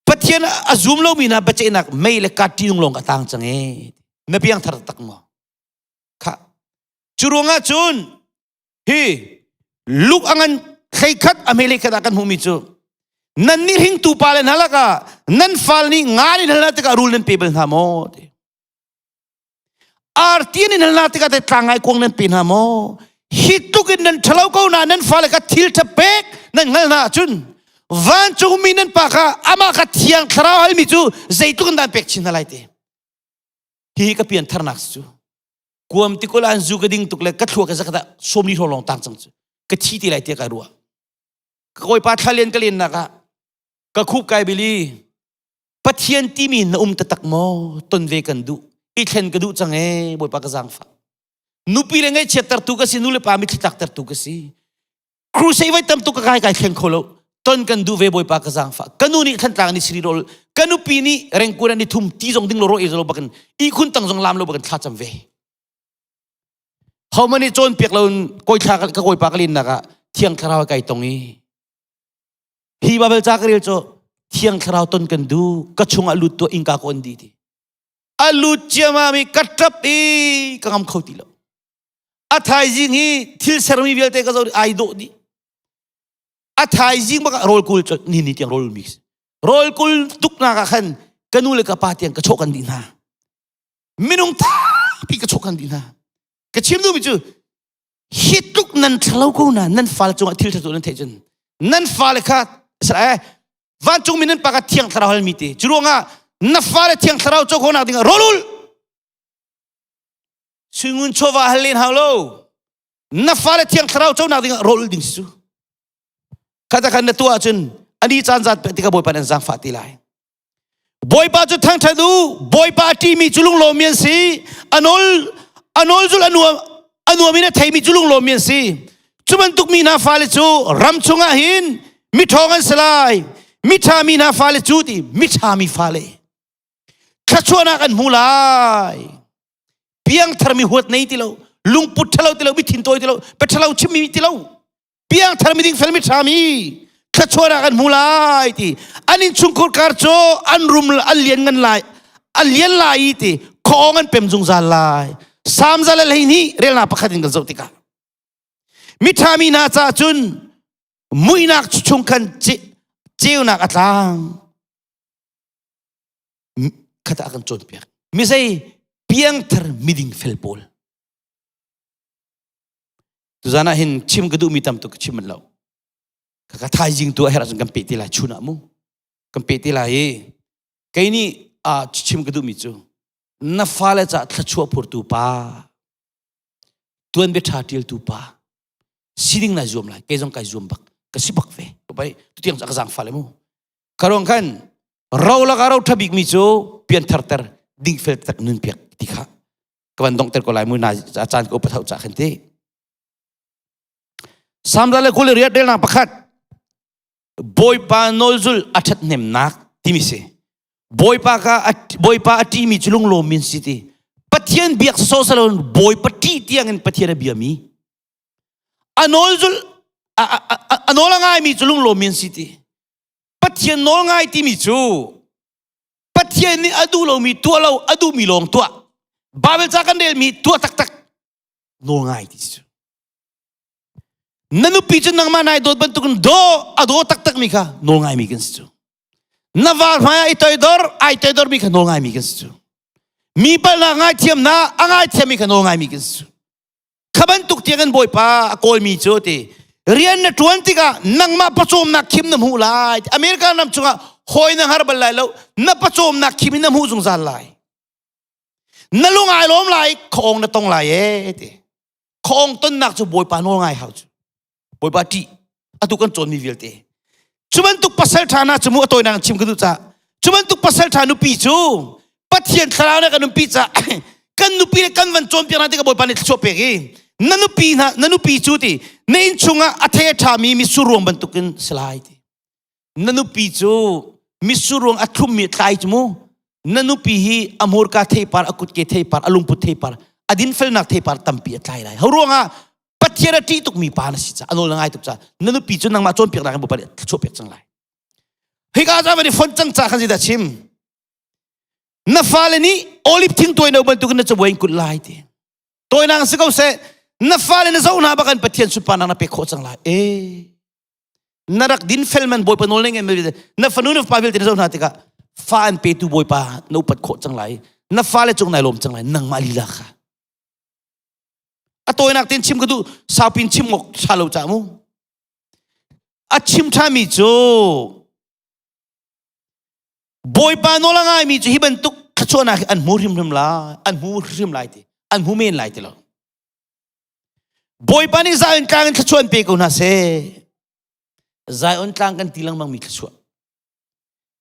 Pathian a zum lomi hna biaceihnak mei le kat ṭihnung lawng a tang cang e. Na piangthar tak maw? Kha. Cu ruangah cun hi luk a ngan thleikhat a hme leikhat ah kan hmuhmi cu nan nih hringtu pa le hna lakah nan fal nih nga in hal tikah rul nan pe bal hna maw ti arti in hal tikah te tlangai kuang nan pe hna maw hi tluk in nan ṭhalo ko na nan fale kha thil ṭha pek nan hngal hna ahcun vancungmi nan pa kha amah kha thiang thlarau halmi cu zeitluk in dah an pek chin hna lai ti hi ka pian tharnak cu kuam tikul an zu ka ding tuk le ka thlua ka zakata sawmli hrawng lawng tang cang cu ka thi ti lai tiah kai ruah ka kawipa thlalian ka len nak ah ka khup kai bili Pathian timi na um taktak maw ton ve kan duh i thlen ka duh cang e bawipa ka zaangfah nupi le ngaihchiat tertu ka si nu le pa mitthli tlak tertu ka si crusade voi tam tuk ka kai kai thleng kho lo ton kan duh ve bawipa ka zaangfah ka nu nih thlantlang ni siri rol ka nupi nih rengkun an i thum ti zong ding lo ro e lo bakin ihkhun tang zong lam lo bakin thla cam ve ho mani cawn piak lo koi thla ka kawipa ka lin nak ah thiang thlarau kai tong i hi babel ca ka rel cu thiang thlarau ton kan du ka chungah lut tu ingka ko an di ti a lut ciama mi ka trap i ka ngam kho ti lo A thaizing hi thil sermi vialte ka zoh ai dawh dih. A thaizing bak ah rawl kul ni ni tiang rawl mi. Rawl kul tuknak ah khan ka nu le ka pa tiang ka chawh kan dih hna. Minung tampi ka chawh kan dih hna. Ka chim duhmi cu hi tluk nan ṭhalo ko na nan fale cungah thil ṭha nan theih cun nan fale kha eh vancungmi nan pa kha thiang thlarau halmi te cu ruangah na fale thiang thlarau co khawhnak dingah rawl ul Suingun chawva hal len hau lo. Na fale thiang thlarau conak dingah rawl ding si cu. Khata khan na tuah ahcun ani caan zat pe tikah Bawipa nan zaangfah ti lai. Bawipa cu thangṭhat u, Bawipa a ṭihmi cu lunglawmmi an si. A nawl a nawl zul a nuam a nuam in a theimi cu lunglawmmi an si. Cu bantuk mi hna fale cu ram chungah hin miṭhawng an si lai. Miṭha mi hna fale cu ti miṭha mi fale. Thluachuahnak an hmu lai. Piangthar mi huat nei ti lo, lungput ṭhalo ti lo, mi thintawi ti lo, pa ṭhalo chimmi ti lo. Piangthar mi dingfel mi ṭha mi thluachuahnak an hmu lai ti. An innchungkhur kar cu an rum an lian ngan lai, an lian lai i ti khuaawng an pem zungzal lai. Salm 112 relnak pakhat in kan zoh tikah miṭha mi hna caah cun muihnak chung khan ceunak a tlang. Khat ah kan cawnpiak. Mizei piangthar miding fel pawl. Tuzan ah hin chim ka duhmi tam tuk ka chim manh lo. Ka ka thaizing tu a herh ahcun kan peh te lai chun ah mu. Kan peh te lai i kei nih ah chim ka duhmi cu na fale ca thluachuah phurtu pa tuanbia ṭha ṭialtu pa siding nai zuam lai kei zong kai zuam bak ka si bak ve pai tutiang ka zaangfah le mu Karong khan ro laka ro ṭha bikmi cu piantharter dingfel tak nun piak ti kha ka van donghter ko lai mu na caan ka upat hau ca khan ti. Samra le kul riat relnak pakhat Bawipa nawlzul a ṭhathnemnak timi si. Bawipa ka Bawipa a ṭihmi cu lunglawm min si ti. Pathian biak sawsawh lo Bawipa ṭih tiang in Pathian a biami. A nawlzul a nawl a ngaimi cu lunglawm min si ti. Pathian nawl ngai timi cu Pathian nih a duh lomi tuah lo a duhmi lawng tuah. Bible ca kan relmi tuah taktak nawl ngai ti cu. Na nupi cu nangmah nai dawt bantukin daw a daw taktak mi kha nawl ngaimi kan si cu. Na val hmai ah i toidor ai toidor mi kha nawl ngaimi kan si cu. Mi palnak ngaithiam na a ngaithiam mi kha nawl ngaimi kan si cu. Kha bantuk tiang in Bawipa a kawlmi cu ti rian na ṭuan tikah nangmah pawcawmnak khim na hmuh lai. America ram chungah hawi na har bal lai lo. Na pawcawmnak khim in na hmuh zungzal lai. Na lung ai lawm lai, khaawng na tong lai e ti. Khaawng tonnak cu Bawipa nawl ngai hau cu. Bawipa ṭih. Atu kan cawnmi vialte. Cu bantuk pasal ṭha hna cu mu a tawinak chim ka duh caah cu bantuk pasal ṭha nupi cu Pathian thlarau nih kan nupi caah kan nupi le kan van cawnpiak hna tikah Bawipa nih thluachuah pek i. Na nupi hna na nupi cu ti na inn chungah a the ṭhami mitsur ruang bantukin si lai ti. Na nupi cu mitsur ruang a thlummi tlai cu mu. Na nupi hi a hmurka theipar, a kutke theipar, a lungput theipar, a dinfelnak theipar tampi a tlai lai. Ho ruangah Pathian a ṭih tukmi pa na si ca, a nawl na ngai tuk ca, na nupi cu nangmah cawnpiaknak in Bawipa nih thluachuah pek cang lai. Hika ca van i font cang ca khan zeidah chim? Na fale nih olive thing tuai no bantukin na cabuai in kulh lai ti. Tawinak si ko seh, na fale na zoh hna bakan Pathian sunparnak na pek khawh cang lai. E na rak din fel man Bawipa nawl na ngai na fanu na fapa vialte na zoh hna tikah fa an petu Bawipa na upat khawh cang lai. Na fale cung nai lawm cang lai nangmah lila kha. A tawinak tein chim ka duh saupin chim awk tha lo ca mu. A chim ṭhami cu Bawipa nawl a ngaimi cu hi bantuk thluachuahnak hi an hmu hrimhrim lai, an hmu hrim lai ti, an hmu men lai ti lo. Bawipa nih Zion tlang in thluachuah an pe ko hna seh. Zion tlang kan ti lengmang mi thluachuah.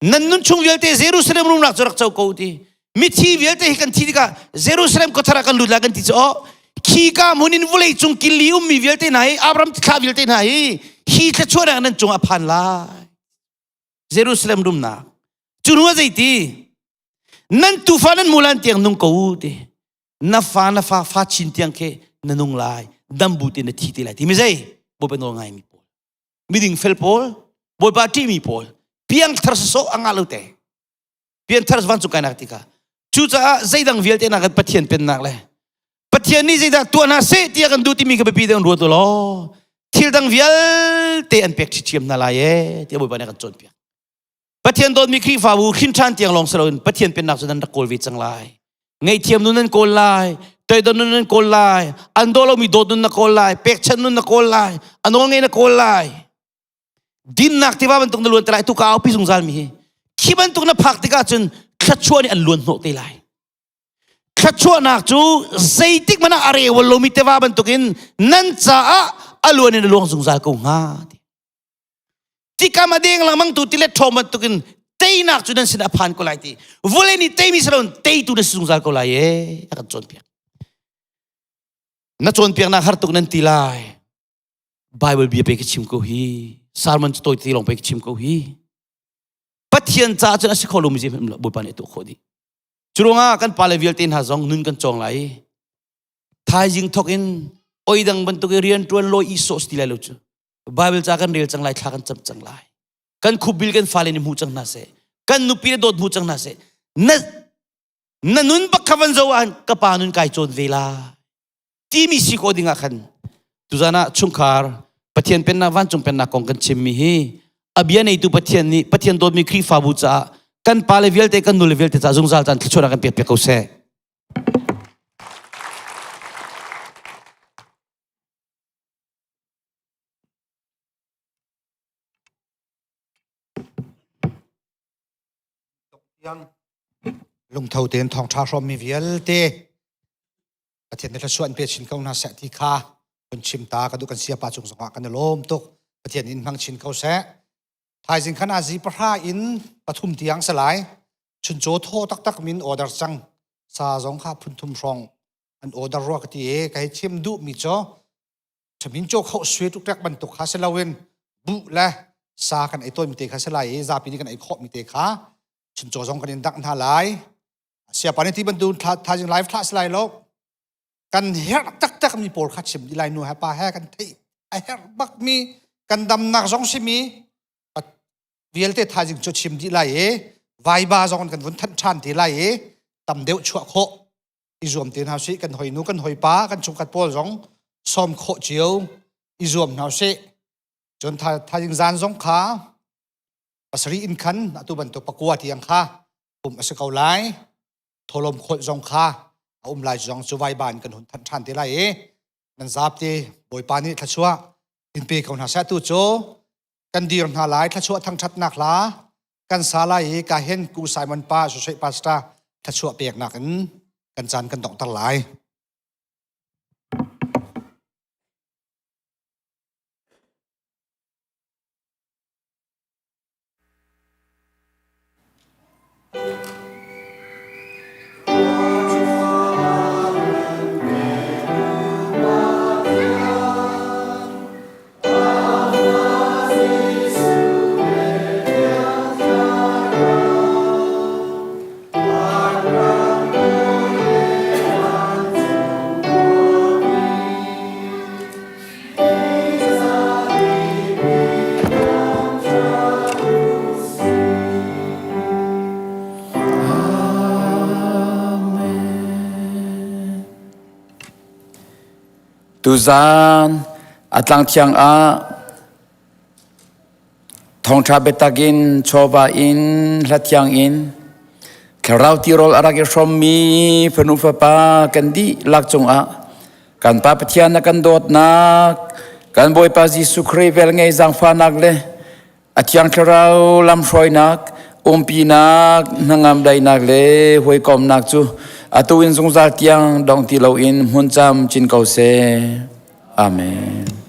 Nan nun chung vialte Jerusalem rumnak cu rak co ko ti. Mithi vialte hi kan thi tikah Jerusalem khuathar ah kan lut lai kan ti cu oh khika hmun in vulei cung killi ummi vialte hna hi Abraham thla vialte hna hi hi thluachuahnak nan cung ah phan lai. Jerusalem rumnak cu hnu ah zeiti nan tufa nan mulan tiang nung ko u ti na fa na fa fa chin tiang khi na nung lai dambu te na thi te lai ti mi zei bawipa nawl ngai mi pawl miding fel pawl bawipa ṭih mi pawl piangthar sawsawh a ngah lo te pianthar vancung kainak tikah cucaah zeidang vialte nak kan Pathian pennak le Pathian nih zeidah tuah hna seh tiah kan duh timi kha biapi deuh in ruat u law thil dang vialte an pek ṭhiam hna lai ee tiah Bawipa nih a kan cawnpiak. Pathian dawtmi Khrihfabu hrin ṭhan tiang lawng si loin Pathian pennak cu nan rak kawl ve cang lai. Ngaihthiam nun nan kawl lai, toidor nun nan kawl lai, an daw lomi dawt nun na kawl lai, pekchanh nun na kawl lai, a nawl ngei na kawl lai. Dinnak tiva bantuk na luan te lai tu ka aupi zungzal mi hi. Khi bantuk na phak tikah cun thluachuah nih an luan hnawh te lai. Thluachuahnak cu zeitik hmanh ah a rewal lomi tiva bantukin nan caah a luan in a luang zungzal ko hnga. Tikam a deng lengmang tu tilet ṭhawng bantukin teinak cu nan sin a phan ko lai ti. Vawlei nih teimi si loin teitu na si zungzal ko lai e a kan cawnpiak. Na cawnpiaknak har tuk nan ti lai. Bible bia pe ka chim ko hi. Sermon cu tawi te lawng pe ka chim ko hi. Pathian caah cun a si kho lomi zei hmanh Bawipa nih a tuah khawh dih. Cu ruangah kan pale vialte hna zong nun kan cawng lai. Thaizing thok in oi dang bantuk i rian ṭuan lawi i sawh ti lai lo cu. Bible ca kan rel cang lai, thla kan cam cang lai. Kan khupbil kan fale nih hmu cang hna seh. Kan nupi le dawt hmu cang hna seh. Na na nun bak kha van zo ah ka pa nun kai cawn ve la. Timi si ko ding ah khan tuzan ah chungkhar Pathian pennak vancung pennak kong kan chimmi hi a bia neitu Pathian nih Pathian dawtmi Khrihfabu caah kan pale vialte kan nule vialte caah zungzal caan thluachuahnak kan pek piak ko seh. Lungtho tein thawngṭha hrawmmi vialte Pathian nih thluachuah in pe chin ko hna seh ti kha hun chim ta ka duh kan siapa cung zongah kan i lawm tuk Pathian in hmang chin ko seh thaizing khan azi pahra in pathum tiang si lai chuncaw thaw taktak min order cang sa zong kha phunthum hrawng an order rua ka ti e ka hei chim duh mi cu chamin chaw kho sui tuk tek bantuk kha si loin buh le sa kan ei tawn mi te kha si lai i zapi nih kan ei khawh mi te kha chuncaw zong kan in dangh hna lai siapa nih ti bantuk thaizing live thlah si lai lo kan herh taktak mi pawl kha chim di lai nu he pa he kan theih a herh bak mi kan damnak zong si mi vialte thaizing cu chim dih lai i vaiba zong kan vun thanh ṭhan te lai i tam deuh chuah khawh i zuam te hna sih kan hoi nu kan hoi pa kan chungkhat pawl zong sawm khawh cio i zuam hna sih cun thaizing zan zong kha pasarih in khan atu bantuk pakua tiang kha pum a si ko lai tholom khawlh zong kha a um lai zong cu vaiba in kan hun thanh ṭhan te lai i nan zapte bawipa nih thluachuah in pe ko hna seh tu cu kan dir hna lai thluachuah thangṭhatnak hla kan sa lai i ka hen ku Simon pa Associate Pastor thluachuah peknak in kan caan kan donghter lai. Tuzaan a tlangthiang ah thawngṭha biatak in chawva in hlathiang in thlarau tirawl a rak i hrawmmi fanu fapa kan dihlak cungah kan Pa Pathian na kan dawtnak kan Bawipa Jesuh Khrih velngei zaangfahnak le A Thiang Thlarau lamhruainak, umpinak, hnangam daihnak le hawikomnak cu atu in zungzal tiang dong ti loin hmun camcin ko seh. Amen.